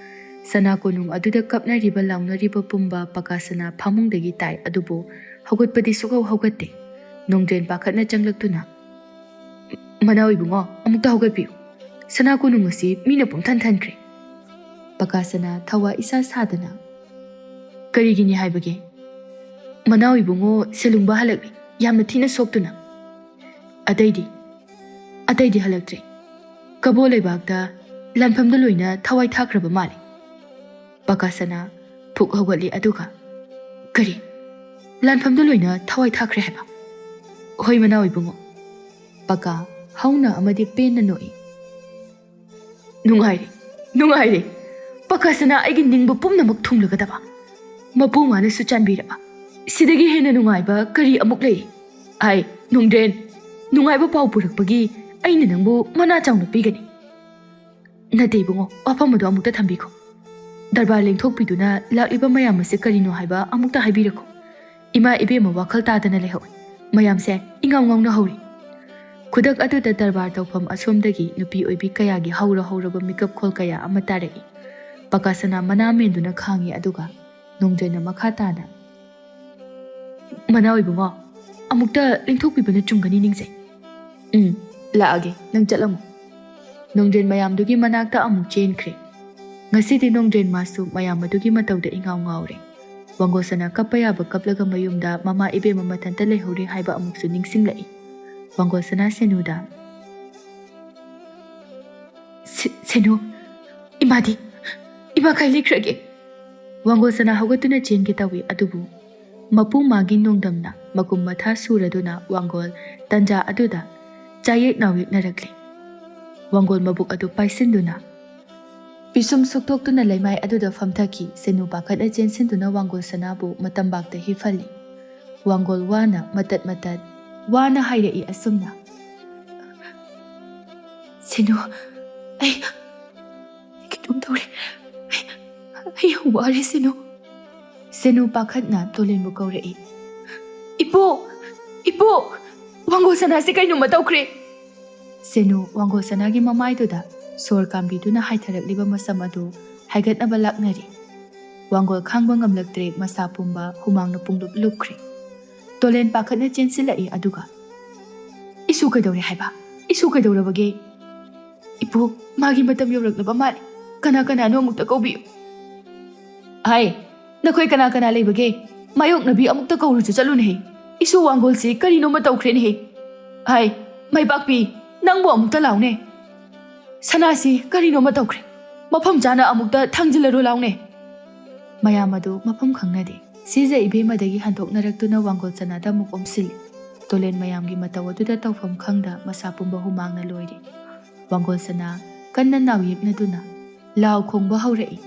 ꯁꯅꯥ ꯀꯣꯅꯨꯡ ꯑꯗꯨꯗ ꯀꯞꯅꯔꯤꯕ, ꯂꯥꯎꯅꯔꯤꯕ ꯄꯨꯝꯕ ꯄꯀꯥ ꯁꯅꯥ ꯐꯃꯨꯡꯗꯒꯤ ꯇꯥꯏ, ꯑꯗꯨꯕꯨ ꯍꯧꯒꯠꯄꯗꯤ ꯁꯨꯛꯍꯧ ꯍꯧꯒꯠꯇꯦ꯫ ꯅꯣꯡꯗ꯭ꯔꯦꯟ ꯄꯥꯈꯠꯅ ꯆꯪꯂꯛꯇꯨꯅ, "ꯃꯅꯥꯎ ꯏꯕꯨꯡꯉꯣ, ꯑꯃꯨꯛꯇ ꯍꯧꯒꯠꯄꯤꯌꯨ꯫ ꯁꯅꯥ ꯀꯣꯅꯨꯡ ꯑꯁꯤ ꯃꯤꯅ ꯄꯨꯝꯊꯟ ꯊꯟꯈ꯭ꯔꯦ꯫" ꯄꯀꯥ ꯁꯅꯥ ꯊꯋꯥ ꯏꯁꯥ ꯁꯥꯗꯅ, "ꯀꯔꯤꯒꯤꯅꯤ ꯍꯥꯏꯕꯒꯦ? ꯃꯅꯥꯎ ꯏꯕꯨꯡꯉꯣ ꯁꯦꯂꯨꯡꯕ ꯍꯜꯂꯛꯂꯤ, ꯌꯥꯝꯅ ꯊꯤꯅ ꯁꯣꯛꯇꯨꯅ꯫ ꯑꯇꯩꯗꯤ, ꯑꯇꯩꯗꯤ ꯍꯜꯂꯛꯇ꯭ꯔꯤ꯫ ꯀꯕꯣ ꯂꯩꯕꯥꯛꯇ ꯂꯥꯟꯐꯝꯗ ꯂꯣꯏꯅ ꯊꯋꯥꯏ ꯊꯥꯈ꯭ꯔꯕ ꯃꯥꯜꯂꯦ꯫ ꯄꯀꯥꯁꯅꯥ ꯐꯨꯛ ꯍꯧꯒꯠꯂꯤ ꯑꯗꯨꯒ, "ꯀꯔꯤ? ꯂꯥꯟꯐꯝꯗ ꯂꯣꯏꯅ ꯊꯋꯥꯏ ꯊꯥꯈ꯭ꯔꯦ ꯍꯥꯏꯕ?" "ꯍꯣꯏ, ꯃꯅꯥꯎ ꯏꯕꯨꯡꯉꯣ꯫" ꯄꯀꯥ ꯍꯧꯅ ꯑꯃꯗꯤ ꯄꯦꯟꯅ ꯅꯣꯛꯏ꯫ "ꯅꯨꯡꯉꯥꯏꯔꯦ, ꯅꯨꯡꯉꯥꯏꯔꯦ꯫ ꯄꯀꯥꯁꯅꯥ ꯑꯩꯒꯤ ꯅꯤꯡꯕ ꯄꯨꯝꯅꯃꯛ ꯊꯨꯡꯂꯒꯗꯕ꯫ ꯃꯄꯨ ꯃꯥꯅꯁꯨ ꯆꯥꯟꯕꯤꯔꯕ꯫ ꯁꯤꯗꯒꯤ ꯍꯦꯟꯅ ꯅꯨꯡꯉꯥꯏꯕ ꯀꯔꯤ ꯑꯃꯨꯛ ꯂꯩ? ꯑꯥꯏ, ꯅꯣꯡꯗ꯭ꯔꯦꯟ, ꯅꯨꯡꯉꯥꯏꯕ ꯄꯥꯎ ꯄꯨꯔꯛꯄꯒꯤ ꯑꯩꯅ ꯅꯪꯕꯨ ꯃꯅꯥ ꯆꯥꯎꯅ ꯄꯤꯒꯅꯤ꯫" "ꯅꯠꯇꯦ ꯏꯕꯨꯡꯉꯣ, ꯋꯥꯐꯝ ꯑꯗꯨ ꯑꯃꯨꯛꯇ ꯊꯝꯕꯤꯈꯣ꯫ ꯗꯔꯕꯥꯔ ꯂꯦꯡꯊꯣꯛꯄꯤꯗꯨꯅ ꯂꯥꯛꯂꯤꯕ ꯃꯌꯥꯝ ꯑꯁꯤ ꯀꯔꯤꯅꯣ ꯍꯥꯏꯕ ꯑꯃꯨꯛꯇ ꯍꯥꯏꯕꯤꯔꯛꯈꯣ꯫ ꯏꯃꯥ ꯏꯕꯦꯝꯃ ꯋꯥꯈꯜ ꯇꯥꯗꯅ ꯂꯩꯍꯧꯏ꯫ ꯃꯌꯥꯝꯁꯦ ꯏꯉꯥꯎ ꯉꯥꯎꯅ ꯍꯧꯔꯤ꯫" ꯈꯨꯗꯛ ꯑꯗꯨꯗ ꯗꯔꯕꯥꯔ ꯇꯧꯐꯝ ꯑꯁꯣꯝꯗꯒꯤ ꯅꯨꯄꯤ ꯑꯣꯏꯕꯤ ꯀꯌꯥꯒꯤ ꯍꯧꯔ ꯍꯧꯔꯕ ꯃꯤꯀꯞ ꯈꯣꯜ ꯀꯌꯥ ꯑꯃ ꯇꯥꯔꯛꯏ꯫ ꯄꯀꯥꯁꯅꯥ ꯃꯅꯥ ꯃꯦꯟꯗꯨꯅ ꯈꯥꯡꯉꯤ, ꯑꯗꯨꯒ ꯅꯣꯡꯗ꯭ꯔꯦꯟꯅ ꯃꯈꯥ ꯇꯥꯅ, "ꯃꯅꯥꯎ ꯏꯕꯨꯡꯉꯣ, ꯑꯃꯨꯛꯇ ꯂꯦꯡꯊꯣꯛꯄꯤꯕꯅ ꯆꯨꯝꯒꯅꯤ ꯅꯤꯡꯖꯩ꯫" "ꯎꯝ, ꯂꯥꯛꯑꯒꯦ, ꯅꯪ ꯆꯠꯂꯝꯃꯣ꯫" ꯅꯣꯡꯗ꯭ꯔꯦꯟ ꯃꯌꯥꯝꯗꯨꯒꯤ ꯃꯅꯥꯛꯇ ꯑꯃꯨꯛ ꯆꯦꯟꯈ꯭ꯔꯦ꯫ ꯉꯁꯤꯗꯤ ꯅꯣꯡꯗ꯭ꯔꯦꯟ ꯃꯥꯁꯨ ꯃꯌꯥꯝ ꯑꯗꯨꯒꯤ ꯃꯇꯧꯗ ꯏꯉꯥꯎ ꯉꯥꯎꯔꯦ꯫ ꯋꯥꯡꯒꯣꯜꯁꯅꯥ ꯀꯞꯄ ꯌꯥꯕ ꯀꯞꯂꯒ ꯃꯌꯨꯝꯗ ꯃꯃꯥ ꯏꯕꯦꯝꯃ ꯃꯊꯟꯇ ꯂꯩꯍꯧꯔꯦ ꯍꯥꯏꯕ ꯑꯃꯨꯛꯁꯨ ꯅꯤꯡꯁꯤꯡꯂꯛꯏ꯫ ꯋꯥꯡꯒꯣꯜꯁꯅꯥ ꯁꯦꯅꯨꯗ, "ꯁꯦ-, ꯁꯦꯅꯨ, ꯏꯃꯥꯗꯤ? ꯏꯃꯥ ꯀꯥꯏ ꯂꯩꯈ꯭ꯔꯒꯦ?" ꯋꯥꯡꯒꯣꯜꯁꯅꯥ ꯍꯧꯒꯠꯇꯨꯅ ꯆꯦꯟꯒꯦ ꯇꯧꯏ, ꯑꯗꯨꯕꯨ ꯃꯄꯨ ꯃꯥꯒꯤ ꯅꯣꯡꯗꯝꯅ ꯃꯀꯨꯝ ꯃꯊꯥ ꯁꯨꯔꯗꯨꯅ ꯋꯥꯡꯒꯣꯜ ꯇꯟꯖꯥ ꯑꯗꯨꯗ ꯆꯥꯌꯦꯛ ꯅꯥꯎꯌꯦꯛꯅꯔꯛꯂꯤ꯫ ꯋꯥꯡꯒꯣꯜ ꯃꯕꯨꯛ ꯑꯗꯨ ꯄꯥꯏꯁꯤꯟꯗꯨꯅ ꯄꯤꯁꯨꯝ ꯁꯨꯛꯊꯣꯛꯇꯨꯅ ꯂꯩꯃꯥꯏ ꯑꯗꯨꯗ ꯐꯝꯊꯈꯤ꯫ ꯁꯦꯅꯨ ꯄꯥꯈꯠꯅ ꯆꯦꯟꯁꯤꯟꯗꯨꯅ ꯋꯥꯡꯒꯣꯜ ꯁꯅꯥꯕꯨ ꯃꯇꯝꯕꯥꯛꯇ ꯍꯤꯞꯍꯜꯂꯤ꯫ ꯋꯥꯡꯒꯣꯜ ꯋꯥꯅ ꯃꯇꯠ ꯃꯇꯠ ꯋꯥꯅ ꯍꯥꯏꯔꯛꯏ ꯑꯁꯨꯝꯅ, "ꯁꯦꯅꯨ, ꯑꯩ, ꯑꯩ ꯀꯩꯅꯣꯝ ꯇꯧꯔꯦ꯫ ꯑꯩ, ꯑꯩ ꯌꯥꯝ ꯋꯥꯔꯦ, ꯁꯦꯅꯨ꯫" ꯁꯦꯅꯨ ꯄꯥꯈꯠꯅ ꯇꯣꯂꯦꯟꯕꯨ ꯀꯧꯔꯛꯏ꯫ "ꯏꯄꯨ! ꯏꯄꯨ! ꯋꯥꯡꯒꯣꯜ ꯁꯅꯥꯁꯦ ꯀꯩꯅꯣꯝꯃ ꯇꯧꯈ꯭ꯔꯦ!" ꯁꯦꯅꯨ ꯋꯥꯡꯒꯣꯜ ꯁꯅꯥꯒꯤ ꯃꯃꯥꯏꯗꯨꯗ ꯁꯣꯔ ꯀꯥꯝꯕꯤꯗꯨꯅ ꯍꯥꯏꯊꯔꯛꯂꯤꯕ ꯃꯁꯝ ꯑꯗꯨ ꯍꯥꯏꯒꯠꯅꯕ ꯂꯥꯛꯅꯔꯤ꯫ ꯋꯥꯡꯒꯣꯜ ꯈꯥꯡꯕ ꯉꯝꯂꯛꯇ꯭ꯔꯦ, ꯃꯁꯥ ꯄꯨꯝꯕ ꯍꯨꯃꯥꯡꯅ ꯄꯨꯡꯂꯨꯞ ꯂꯨꯞꯈ꯭ꯔꯦ꯫ ꯇꯣꯂꯦꯟ ꯄꯥꯈꯠꯅ ꯆꯦꯟꯁꯤꯜꯂꯛꯏ, ꯑꯗꯨꯒ, "ꯏꯁꯨ ꯀꯩꯗꯧꯔꯦ ꯍꯥꯏꯕ? ꯏꯁꯨ ꯀꯩꯗꯧꯔꯕꯒꯦ?" "ꯏꯄꯨ, ꯃꯥꯒꯤ ꯃꯇꯝ ꯌꯧꯔꯛꯂꯕ ꯃꯥꯜꯂꯦ꯫ ꯀꯅꯥ ꯀꯅꯥꯅꯣ ꯑꯃꯨꯛꯇ ꯀꯧꯕꯤꯌꯨ꯫" "ꯍꯥꯏ, ꯅꯈꯣꯏ ꯀꯅꯥ ꯀꯅꯥ ꯂꯩꯕꯒꯦ? ꯃꯥꯌꯣꯛꯅꯕꯤ ꯑꯃꯨꯛꯇ ꯀꯧꯔꯨꯆꯣ ꯆꯠꯂꯨꯅꯦꯍꯦ꯫ ꯏꯁꯨ ꯋꯥꯡꯒꯣꯜꯁꯤ ꯀꯔꯤꯅꯣꯃ ꯇꯧꯈ꯭ꯔꯦꯅꯦꯍꯦ꯫ ꯍꯥꯏ, ꯃꯥꯏꯄꯥꯛꯄꯤ, ꯅꯪꯕꯨ ꯑꯃꯨꯛꯇ ꯂꯥꯎꯅꯦ꯫" "ꯁꯅꯥꯁꯤ ꯀꯔꯤꯅꯣꯃ ꯇꯧꯈ꯭ꯔꯦ꯫ ꯃꯐꯝ ꯆꯥꯅ ꯑꯃꯨꯛꯇ ꯊꯥꯡꯖꯤꯜꯂꯔꯣ ꯂꯥꯎꯅꯦ꯫" ꯃꯌꯥꯝ ꯑꯗꯨ ꯃꯐꯝ ꯈꯪꯅꯗꯦ꯫ ꯁꯤꯖ ꯏꯕꯦꯝꯃꯗꯒꯤ ꯍꯟꯗꯣꯛꯅꯔꯛꯇꯨꯅ ꯋꯥꯡꯒꯣꯜ ꯁꯅꯥꯗ ꯑꯃꯨꯛ ꯑꯣꯝꯁꯤꯜꯂꯤ꯫ ꯇꯣꯂꯦꯟ ꯃꯌꯥꯝꯒꯤ ꯃꯇꯧ ꯑꯗꯨꯗ ꯇꯧꯐꯝ ꯈꯪꯗ ꯃꯁꯥ ꯄꯨꯝꯕ ꯍꯨꯃꯥꯡꯅ ꯂꯣꯏꯔꯦ꯫ ꯋꯥꯡꯒꯣꯜ ꯁꯅꯥ ꯀꯟꯅ ꯅꯥꯎ ꯌꯦꯛꯅꯗꯨꯅ ꯂꯥꯎ ꯈꯣꯡꯕ ꯍꯧꯔꯛꯏ꯫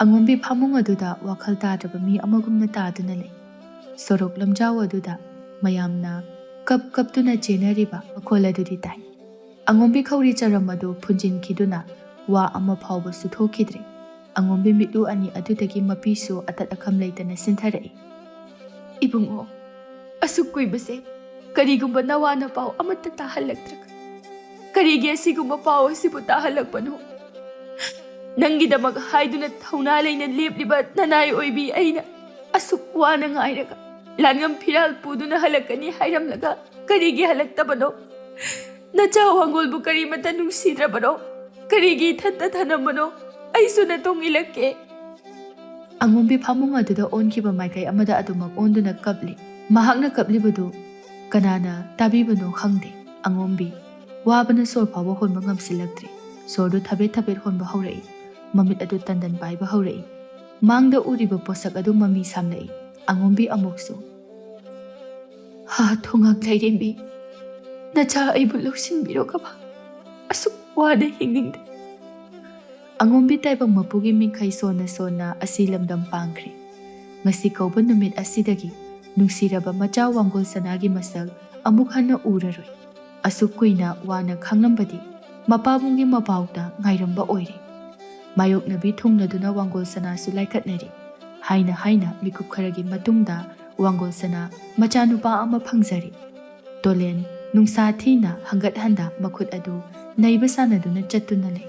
ꯑꯉꯣꯝꯕꯤ ꯐꯥꯃꯨꯡ ꯑꯗꯨꯗ ꯋꯥꯈꯜ ꯇꯥꯗ꯭ꯔꯕ ꯃꯤ ꯑꯃꯒꯨꯝꯅ ꯇꯥꯗꯨꯅ ꯂꯩ꯫ ꯁꯣꯔꯣꯛ ꯂꯝꯖꯥꯎ ꯑꯗꯨꯗ ꯃꯌꯥꯝꯅ ꯀꯞ ꯀꯞꯇꯨꯅ ꯆꯦꯟꯅꯔꯤꯕ ꯃꯈꯣꯜ ꯑꯗꯨꯗꯤ ꯇꯥꯏ꯫ ꯑꯉꯣꯝꯕꯤ ꯈꯧꯔꯤ ꯆꯔꯝ ꯑꯗꯨ ꯐꯨꯟꯖꯤꯟꯈꯤꯗꯨꯅ ꯋꯥ ꯑꯃ ꯐꯥꯎꯕꯁꯨ ꯊꯣꯛꯈꯤꯗ꯭ꯔꯦ꯫ ꯑꯉꯣꯝꯕꯤ ꯃꯤꯠꯂꯨ ꯑꯅꯤ ꯑꯗꯨꯗꯒꯤ ꯃꯄꯤꯁꯨ ꯑꯇꯠ ꯑꯈꯝ ꯂꯩꯇꯅ ꯁꯤꯟꯊꯔꯛꯏ꯫ "ꯏꯕꯨꯡꯉꯣ, ꯑꯁꯨꯛ ꯀꯨꯏꯕꯁꯦ ꯀꯔꯤꯒꯨꯝꯕ ꯅꯋꯥ ꯅꯄꯥꯎ ꯑꯃꯠꯇ ꯇꯥꯍꯜꯂꯛꯇ꯭ꯔꯒ ꯀꯔꯤꯒꯤ ꯑꯁꯤꯒꯨꯝꯕ ꯄꯥꯎ ꯑꯁꯤꯕꯨ ꯇꯥꯍꯜꯂꯛꯄꯅꯣ? ꯅꯪꯒꯤꯗꯃꯛ ꯍꯥꯏꯗꯨꯅ ꯊꯧꯅꯥ ꯂꯩꯅ ꯂꯦꯞꯂꯤꯕ ꯅꯅꯥꯏ ꯑꯣꯏꯕꯤ ꯑꯩꯅ ꯑꯁꯨꯛ ꯋꯥꯅ ꯉꯥꯏꯔꯒ ꯂꯥꯟꯉꯝ ꯐꯤꯔꯥꯜ ꯄꯨꯗꯨꯅ ꯍꯜꯂꯛꯀꯅꯤ ꯍꯥꯏꯔꯝꯂꯒ ꯀꯔꯤꯒꯤ ꯍꯜꯂꯛꯇꯕꯅꯣ? ꯅꯆꯥ ꯋꯥꯡꯒꯣꯜꯕꯨ ꯀꯔꯤꯃꯇ ꯅꯨꯡꯁꯤꯗ꯭ꯔꯕꯅꯣ? ꯀꯔꯤꯒꯤ ꯏꯊꯟꯇ ꯊꯅꯝꯕꯅꯣ? ꯑꯩꯁꯨ ꯅꯇꯨꯡ ꯏꯜꯂꯛꯀꯦ꯫" ꯑꯉꯣꯝꯕꯤ ꯐꯥꯃꯨꯡ ꯑꯗꯨꯗ ꯑꯣꯟꯈꯤꯕ ꯃꯥꯏꯀꯩ ꯑꯃꯗ ꯑꯗꯨꯃꯛ ꯑꯣꯟꯗꯨꯅ ꯀꯞꯂꯤ꯫ ꯃꯍꯥꯛꯅ ꯀꯞꯂꯤꯕꯗꯨ ꯀꯅꯥꯅ ꯇꯥꯕꯤꯕꯅꯣ ꯈꯪꯗꯦ꯫ ꯑꯉꯣꯝꯕꯤ ꯋꯥꯕꯅ ꯁꯣꯔ ꯐꯥꯎꯕ ꯍꯣꯟꯕ ꯉꯝꯁꯤꯜꯂꯛꯇ꯭ꯔꯦ꯫ ꯁꯣꯔꯗꯨ ꯊꯕꯦꯠ ꯊꯕꯦꯠ ꯍꯣꯟꯕ ꯍꯧꯔꯛꯏ꯫ ꯃꯃꯤꯠ ꯑꯗꯨ ꯇꯟꯗꯟ ꯄꯥꯏꯕ ꯍꯧꯔꯛꯏ꯫ ꯃꯥꯡꯗ ꯎꯔꯤꯕ ꯄꯣꯠꯁꯛ ꯑꯗꯨ ꯃꯃꯤ ꯁꯥꯝꯂꯛꯏ꯫ ꯑꯉꯣꯝꯕꯤ ꯑꯃꯨꯛꯁꯨ, "ꯍꯥ, ꯊꯣꯉꯥꯛ ꯂꯥꯏꯔꯦꯝꯕꯤ, ꯅꯆꯥ ꯑꯩꯕꯨ ꯂꯧꯁꯤꯟꯕꯤꯔꯣ ꯀꯃꯥ꯫ ꯑꯁꯨꯛ ꯋꯥꯅ ꯍꯤꯡꯅꯤꯡꯗꯦ꯫" ꯑꯉꯣꯝꯕꯤ ꯇꯥꯏꯕꯪ ꯃꯄꯨꯒꯤ ꯃꯤꯡꯈꯩ ꯁꯣꯟꯅ ꯁꯣꯟꯅ ꯑꯁꯤ ꯂꯝꯗꯝ ꯄꯥꯡꯈ꯭ꯔꯦ꯫ ꯉꯁꯤ ꯀꯧꯕ ꯅꯨꯃꯤꯠ ꯑꯁꯤꯗꯒꯤ ꯅꯨꯡꯁꯤꯔꯕ ꯃꯆꯥ ꯋꯥꯡꯒꯣꯜ ꯁꯅꯥꯒꯤ ꯃꯁꯛ ꯑꯃꯨꯛ ꯍꯟꯅ ꯎꯔꯔꯣꯏ꯫ ꯑꯁꯨꯛ ꯀꯨꯏꯅ ꯋꯥꯅ ꯈꯥꯡꯂꯝꯕꯗꯤ ꯃꯄꯥꯕꯨꯡꯒꯤ ꯃꯄꯥꯎꯇ ꯉꯥꯏꯔꯝꯕ ꯑꯣꯏꯔꯦ꯫ ꯃꯥꯌꯣꯛꯅꯕꯤ ꯊꯨꯡꯅꯗꯨꯅ ꯋꯥꯡꯒꯣꯜ ꯁꯅꯥꯁꯨ ꯂꯥꯏꯀꯠꯅꯔꯤ꯫ ꯍꯥꯏꯅ ꯍꯥꯏꯅ ꯃꯤꯀꯨꯞ ꯈꯔꯒꯤ ꯃꯇꯨꯡꯗ ꯋꯥꯡꯒꯣꯜ ꯁꯅꯥ ꯃꯆꯥꯅꯨꯄꯥ ꯑꯃ ꯐꯪꯖꯔꯦ꯫ ꯇꯣꯂꯦꯟ ꯅꯨꯡꯁꯥ ꯊꯤꯅ ꯍꯪꯒꯠ ꯍꯟꯗ ꯃꯈꯨꯠ ꯑꯗꯨ ꯅꯩꯕ ꯁꯥꯟꯅꯗꯨꯅ ꯆꯠꯇꯨꯅ ꯂꯩ꯫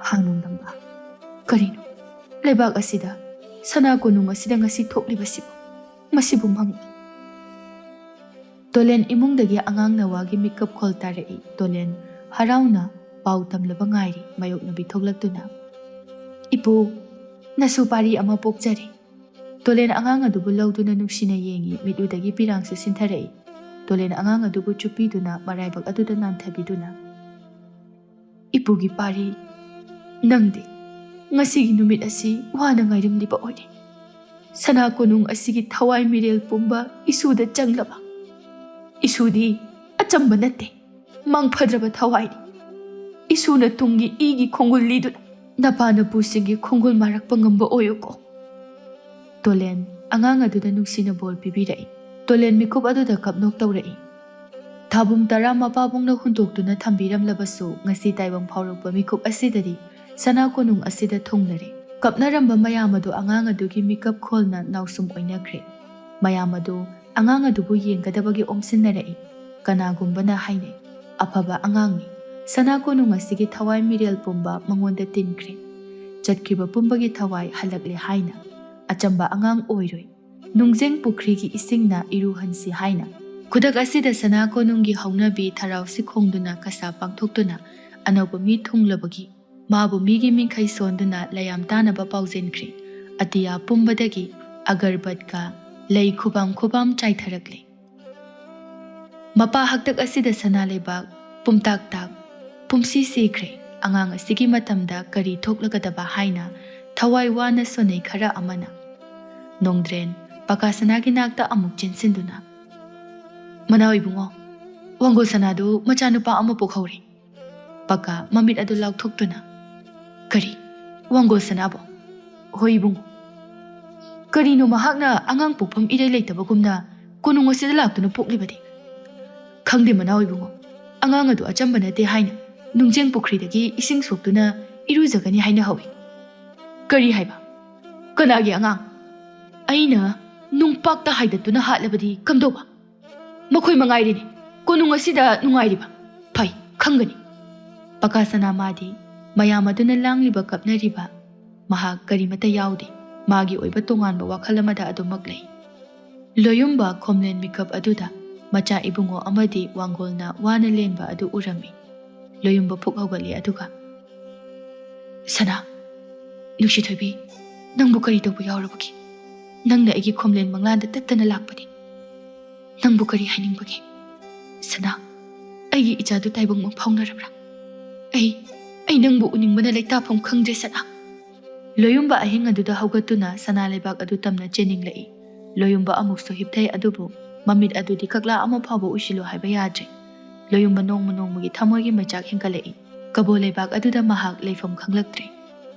ꯍꯥ ꯅꯣꯡꯗꯝꯕ, ꯀꯔꯤꯅꯣ ꯂꯩꯕꯥꯛ ꯑꯁꯤꯗ, ꯁꯅꯥ ꯀꯣꯅꯨꯡ ꯑꯁꯤꯗ ꯉꯁꯤ ꯊꯣꯛꯂꯤꯕꯁꯤꯕꯨ? ꯃꯁꯤꯕꯨ ꯃꯪ ꯇꯣꯂꯦꯟ ꯏꯃꯨꯡꯗꯒꯤ ꯑꯉꯥꯡ ꯅꯋꯥꯒꯤ ꯃꯤꯀꯞ ꯈꯣꯜ ꯇꯥꯔꯛꯏ꯫ ꯇꯣꯂꯦꯟ ꯍꯔꯥꯎꯅ ꯄꯥꯎ ꯇꯝꯂꯕ ꯉꯥꯏꯔꯤ꯫ ꯃꯥꯌꯣꯛꯅꯕꯤ ꯊꯣꯛꯂꯛꯇꯨꯅ, "ꯏꯄꯨ, ꯅꯁꯨ ꯄꯥꯔꯤ ꯑꯃ ꯄꯣꯛꯆꯔꯦ꯫" ꯇꯣꯂꯦꯟ ꯑꯉꯥꯡ ꯑꯗꯨꯕꯨ ꯂꯧꯗꯨꯅ ꯅꯨꯡꯁꯤꯅ ꯌꯦꯡꯏ꯫ ꯃꯤꯠꯂꯨꯗꯒꯤ ꯄꯤꯔꯥꯡꯁꯨ ꯁꯤꯟꯊꯔꯛꯏ꯫ ꯇꯣꯂꯦꯟ ꯑꯉꯥꯡ ꯑꯗꯨꯕꯨ ꯆꯨꯞꯄꯤꯗꯨꯅ ꯃꯔꯥꯏꯕꯛ ꯑꯗꯨꯗ ꯅꯥꯟꯊꯕꯤꯗꯨꯅ, ꯏꯄꯨꯒꯤ ꯄꯥꯔꯤ, ꯅꯪꯗꯤ ꯉꯁꯤꯒꯤ ꯅꯨꯃꯤꯠ ꯑꯁꯤ ꯋꯥꯅ ꯉꯥꯏꯔꯝꯂꯤꯕ ꯑꯣꯏꯔꯦ꯫ ꯁꯅꯥ ꯀꯣꯅꯨꯡ ꯑꯁꯤꯒꯤ ꯊꯋꯥꯏ ꯃꯤꯔꯦꯜ ꯄꯨꯝꯕ ꯏꯁꯨꯗ ꯆꯪꯂꯕ꯫ ꯏꯁꯨꯗꯤ ꯑꯆꯝꯕ ꯅꯠꯇꯦ, ꯃꯥꯡꯐꯗ꯭ꯔꯕ ꯊꯋꯥꯏꯅꯤ꯫ ꯏꯁꯨꯅ ꯇꯨꯡꯒꯤ ꯏꯒꯤ ꯈꯣꯡꯒꯨꯜ ꯂꯤꯗꯨꯅ ꯅꯄꯥ ꯅꯄꯨꯁꯤꯡꯒꯤ ꯈꯣꯡꯒꯨꯜ ꯃꯥꯔꯛꯄ ꯉꯝꯕ ꯑꯣꯏꯌꯨꯀꯣ꯫ ꯇꯣꯂꯦꯟ ꯑꯉꯥꯡ ꯑꯗꯨꯗ ꯅꯨꯡꯁꯤꯅ ꯕꯣꯔ ꯄꯤꯕꯤꯔꯛꯏ꯫ ꯇꯣꯂꯦꯟ ꯃꯤꯀꯨꯞ ꯑꯗꯨꯗ ꯀꯞꯅꯣꯛ ꯇꯧꯔꯛꯏ꯫ ꯊꯥꯕꯨꯝ ꯇꯔꯥ ꯃꯄꯥꯕꯨꯡꯅ ꯍꯨꯟꯗꯣꯛꯇꯨꯅ ꯊꯝꯕꯤꯔꯝꯂꯕꯁꯨ, ꯉꯁꯤ ꯇꯥꯏꯕꯪ ꯐꯥꯎꯔꯛꯄ ꯃꯤꯀꯨꯞ ꯑꯁꯤꯗꯗꯤ ꯁꯅꯥ ꯀꯣꯅꯨꯡ ꯑꯁꯤꯗ ꯊꯨꯡꯂꯔꯦ꯫ ꯀꯞꯅꯔꯝꯕ ꯃꯌꯥꯝ ꯑꯗꯨ ꯑꯉꯥꯡ ꯑꯗꯨꯒꯤ ꯃꯤꯀꯞ ꯈꯣꯜꯅ ꯅꯥꯎꯁꯨꯝ ꯑꯣꯏꯅꯈ꯭ꯔꯦ꯫ ꯃꯌꯥꯝ ꯑꯗꯨ ꯑꯉꯥꯡ ꯑꯗꯨꯕꯨ ꯌꯦꯡꯒꯗꯕꯒꯤ ꯑꯣꯝꯁꯤꯟꯅꯔꯛꯏ꯫ ꯀꯅꯥꯒꯨꯝꯕꯅ ꯍꯥꯏꯅꯩ, "ꯑꯐꯕ ꯑꯉꯥꯡꯅꯤ, ꯁꯅꯥ ꯀꯣꯅꯨꯡ ꯑꯁꯤꯒꯤ ꯊꯋꯥꯏ ꯃꯤꯔꯦꯜ ꯄꯨꯝꯕ ꯃꯉꯣꯟꯗ ꯇꯤꯟꯈ꯭ꯔꯦ꯫ ꯆꯠꯈꯤꯕ ꯄꯨꯝꯕꯒꯤ ꯊꯋꯥꯏ ꯍꯜꯂꯛꯂꯦ" ꯍꯥꯏꯅ꯫ ꯑꯆꯝꯕ ꯑꯉꯥꯡ ꯑꯣꯏꯔꯣꯏ꯫ ꯅꯨꯡꯖꯦꯡ ꯄꯨꯈ꯭ꯔꯤꯒꯤ ꯏꯁꯤꯡꯅ ꯏꯔꯨꯍꯟꯁꯤ ꯍꯥꯏꯅ꯫ ꯈꯨꯗꯛ ꯑꯁꯤꯗ ꯁꯅꯥ ꯀꯣꯅꯨꯡꯒꯤ ꯍꯧꯅꯕꯤ ꯊꯔꯥꯎ ꯁꯤꯈꯣꯡꯗꯨꯅ ꯀꯁꯥ ꯄꯥꯡꯊꯣꯛꯇꯨꯅ ꯑꯅꯧꯕ ꯃꯤ ꯊꯨꯡꯂꯕꯒꯤ ꯃꯥꯕꯨ ꯃꯤꯒꯤ ꯃꯤꯡꯈꯩ ꯁꯣꯟꯗꯨꯅ ꯂꯌꯥꯝ ꯇꯥꯅꯕ ꯄꯥꯎꯖꯦꯟꯈ꯭ꯔꯦ꯫ ꯑꯇꯤꯌꯥ ꯄꯨꯝꯕꯗꯒꯤ ꯑꯒꯔꯕꯠꯀ ꯂꯩ ꯈꯨꯕꯥꯝ ꯈꯨꯕꯥꯝ ꯆꯥꯏꯊꯔꯛꯂꯦ꯫ ꯃꯄꯥ ꯍꯥꯛꯇꯛ ꯑꯁꯤꯗ ꯁꯅꯥ ꯂꯩꯕꯥꯛ ꯄꯨꯝꯇꯥꯛ ꯇꯥꯛ, ꯄꯨꯝꯁꯤ ꯁꯤꯈ꯭ꯔꯦ꯫ ꯑꯉꯥꯡ ꯑꯁꯤꯒꯤ ꯃꯇꯝꯗ ꯀꯔꯤ ꯊꯣꯛꯂꯒꯗꯕ ꯍꯥꯏꯅ ꯊꯋꯥꯏ ꯋꯥꯅ ꯁꯣꯟꯅꯩ ꯈꯔ ꯑꯃꯅ꯫ ꯅꯣꯡꯗ꯭ꯔꯦꯟ ꯄꯀꯥ ꯁꯅꯥꯒꯤ ꯅꯥꯛꯇ ꯑꯃꯨꯛ ꯆꯦꯟꯁꯤꯟꯗꯨꯅ, "ꯃꯅꯥꯎ ꯏꯕꯨꯡꯉꯣ, ꯋꯥꯡꯒꯣꯜ ꯁꯅꯥꯗꯨ ꯃꯆꯥꯅꯨꯄꯥ ꯑꯃ ꯄꯣꯛꯍꯧꯔꯦ꯫" ꯄꯀꯥ ꯃꯃꯤꯠ ꯑꯗꯨ ꯂꯥꯎꯊꯣꯛꯇꯨꯅ, "ꯀꯔꯤ? ꯋꯥꯡꯒꯣꯜ ꯁꯅꯥꯕꯣ?" "ꯍꯣꯏ ꯏꯕꯨꯡꯉꯣ꯫ ꯀꯔꯤꯅꯣ ꯃꯍꯥꯛꯅ ꯑꯉꯥꯡ ꯄꯣꯛꯐꯝ ꯏꯔꯩ ꯂꯩꯇꯕꯒꯨꯝꯅ ꯀꯣꯅꯨꯡ ꯑꯁꯤꯗ ꯂꯥꯛꯇꯨꯅ ꯄꯣꯛꯂꯤꯕꯗꯤ?" "ꯈꯪꯗꯦ ꯃꯅꯥꯎ ꯏꯕꯨꯡꯉꯣ, ꯑꯉꯥꯡ ꯑꯗꯨ ꯑꯆꯝꯕ ꯅꯠꯇꯦ ꯍꯥꯏꯅ ꯅꯨꯡꯖꯦꯡ ꯄꯨꯈ꯭ꯔꯤꯗꯒꯤ ꯏꯁꯤꯡ ꯁꯣꯛꯇꯨꯅ ꯏꯔꯨꯖꯒꯅꯤ ꯍꯥꯏꯅ ꯍꯧꯏ꯫" "ꯀꯔꯤ ꯍꯥꯏꯕ? ꯀꯅꯥꯒꯤ ꯑꯉꯥꯡ?" "ꯑꯩꯅ ꯅꯨꯡꯄꯥꯛꯇ ꯍꯥꯏꯗꯠꯇꯨꯅ ꯍꯥꯠꯂꯕꯗꯤ ꯀꯝꯗꯧꯕ? ꯃꯈꯣꯏ ꯃꯉꯥꯏꯔꯤꯅꯤ ꯀꯣꯅꯨꯡ ꯑꯁꯤꯗ ꯅꯨꯡꯉꯥꯏꯔꯤꯕ꯫ ꯐꯩ, ꯈꯪꯒꯅꯤ꯫" ꯄꯀꯥ ꯁꯅꯥ ꯃꯥꯗꯤ ꯃꯌꯥꯝ ꯑꯗꯨꯅ ꯂꯥꯡꯂꯤꯕ ꯀꯞꯅꯔꯤꯕ, ꯃꯍꯥꯛ ꯀꯔꯤꯃꯠꯇ ꯌꯥꯎꯗꯦ꯫ ꯃꯥꯒꯤ ꯑꯣꯏꯕ ꯇꯣꯉꯥꯟꯕ ꯋꯥꯈꯜ ꯑꯃꯗ ꯑꯗꯨꯃꯛ ꯂꯩ꯫ ꯂꯣꯌꯨꯝꯕ ꯈꯣꯝꯂꯦꯟ ꯃꯤꯀꯞ ꯑꯗꯨꯗ ꯃꯆꯥ ꯏꯕꯨꯡꯉꯣ ꯑꯃꯗꯤ ꯋꯥꯡꯒꯣꯜꯅ ꯋꯥꯅ ꯂꯦꯟꯕ ꯑꯗꯨ ꯎꯔꯝꯃꯤ꯫ ꯂꯣꯌꯨꯝꯕ ꯐꯨꯛ ꯍꯧꯒꯠꯂꯤ, ꯑꯗꯨꯒ, "ꯁꯅꯥ, ꯅꯨꯡꯁꯤꯊꯣꯏꯕꯤ, ꯅꯪꯕꯨ ꯀꯔꯤ ꯇꯧꯕ ꯌꯥꯎꯔꯕꯒꯦ? ꯅꯪꯅ ꯑꯩꯒꯤ ꯈꯣꯝꯂꯦꯟ ꯃꯪꯂꯥꯟꯗ ꯇꯠꯇꯅ ꯂꯥꯛꯄꯗꯤ ꯅꯪꯕꯨ ꯀꯔꯤ ꯍꯥꯏꯅꯤꯡꯕꯒꯦ? ꯁꯅꯥ, ꯑꯩꯒꯤ ꯏꯆꯥꯗꯨ ꯇꯥꯏꯕꯪ ꯃꯪ ꯐꯥꯎꯅꯔꯕ꯭ꯔꯥ?" ꯑꯩ, ꯑꯩ ꯅꯪꯕꯨ ꯎꯅꯤꯡꯕꯅ ꯂꯩꯇꯥꯐꯝ ꯈꯪꯗ꯭ꯔꯦ, ꯁꯅꯥ꯫ ꯂꯣꯌꯨꯝꯕ ꯑꯍꯤꯡ ꯑꯗꯨꯗ ꯍꯧꯒꯠꯇꯨꯅ ꯁꯅꯥ ꯂꯩꯕꯥꯛ ꯑꯗꯨ ꯇꯝꯅ ꯆꯦꯟꯅꯤꯡꯂꯛꯏ꯫ ꯂꯣꯌꯨꯝꯕ ꯑꯃꯨꯛꯁꯨ ꯍꯤꯞꯊꯩ, ꯑꯗꯨꯕꯨ ꯃꯃꯤꯠ ꯑꯗꯨꯗꯤ ꯀꯛꯂꯥ ꯑꯃ ꯐꯥꯎꯕ ꯎꯏꯁꯤꯜꯂꯨ ꯍꯥꯏꯕ ꯌꯥꯗ꯭ꯔꯦ꯫ ꯂꯣꯌꯨꯝꯕ ꯅꯣꯡꯃ ꯅꯣꯡꯃꯒꯤ ꯊꯃꯣꯏꯒꯤ ꯃꯩꯆꯥꯛ ꯍꯦꯟꯒꯠꯂꯛꯏ꯫ ꯀꯕꯣ ꯂꯩꯕꯥꯛ ꯑꯗꯨꯗ ꯃꯍꯥꯛ ꯂꯩꯐꯝ ꯈꯪꯂꯛꯇ꯭ꯔꯦ꯫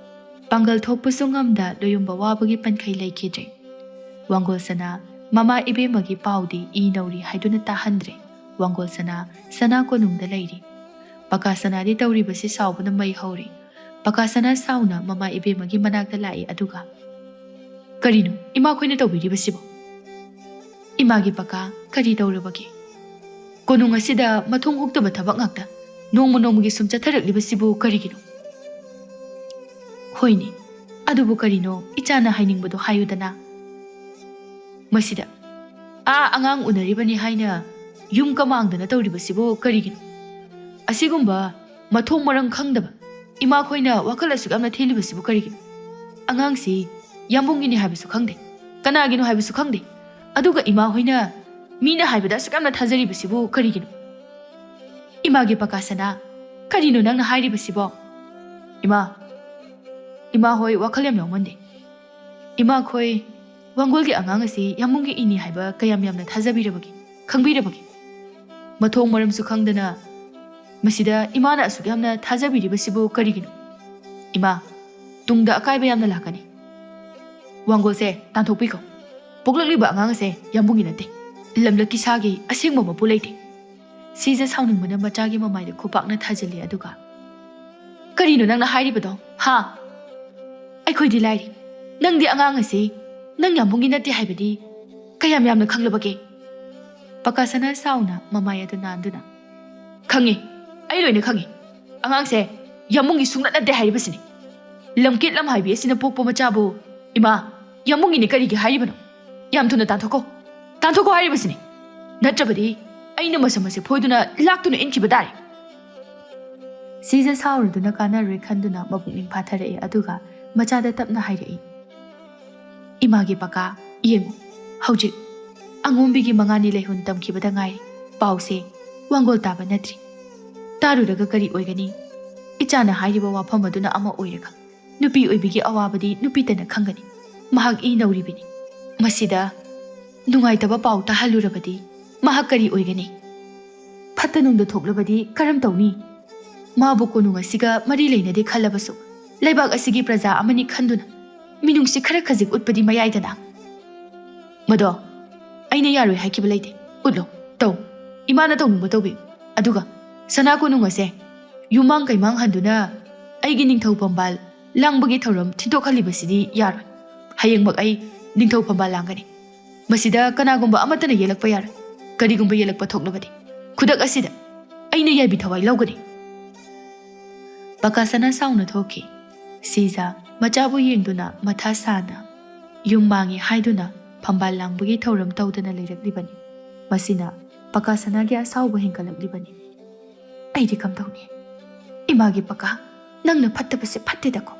ꯄꯥꯡꯒꯜ ꯊꯣꯛꯄꯁꯨ ꯉꯝꯗ ꯂꯣꯌꯨꯝꯕ ꯋꯥꯕꯒꯤ ꯄꯟꯈꯩ ꯂꯩꯈꯤꯗ꯭ꯔꯦ꯫ ꯋꯥꯡꯒꯣꯜ ꯁꯅꯥ ꯃꯃꯥ ꯏꯕꯦꯝꯃꯒꯤ ꯄꯥꯎꯗꯤ ꯏ ꯅꯧꯔꯤ ꯍꯥꯏꯗꯨꯅ ꯇꯥꯍꯟꯗ꯭ꯔꯦ꯫ ꯋꯥꯡꯒꯣꯜ ꯁꯅꯥ ꯁꯅꯥ ꯀꯣꯅꯨꯡꯗ ꯂꯩꯔꯤ꯫ ꯄꯀꯥ ꯁꯅꯥꯗꯤ ꯇꯧꯔꯤꯕꯁꯤ ꯁꯥꯎꯕꯅ ꯃꯩ ꯍꯧꯔꯤ꯫ ꯄꯀꯥ ꯁꯅꯥ ꯁꯥꯎꯅ ꯃꯃꯥ ꯏꯕꯦꯝꯃꯒꯤ ꯃꯅꯥꯛꯇ ꯂꯥꯛꯏ, ꯑꯗꯨꯒ, "ꯀꯔꯤꯅꯣ ꯏꯃꯥꯈꯣꯏꯅ ꯇꯧꯕꯤꯔꯤꯕꯁꯤꯕꯣ?" "ꯏꯃꯥꯒꯤ ꯄꯀꯥ, ꯀꯔꯤ ꯇꯧꯔꯕꯒꯦ? ꯀꯣꯅꯨꯡ ꯑꯁꯤꯗ ꯃꯊꯣꯡ ꯍꯨꯛꯇꯕ ꯊꯕꯛ ꯉꯥꯛꯇ꯫ ꯅꯣꯡꯃ ꯅꯣꯡꯃꯒꯤ ꯁꯨꯝ ꯆꯠꯊꯔꯛꯂꯤꯕꯁꯤꯕꯨ ꯀꯔꯤꯒꯤꯅꯣ?" "ꯍꯣꯏꯅꯦ, ꯑꯗꯨꯕꯨ ꯀꯔꯤꯅꯣ ꯏꯆꯥꯅ ꯍꯥꯏꯅꯤꯡꯕꯗꯣ ꯍꯥꯏꯌꯨꯗꯅ?" "ꯃꯁꯤꯗ ꯑꯥ ꯑꯉꯥꯡ ꯎꯅꯔꯤꯕꯅꯤ ꯍꯥꯏꯅ ꯌꯨꯝ ꯀꯃꯥꯡꯗꯅ ꯇꯧꯔꯤꯕꯁꯤꯕꯨ ꯀꯔꯤꯒꯤꯅꯣ? ꯑꯁꯤꯒꯨꯝꯕ ꯃꯊꯣꯡ ꯃꯔꯝ ꯈꯪꯗꯕ ꯏꯃꯥꯈꯣꯏꯅ ꯋꯥꯈꯜ ꯑꯁꯨꯛ ꯌꯥꯝꯅ ꯊꯦꯜꯂꯤꯕꯁꯤꯕꯨ ꯀꯔꯤꯒꯤꯅꯣ? ꯑꯉꯥꯡꯁꯤ ꯌꯥꯝꯕꯨꯡꯒꯤꯅꯤ ꯍꯥꯏꯕꯁꯨ ꯈꯪꯗꯦ, ꯀꯅꯥꯒꯤꯅꯣ ꯍꯥꯏꯕꯁꯨ ꯈꯪꯗꯦ, ꯑꯗꯨꯒ ꯏꯃꯥ ꯍꯣꯏꯅ ꯃꯤꯅ ꯍꯥꯏꯕꯗ ꯑꯁꯨꯛ ꯌꯥꯝꯅ ꯊꯥꯖꯔꯤꯕꯁꯤꯕꯨ ꯀꯔꯤꯒꯤꯅꯣ?" "ꯏꯃꯥꯒꯤ ꯄꯀꯥ ꯁꯅꯥ, ꯀꯔꯤꯅꯣ ꯅꯪꯅ ꯍꯥꯏꯔꯤꯕꯁꯤꯕꯣ?" "ꯏꯃꯥ, ꯏꯃꯥ ꯍꯣꯏ ꯋꯥꯈꯜ ꯌꯥꯝ ꯌꯥꯎꯃꯟꯗꯦ꯫ ꯏꯃꯥꯈꯣꯏ ꯋꯥꯡꯒꯣꯜꯒꯤ ꯑꯉꯥꯡ ꯑꯁꯤ ꯌꯥꯝꯕꯨꯡꯒꯤ ꯏꯅꯤ ꯍꯥꯏꯕ ꯀꯌꯥꯝ ꯌꯥꯝꯅ ꯊꯥꯖꯕꯤꯔꯕꯒꯦ, ꯈꯪꯕꯤꯔꯕꯒꯦ? ꯃꯊꯣꯡ ꯃꯔꯝꯁꯨ ꯈꯪꯗꯅ ꯃꯁꯤꯗ ꯏꯃꯥꯅ ꯑꯁꯨꯛ ꯌꯥꯝꯅ ꯊꯥꯖꯕꯤꯔꯤꯕꯁꯤꯕꯨ ꯀꯔꯤꯒꯤꯅꯣ? ꯏꯃꯥ, ꯇꯨꯡꯗ ꯑꯀꯥꯏꯕ ꯌꯥꯝꯅ ꯂꯥꯛꯀꯅꯤ꯫ ꯋꯥꯡꯒꯣꯜꯁꯦ ꯇꯥꯟꯊꯣꯛꯄꯤꯈꯣ꯫ ꯄꯣꯛꯂꯛꯂꯤꯕ ꯑꯉꯥꯡ ꯑꯁꯦ ꯌꯥꯝꯕꯨꯡꯒꯤ ꯅꯠꯇꯦ, ꯂꯝꯂꯛꯀꯤ ꯁꯥꯒꯤ ꯑꯁꯦꯡꯕ ꯃꯄꯨ ꯂꯩꯇꯦ꯫" ꯁꯤꯖ ꯁꯥꯎꯅꯤꯡꯕꯅ ꯃꯆꯥꯒꯤ ꯃꯃꯥꯏꯗ ꯈꯨꯄꯥꯛꯅ ꯊꯥꯖꯤꯜꯂꯤ, ꯑꯗꯨꯒ, "ꯀꯔꯤꯅꯣ ꯅꯪꯅ ꯍꯥꯏꯔꯤꯕꯗꯣ, ꯍꯥ? ꯑꯩꯈꯣꯏꯗꯤ ꯂꯥꯏꯔꯤ, ꯅꯪꯗꯤ ꯑꯉꯥꯡ ꯑꯁꯤ ꯅꯪ ꯌꯥꯝꯕꯨꯡꯒꯤ ꯅꯠꯇꯦ ꯍꯥꯏꯕꯗꯤ ꯀꯌꯥꯝ ꯌꯥꯝꯅ ꯈꯪꯂꯕꯒꯦ?" ꯄꯀꯥ ꯁꯅꯥ ꯁꯥꯎꯅ ꯃꯃꯥꯏ ꯑꯗꯨ ꯅꯥꯟꯗꯨꯅ, "ꯈꯪꯉꯤ, ꯑꯩ ꯂꯣꯏꯅ ꯈꯪꯉꯤ꯫ ꯑꯉꯥꯡꯁꯦ ꯌꯥꯝꯕꯨꯡꯒꯤ ꯁꯨꯡꯅꯠ ꯅꯠꯇꯦ ꯍꯥꯏꯔꯤꯕꯁꯤꯅꯤ꯫ ꯂꯝꯀꯦꯠ ꯂꯝꯍꯥꯏꯕꯤ ꯑꯁꯤꯅ ꯄꯣꯛꯄ ꯃꯆꯥꯕꯨ ꯏꯃꯥ ꯌꯥꯝꯕꯨꯡꯒꯤꯅꯤ ꯀꯔꯤꯒꯤ ꯍꯥꯏꯔꯤꯕꯅꯣ? ꯌꯥꯝ ꯊꯨꯅ ꯇꯥꯟꯊꯣꯛꯈꯣ, ꯇꯥꯟꯊꯣꯛꯈꯣ ꯍꯥꯏꯔꯤꯕꯁꯤꯅꯤ꯫ ꯅꯠꯇ꯭ꯔꯕꯗꯤ ꯑꯩꯅ ꯃꯁꯝ ꯑꯁꯤ ꯐꯣꯏꯗꯨꯅ ꯂꯥꯛꯇꯨꯅ ꯏꯟꯈꯤꯕ ꯇꯥꯔꯦ꯫" ꯁꯤꯖ ꯁꯥꯎꯔꯗꯨꯅ ꯀꯥꯟꯅꯔꯣꯏ ꯈꯟꯗꯨꯅ ꯃꯄꯨꯛꯅꯤꯡ ꯐꯥꯊꯔꯛꯏ, ꯑꯗꯨꯒ ꯃꯆꯥꯗ ꯇꯞꯅ ꯍꯥꯏꯔꯛꯏ, "ꯏꯃꯥꯒꯤ ꯄꯀꯥ, ꯌꯦꯡꯉꯨ, ꯍꯧꯖꯤꯛ ꯑꯉꯣꯝꯕꯤꯒꯤ ꯃꯉꯥꯅꯤ ꯂꯩꯍꯨꯟ ꯇꯝꯈꯤꯕꯗ ꯉꯥꯏꯔꯤ꯫ ꯄꯥꯎꯁꯦ ꯋꯥꯡꯒꯣꯜ ꯇꯥꯕ ꯅꯠꯇ꯭ꯔꯤ꯫ ꯇꯥꯔꯨꯔꯒ ꯀꯔꯤ ꯑꯣꯏꯒꯅꯤ? ꯏꯆꯥꯅ ꯍꯥꯏꯔꯤꯕ ꯋꯥꯐꯝ ꯑꯗꯨꯅ ꯑꯃ ꯑꯣꯏꯔꯒ, ꯅꯨꯄꯤ ꯑꯣꯏꯕꯤꯒꯤ ꯑꯋꯥꯕꯗꯤ ꯅꯨꯄꯤꯇꯅ ꯈꯪꯒꯅꯤ꯫ ꯃꯍꯥꯛ ꯏ ꯅꯧꯔꯤꯕꯅꯤ꯫ ꯃꯁꯤꯗ ꯅꯨꯡꯉꯥꯏꯇꯕ ꯄꯥꯎ ꯇꯥꯍꯜꯂꯨꯔꯕꯗꯤ ꯃꯍꯥꯛ ꯀꯔꯤ ꯑꯣꯏꯒꯅꯤ? ꯐꯠꯇ ꯅꯨꯡꯗ ꯊꯣꯛꯂꯕꯗꯤ ꯀꯔꯝ ꯇꯧꯅꯤ? ꯃꯥꯕꯨ ꯀꯣꯅꯨꯡ ꯑꯁꯤꯒ ꯃꯔꯤ ꯂꯩꯅꯗꯦ ꯈꯜꯂꯕꯁꯨ, ꯂꯩꯕꯥꯛ ꯑꯁꯤꯒꯤ ꯄ꯭ꯔꯖꯥ ꯑꯃꯅꯤ ꯈꯟꯗꯨꯅ ꯃꯤꯅꯨꯡꯁꯤ ꯈꯔ ꯈꯖꯤꯛ ꯎꯠꯄꯗꯤ ꯃꯌꯥꯏꯗꯅ꯫ ꯃꯗꯣ ꯑꯩꯅ ꯌꯥꯔꯣꯏ ꯍꯥꯏꯈꯤꯕ ꯂꯩꯇꯦ꯫ ꯎꯠꯂꯣ, ꯇꯧ꯫ ꯏꯃꯥꯅ ꯇꯧꯅꯤꯡꯕ ꯇꯧꯕꯤꯌꯨ꯫ ꯑꯗꯨꯒ ꯁꯅꯥ ꯀꯣꯅꯨꯡ ꯑꯁꯦ ꯌꯨꯝꯃꯥꯡ ꯀꯩꯃꯥꯡ ꯍꯟꯗꯨꯅ ꯑꯩꯒꯤ ꯅꯤꯡꯊꯧ ꯐꯝꯕꯥꯜ ꯂꯥꯡꯕꯒꯤ ꯊꯧꯔꯝ ꯊꯤꯟꯗꯣꯛꯍꯜꯂꯤꯕꯁꯤꯗꯤ ꯌꯥꯔꯣꯏ꯫ ꯍꯌꯦꯡꯃꯛ ꯑꯩ ꯅꯤꯡꯊꯧ ꯐꯝꯕꯥꯜ ꯂꯥꯡꯒꯅꯤ꯫ ꯃꯁꯤꯗ ꯀꯅꯥꯒꯨꯝꯕ ꯑꯃꯠꯇꯅ ꯌꯦꯜꯂꯛꯄ ꯌꯥꯔꯣꯏ꯫ ꯀꯔꯤꯒꯨꯝꯕ ꯌꯦꯜꯂꯛꯄ ꯊꯣꯛꯂꯕꯗꯤ ꯈꯨꯗꯛ ꯑꯁꯤꯗ ꯑꯩꯅ ꯌꯥꯏꯕꯤ ꯊꯋꯥꯏ ꯂꯧꯒꯅꯤ꯫ ꯄꯀꯥꯁꯅꯥ ꯁꯥꯎꯅ ꯊꯣꯛꯈꯤ꯫ ꯁꯤꯖꯥ ꯃꯆꯥꯕꯨ ꯌꯦꯡꯗꯨꯅ ꯃꯊꯥ ꯁꯥꯅ ꯌꯨꯝ ꯃꯥꯡꯉꯤ ꯍꯥꯏꯗꯨꯅ ꯐꯝꯕꯥꯜ ꯂꯥꯡꯕꯒꯤ ꯊꯧꯔꯝ ꯇꯧꯗꯅ ꯂꯩꯔꯛꯂꯤꯕꯅꯤ꯫ ꯃꯁꯤꯅ ꯄꯀꯥꯁꯅꯥꯒꯤ ꯑꯁꯥꯎꯕ ꯍꯦꯟꯒꯠꯂꯛꯂꯤꯕꯅꯤ꯫ ꯑꯩꯗꯤ ꯀꯝꯗꯧꯅꯤ? ꯏꯃꯥꯒꯤ ꯄꯀꯥ, ꯅꯪꯅ ꯐꯠꯇꯕꯁꯦ ꯐꯠꯇꯦꯗꯀꯣ꯫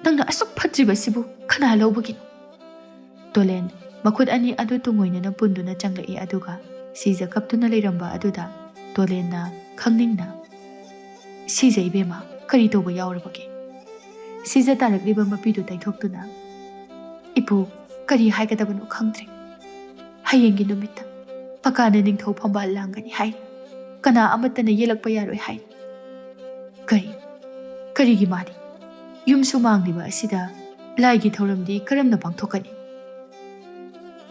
ꯅꯪꯅ ꯑꯁꯨꯛ ꯐꯠꯇ꯭ꯔꯤꯕꯁꯤꯕꯨ ꯀꯅꯥ ꯂꯧꯕꯒꯤꯅꯣ? ꯇꯣꯂꯦꯟ ꯃꯈꯨꯠ ꯑꯅꯤ ꯑꯗꯨ ꯇꯨꯡꯑꯣꯏꯅꯅ ꯄꯨꯟꯗꯨꯅ ꯆꯪꯂꯛꯏ, ꯑꯗꯨꯒ ꯁꯤꯖ ꯀꯞꯇꯨꯅ ꯂꯩꯔꯝꯕ ꯑꯗꯨꯗ ꯇꯣꯂꯦꯟꯅ ꯈꯪꯅꯤꯡꯅ, "ꯁꯤꯖ ꯏꯕꯦꯝꯃ, ꯀꯔꯤ ꯇꯧꯕ ꯌꯥꯎꯔꯕꯒꯦ?" ꯁꯤꯖ ꯇꯥꯔꯛꯂꯤꯕ ꯃꯄꯤꯗꯨ ꯇꯩꯊꯣꯛꯇꯨꯅ, "ꯏꯄꯨ, ꯀꯔꯤ ꯍꯥꯏꯒꯗꯕꯅꯣ ꯈꯪꯗ꯭ꯔꯦ꯫ ꯍꯌꯦꯡꯒꯤ ꯅꯨꯃꯤꯠꯇ ꯄꯀꯥꯅ ꯅꯤꯡꯊꯧ ꯐꯝꯕꯥꯜ ꯂꯥꯡꯒꯅꯤ ꯍꯥꯏ꯫ ꯀꯅꯥ ꯑꯃꯠꯇꯅ ꯌꯦꯜꯂꯛꯄ ꯌꯥꯔꯣꯏ ꯍꯥꯏ꯫ ꯀꯔꯤ? ꯀꯔꯤꯒꯤ ꯃꯥꯗꯤ? ꯌꯨꯝꯁꯨ ꯃꯥꯡꯂꯤꯕ ꯑꯁꯤꯗ ꯂꯥꯏꯒꯤ ꯊꯧꯔꯝꯗꯤ ꯀꯔꯝꯅ ꯄꯥꯡꯊꯣꯛꯀꯅꯤ?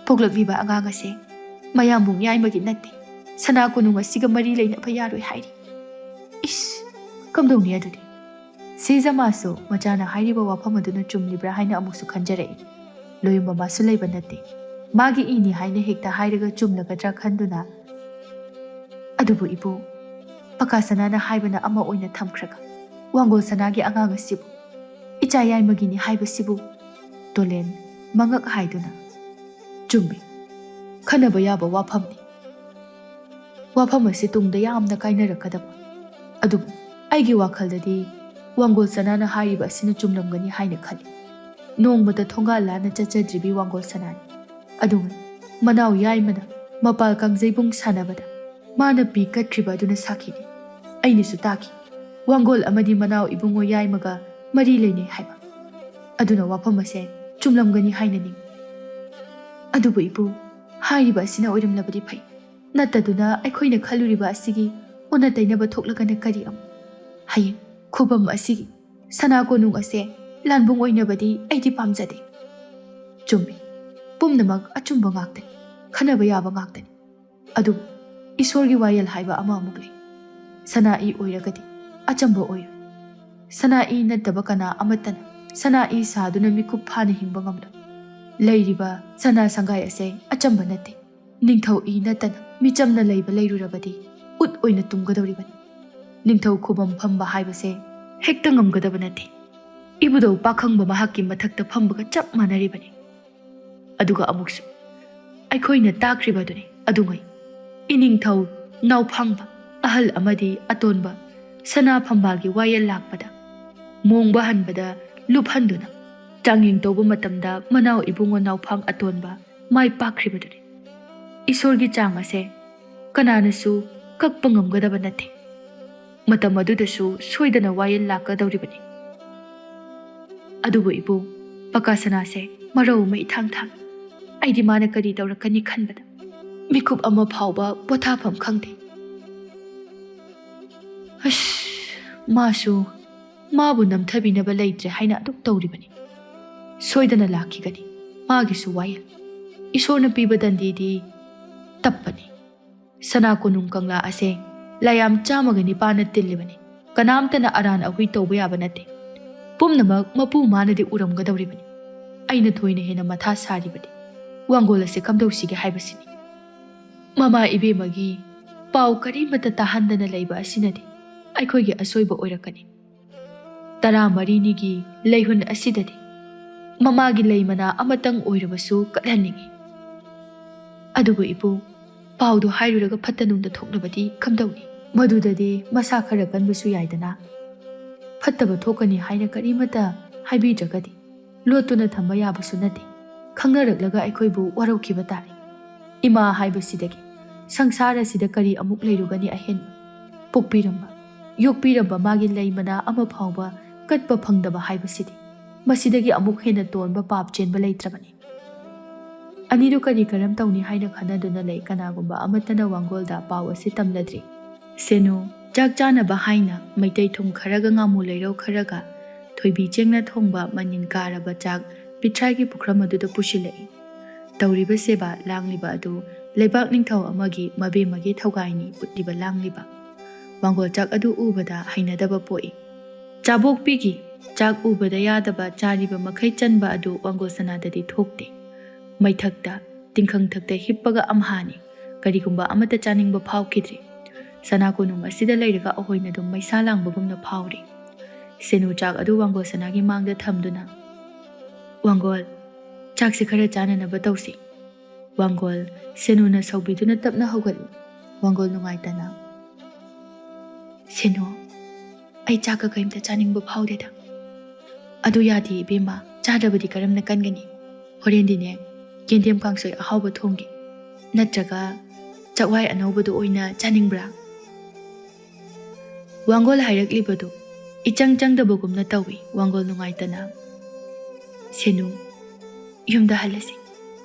ꯄꯣꯛꯂꯛꯂꯤꯕ ꯑꯉꯥꯡ ꯑꯁꯦ ꯃꯌꯥꯝꯕꯨꯡ ꯌꯥꯏꯃꯒꯤ ꯅꯠꯇꯦ꯫ ꯁꯅꯥ ꯀꯣꯅꯨꯡ ꯑꯁꯤꯒ ꯃꯔꯤ ꯂꯩꯅꯕ ꯌꯥꯔꯣꯏ ꯍꯥꯏꯔꯤ꯫ ꯏꯁ, ꯀꯝꯗꯧꯅꯤ ꯑꯗꯨꯗꯤ?" ꯁꯤꯖꯃꯥꯁꯨ ꯃꯆꯥꯅ ꯍꯥꯏꯔꯤꯕ ꯋꯥꯐꯝ ꯑꯗꯨꯅ ꯆꯨꯝꯂꯤꯕ꯭ꯔꯥ ꯍꯥꯏꯅ ꯑꯃꯨꯛꯁꯨ ꯈꯟꯖꯔꯛꯏ꯫ ꯂꯣꯌꯨꯝꯕ ꯃꯥꯁꯨ ꯂꯩꯕ ꯅꯠꯇꯦ꯫ ꯃꯥꯒꯤ ꯏꯅꯤ ꯍꯥꯏꯅ ꯍꯦꯛꯇ ꯍꯥꯏꯔꯒ ꯆꯨꯝꯂꯒꯗ꯭ꯔꯥ ꯈꯟꯗꯨꯅ, "ꯑꯗꯨꯕꯨ ꯏꯄꯨ, ꯄꯀꯥꯁꯅꯥꯅ ꯍꯥꯏꯕꯅ ꯑꯃ ꯑꯣꯏꯅ ꯊꯝꯈ꯭ꯔꯒ, ꯋꯥꯡꯒꯣꯜ ꯁꯅꯥꯒꯤ ꯑꯉꯥꯡ ꯑꯁꯤꯕꯨ ꯏꯆꯥ ꯌꯥꯏꯃꯒꯤꯅꯤ ꯍꯥꯏꯕꯁꯤꯕꯨ?" ꯇꯣꯂꯦꯟ ꯃꯉꯛ ꯍꯥꯏꯗꯨꯅ, "ꯆꯨꯝꯃꯤ, ꯈꯟꯅꯕ ꯌꯥꯕ ꯋꯥꯐꯝꯅꯤ꯫ ꯋꯥꯐꯝ ꯑꯁꯤ ꯇꯨꯡꯗ ꯌꯥꯝꯅ ꯀꯥꯏꯅꯔꯛꯀꯗꯕ꯫ ꯑꯗꯨꯕꯨ ꯑꯩꯒꯤ ꯋꯥꯈꯜꯗꯗꯤ ꯋꯥꯡꯒꯣꯜ ꯁꯅꯥꯅ ꯍꯥꯏꯔꯤꯕ ꯑꯁꯤꯅ ꯆꯨꯝꯂꯝꯒꯅꯤ ꯍꯥꯏꯅ ꯈꯜꯂꯤ꯫ ꯅꯣꯡꯃꯇ ꯊꯣꯡꯒꯥꯜ ꯂꯥꯟꯅ ꯆꯠꯆꯗ꯭ꯔꯤꯕꯤ ꯋꯥꯡꯒꯣꯜ ꯁꯅꯥꯅꯤ꯫ ꯑꯗꯨꯒ ꯃꯅꯥꯎ ꯌꯥꯏꯃꯅ ꯃꯄꯥꯜ ꯀꯥꯡꯖꯩꯕꯨꯡ ꯁꯥꯟꯅꯕꯗ ꯃꯥꯅ ꯄꯤ ꯀꯠꯈ꯭ꯔꯤꯕ ꯑꯗꯨꯅ ꯁꯥꯈꯤꯅꯤ꯫ ꯑꯩꯅꯁꯨ ꯇꯥꯈꯤ꯫ ꯋꯥꯡꯒꯣꯜ ꯑꯃꯗꯤ ꯃꯅꯥꯎ ꯏꯕꯨꯡꯉꯣ ꯌꯥꯏꯃꯒ ꯃꯔꯤ ꯂꯩꯅꯩ ꯍꯥꯏꯕ꯫ ꯑꯗꯨꯅ ꯋꯥꯐꯝ ꯑꯁꯦ ꯆꯨꯝꯂꯝꯒꯅꯤ ꯍꯥꯏꯅ ꯅꯤꯡꯏ꯫ ꯑꯗꯨꯕꯨ ꯏꯄꯨ, ꯍꯥꯏꯔꯤꯕ ꯑꯁꯤꯅ ꯑꯣꯏꯔꯝꯂꯕꯗꯤ ꯐꯩ꯫ ꯅꯠꯇꯗꯨꯅ ꯑꯩꯈꯣꯏꯅ ꯈꯜꯂꯨꯔꯤꯕ ꯑꯁꯤꯒꯤ ꯑꯣꯟꯅ ꯇꯩꯅꯕ ꯊꯣꯛꯂꯒꯅ ꯀꯔꯤ ꯑꯃꯨꯛ? ꯍꯌꯦꯡ ꯈꯨꯕꯝ ꯑꯁꯤꯒꯤ ꯁꯅꯥ ꯀꯣꯅꯨꯡ ꯑꯁꯦ ꯂꯥꯟꯕꯨꯡ ꯑꯣꯏꯅꯕꯗꯤ ꯑꯩꯗꯤ ꯄꯥꯝꯖꯗꯦ꯫ ꯆꯨꯝꯃꯤ, ꯄꯨꯝꯅꯃꯛ ꯑꯆꯨꯝꯕ ꯉꯥꯛꯇꯅꯤ, ꯈꯟꯅꯕ ꯌꯥꯕ ꯉꯥꯛꯇꯅꯤ꯫ ꯑꯗꯨꯕꯨ ꯏꯁꯣꯔꯒꯤ ꯋꯥꯌꯦꯜ ꯍꯥꯏꯕ ꯑꯃ ꯑꯃꯨꯛ ꯂꯩ꯫ ꯁꯅꯥꯏ ꯑꯣꯏꯔꯒꯗꯤ ꯑꯆꯝꯕ ꯑꯣꯏꯔꯣꯏ꯫ ꯁꯅꯥꯏ ꯅꯠꯇꯕ ꯀꯅꯥ ꯑꯃꯠꯇꯅ ꯁꯅꯥꯏ ꯁꯥꯗꯨꯅ ꯃꯤꯀꯨꯞ ꯐꯥꯅ ꯍꯤꯡꯕ ꯉꯝꯂꯣꯏ꯫ ꯂꯩꯔꯤꯕ ꯁꯅꯥ ꯁꯪꯒꯥꯏ ꯑꯁꯦ ꯑꯆꯝꯕ ꯅꯠꯇꯦ꯫ ꯅꯤꯡꯊꯧ ꯏ ꯅꯠꯇꯅ ꯃꯤꯆꯝꯅ ꯂꯩꯕ ꯂꯩꯔꯨꯔꯕꯗꯤ ꯎꯠ ꯑꯣꯏꯅ ꯇꯨꯝꯒꯗꯧꯔꯤꯕꯅꯤ꯫ ꯅꯤꯡꯊꯧ ꯈꯨꯕꯝ ꯐꯝꯕ ꯍꯥꯏꯕꯁꯦ ꯍꯦꯛꯇ ꯉꯝꯒꯗꯕ ꯅꯠꯇꯦ꯫ ꯏꯕꯨꯙꯧ ꯄꯥꯈꯪꯕ ꯃꯍꯥꯛꯀꯤ ꯃꯊꯛꯇ ꯐꯝꯕꯒ ꯆꯞ ꯃꯥꯟꯅꯔꯤꯕꯅꯤ꯫ ꯑꯗꯨꯒ ꯑꯃꯨꯛꯁꯨ ꯑꯩꯈꯣꯏꯅ ꯇꯥꯈ꯭ꯔꯤꯕꯗꯨꯅꯤ ꯑꯗꯨꯉꯩ꯫ ꯏꯅꯤꯡꯊꯧ ꯅꯥꯎꯐꯥꯡꯕ ꯑꯍꯜ ꯑꯃꯗꯤ ꯑꯇꯣꯟꯕ ꯁꯅꯥ ꯐꯝꯕꯥꯜꯒꯤ ꯋꯥꯌꯦꯜ ꯂꯥꯛꯄꯗ ꯃꯣꯡꯕ ꯍꯟꯕꯗ ꯂꯨꯞꯍꯟꯗꯨꯅ ꯆꯥꯡꯌꯦꯡ ꯇꯧꯕ ꯃꯇꯝꯗ ꯃꯅꯥꯎ ꯏꯕꯨꯡꯉꯣ ꯅꯥꯎꯐꯥꯡ ꯑꯇꯣꯟꯕ ꯃꯥꯏ ꯄꯥꯛꯈ꯭ꯔꯤꯕꯗꯨꯅꯤ꯫ ꯏꯁꯣꯔꯒꯤ ꯆꯥꯡ ꯑꯁꯦ ꯀꯅꯥꯅꯁꯨ ꯀꯛꯄ ꯉꯝꯒꯗꯕ ꯅꯠꯇꯦ꯫ ꯃꯇꯝ ꯑꯗꯨꯗꯁꯨ ꯁꯣꯏꯗꯅ ꯋꯥꯌꯦꯜ ꯂꯥꯛꯀꯗꯧꯔꯤꯕꯅꯤ꯫ ꯑꯗꯨꯕꯨ ꯏꯕꯨꯡ, ꯄꯀꯥ ꯁꯅꯥꯁꯦ ꯃꯔꯧ ꯑꯃ ꯏꯊꯥꯡ ꯊꯥꯡ꯫ ꯑꯩꯗꯤ ꯃꯥꯅ ꯀꯔꯤ ꯇꯧꯔꯛꯀꯅꯤ ꯈꯟꯕꯗ ꯃꯤꯀꯨꯞ ꯑꯃ ꯐꯥꯎꯕ ꯄꯣꯊꯥꯐꯝ ꯈꯪꯗꯦ꯫ ꯑꯁ, ꯃꯥꯁꯨ ꯃꯥꯕꯨ ꯅꯝꯊꯕꯤꯅꯕ ꯂꯩꯇ꯭ꯔꯦ ꯍꯥꯏꯅ ꯑꯗꯨꯝ ꯇꯧꯔꯤꯕꯅꯤ꯫ ꯁꯣꯏꯗꯅ ꯂꯥꯛꯈꯤꯒꯅꯤ ꯃꯥꯒꯤꯁꯨ ꯋꯥꯌꯦꯜ꯫ ꯏꯁꯣꯔꯅ ꯄꯤꯕ ꯗꯟꯗꯤꯗꯤ ꯇꯞꯄꯅꯤ꯫ ꯁꯅꯥ ꯀꯣꯅꯨꯡ ꯀꯪꯂꯥ ꯑꯁꯦ ꯂꯥꯏꯌꯥꯝ ꯆꯥꯝꯃꯒ ꯅꯤꯄꯥꯟꯅ ꯇꯤꯜꯂꯤꯕꯅꯤ꯫ ꯀꯅꯥꯝꯇꯅ ꯑꯔꯥꯟ ꯑꯍꯨꯏ ꯇꯧꯕ ꯌꯥꯕ ꯅꯠꯇꯦ꯫ ꯄꯨꯝꯅꯃꯛ ꯃꯄꯨ ꯃꯥꯅꯗꯤ ꯎꯔꯝꯒꯗꯧꯔꯤꯕꯅꯤ꯫ ꯑꯩꯅ ꯊꯣꯏꯅ ꯍꯦꯟꯅ ꯃꯊꯥ ꯁꯥꯔꯤꯕꯗꯤ ꯋꯥꯡꯒꯣꯜ ꯑꯁꯦ ꯀꯝꯗꯧꯁꯤꯒꯦ ꯍꯥꯏꯕꯁꯤꯅꯤ꯫ ꯃꯃꯥ ꯏꯕꯦꯝꯃꯒꯤ ꯄꯥꯎ ꯀꯔꯤꯃꯠꯇ ꯇꯥꯍꯟꯗꯅ ꯂꯩꯕ ꯑꯁꯤꯅꯗꯤ ꯑꯩꯈꯣꯏꯒꯤ ꯑꯁꯣꯏꯕ ꯑꯣꯏꯔꯛꯀꯅꯤ꯫ ꯇꯔꯥꯃꯔꯤꯅꯤꯒꯤ ꯂꯩꯍꯨꯟ ꯑꯁꯤꯗꯗꯤ ꯃꯃꯥꯒꯤ ꯂꯩ ꯃꯅꯥ ꯑꯃꯇꯪ ꯑꯣꯏꯔꯕꯁꯨ ꯀꯠꯍꯟꯅꯤꯡꯏ꯫ ꯑꯗꯨꯕꯨ ꯏꯄꯨ, ꯄꯥꯎꯗꯨ ꯍꯥꯏꯔꯨꯔꯒ ꯐꯠꯇ ꯅꯨꯡꯗ ꯊꯣꯛꯂꯕꯗꯤ ꯀꯝꯗꯧꯅꯤ? ꯃꯗꯨꯗꯗꯤ ꯃꯁꯥ ꯈꯔ ꯀꯟꯕꯁꯨ ꯌꯥꯏꯗꯅ꯫ ꯐꯠꯇꯕ ꯊꯣꯛꯀꯅꯤ ꯍꯥꯏꯅ ꯀꯔꯤꯃꯠꯇ ꯍꯥꯏꯕꯤꯗ꯭ꯔꯒꯗꯤ ꯂꯣꯠꯇꯨꯅ ꯊꯝꯕ ꯌꯥꯕꯁꯨ ꯅꯠꯇꯦ꯫ ꯈꯪꯅꯔꯛꯂꯒ ꯑꯩꯈꯣꯏꯕꯨ ꯋꯥꯔꯧꯈꯤꯕ ꯇꯥꯔꯦ꯫ ꯏꯃꯥ ꯍꯥꯏꯕꯁꯤꯗꯒꯤ ꯁꯪꯁꯥꯔ ꯑꯁꯤꯗ ꯀꯔꯤ ꯑꯃꯨꯛ ꯂꯩꯔꯨꯒꯅꯤ ꯑꯍꯦꯟꯕ? ꯄꯣꯛꯄꯤꯔꯝꯕ, ꯌꯣꯛꯄꯤꯔꯝꯕ ꯃꯥꯒꯤ ꯂꯩ ꯃꯅꯥ ꯑꯃ ꯐꯥꯎꯕ ꯀꯠꯄ ꯐꯪꯗꯕ ꯍꯥꯏꯕꯁꯤꯗꯤ ꯃꯁꯤꯗꯒꯤ ꯑꯃꯨꯛ ꯍꯦꯟꯅ ꯇꯣꯟꯕ ꯄꯥꯞ ꯆꯦꯟꯕ ꯂꯩꯇ꯭ꯔꯕꯅꯤ꯫ ꯑꯅꯤꯗꯨ ꯀꯔꯤ ꯀꯔꯝ ꯇꯧꯅꯤ ꯍꯥꯏꯅ ꯈꯟꯅꯗꯨꯅ ꯂꯩ꯫ ꯀꯅꯥꯒꯨꯝꯕ ꯑꯃꯠꯇꯅ ꯋꯥꯡꯒꯣꯜꯗ ꯄꯥꯎ ꯑꯁꯤ ꯇꯝꯂꯗ꯭ꯔꯤ꯫ ꯁꯦꯅꯨ ꯆꯥꯛ ꯆꯥꯅꯕ ꯍꯥꯏꯅ ꯃꯩꯇꯩ ꯊꯨꯝ ꯈꯔꯒ ꯉꯥꯃꯨ ꯂꯩꯔꯧ ꯈꯔꯒ ꯊꯣꯏꯕꯤ ꯆꯦꯡꯅ ꯊꯣꯡꯕ ꯃꯅꯤꯟ ꯀꯥꯔꯕ ꯆꯥꯛ ꯄꯤꯊ꯭ꯔꯥꯏꯒꯤ ꯄꯨꯈ꯭ꯔꯝ ꯑꯗꯨꯗ ꯄꯨꯁꯤꯜꯂꯛꯏ꯫ ꯇꯧꯔꯤꯕ ꯁꯦꯕꯥ ꯂꯥꯡꯂꯤꯕ ꯑꯗꯨ ꯂꯩꯕꯥꯛ ꯅꯤꯡꯊꯧ ꯑꯃꯒꯤ ꯃꯕꯦꯝꯃꯒꯤ ꯊꯧꯒꯥꯏꯅꯤ ꯎꯠꯂꯤꯕ ꯂꯥꯡꯂꯤꯕ꯫ ꯋꯥꯡꯒꯣꯜ ꯆꯥꯛ ꯑꯗꯨ ꯎꯕꯗ ꯍꯩꯅꯗꯕ ꯄꯣꯛꯏ꯫ ꯆꯥꯕꯣꯛꯄꯤꯒꯤ ꯆꯥꯛ ꯎꯕꯗ ꯌꯥꯗꯕ ꯆꯥꯔꯤꯕ ꯃꯈꯩ ꯆꯟꯕ ꯑꯗꯨ ꯋꯥꯡꯒꯣꯜ ꯁꯅꯥꯗꯗꯤ ꯊꯣꯛꯇꯦ꯫ ꯃꯩꯊꯛꯇ ꯇꯤꯡꯈꯪꯊꯛꯇ ꯍꯤꯞꯄꯒ ꯑꯝꯍꯥꯅꯤ꯫ ꯀꯔꯤꯒꯨꯝꯕ ꯑꯃꯠꯇ ꯆꯥꯅꯤꯡꯕ ꯐꯥꯎꯈꯤꯗ꯭ꯔꯤ꯫ ꯁꯅꯥ ꯀꯣꯅꯨꯡ ꯑꯁꯤꯗ ꯂꯩꯔꯒ ꯑꯍꯣꯏꯅ ꯑꯗꯨꯝ ꯃꯩꯁꯥ ꯂꯥꯡꯕꯒꯨꯝꯅ ꯐꯥꯎꯔꯤ꯫ ꯁꯦꯅꯨ ꯆꯥꯛ ꯑꯗꯨ ꯋꯥꯡꯒꯣꯜ ꯁꯅꯥꯒꯤ ꯃꯥꯡꯗ ꯊꯝꯗꯨꯅ, "ꯋꯥꯡꯒꯣꯜ, ꯆꯥꯛꯁꯦ ꯈꯔ ꯆꯥꯅꯅꯕ ꯇꯧꯁꯤ꯫" ꯋꯥꯡꯒꯣꯜ ꯁꯦꯅꯨꯅ ꯁꯧꯕꯤꯗꯨꯅ ꯇꯞꯅ ꯍꯧꯒꯠꯂꯤ꯫ ꯋꯥꯡꯒꯣꯜ ꯅꯨꯡꯉꯥꯏꯇꯅ, "ꯁꯦꯅꯨ, ꯑꯩ ꯆꯥꯛꯀ ꯀꯔꯤꯝꯇ ꯆꯥꯅꯤꯡꯕ ꯐꯥꯎꯗꯦꯗ꯫" "ꯑꯗꯨ ꯌꯥꯗꯦ ꯏꯕꯦꯝꯃ, ꯆꯥꯗ꯭ꯔꯕꯗꯤ ꯀꯔꯝꯅ ꯀꯟꯒꯅꯤ? ꯍꯣꯔꯦꯟꯗꯤꯅꯦ, ꯌꯦꯟꯗꯦꯝ ꯀꯥꯡꯁꯣꯏ ꯑꯍꯥꯎꯕ ꯊꯣꯡꯒꯦ꯫ ꯅꯠꯇ꯭ꯔꯒ ꯆꯥꯛꯋꯥꯏ ꯑꯅꯧꯕꯗꯨ ꯑꯣꯏꯅ ꯆꯥꯅꯤꯡꯕ꯭ꯔꯥ?" ꯋꯥꯡꯒꯣꯜ ꯍꯥꯏꯔꯛꯂꯤꯕꯗꯨ ꯏꯆꯪ ꯆꯪꯗꯕꯒꯨꯝꯅ ꯇꯧꯏ꯫ ꯋꯥꯡꯒꯣꯜ ꯅꯨꯡꯉꯥꯏꯇꯅ, "ꯁꯦꯅꯨ, ꯌꯨꯝꯗ ꯍꯜꯂꯁꯤ꯫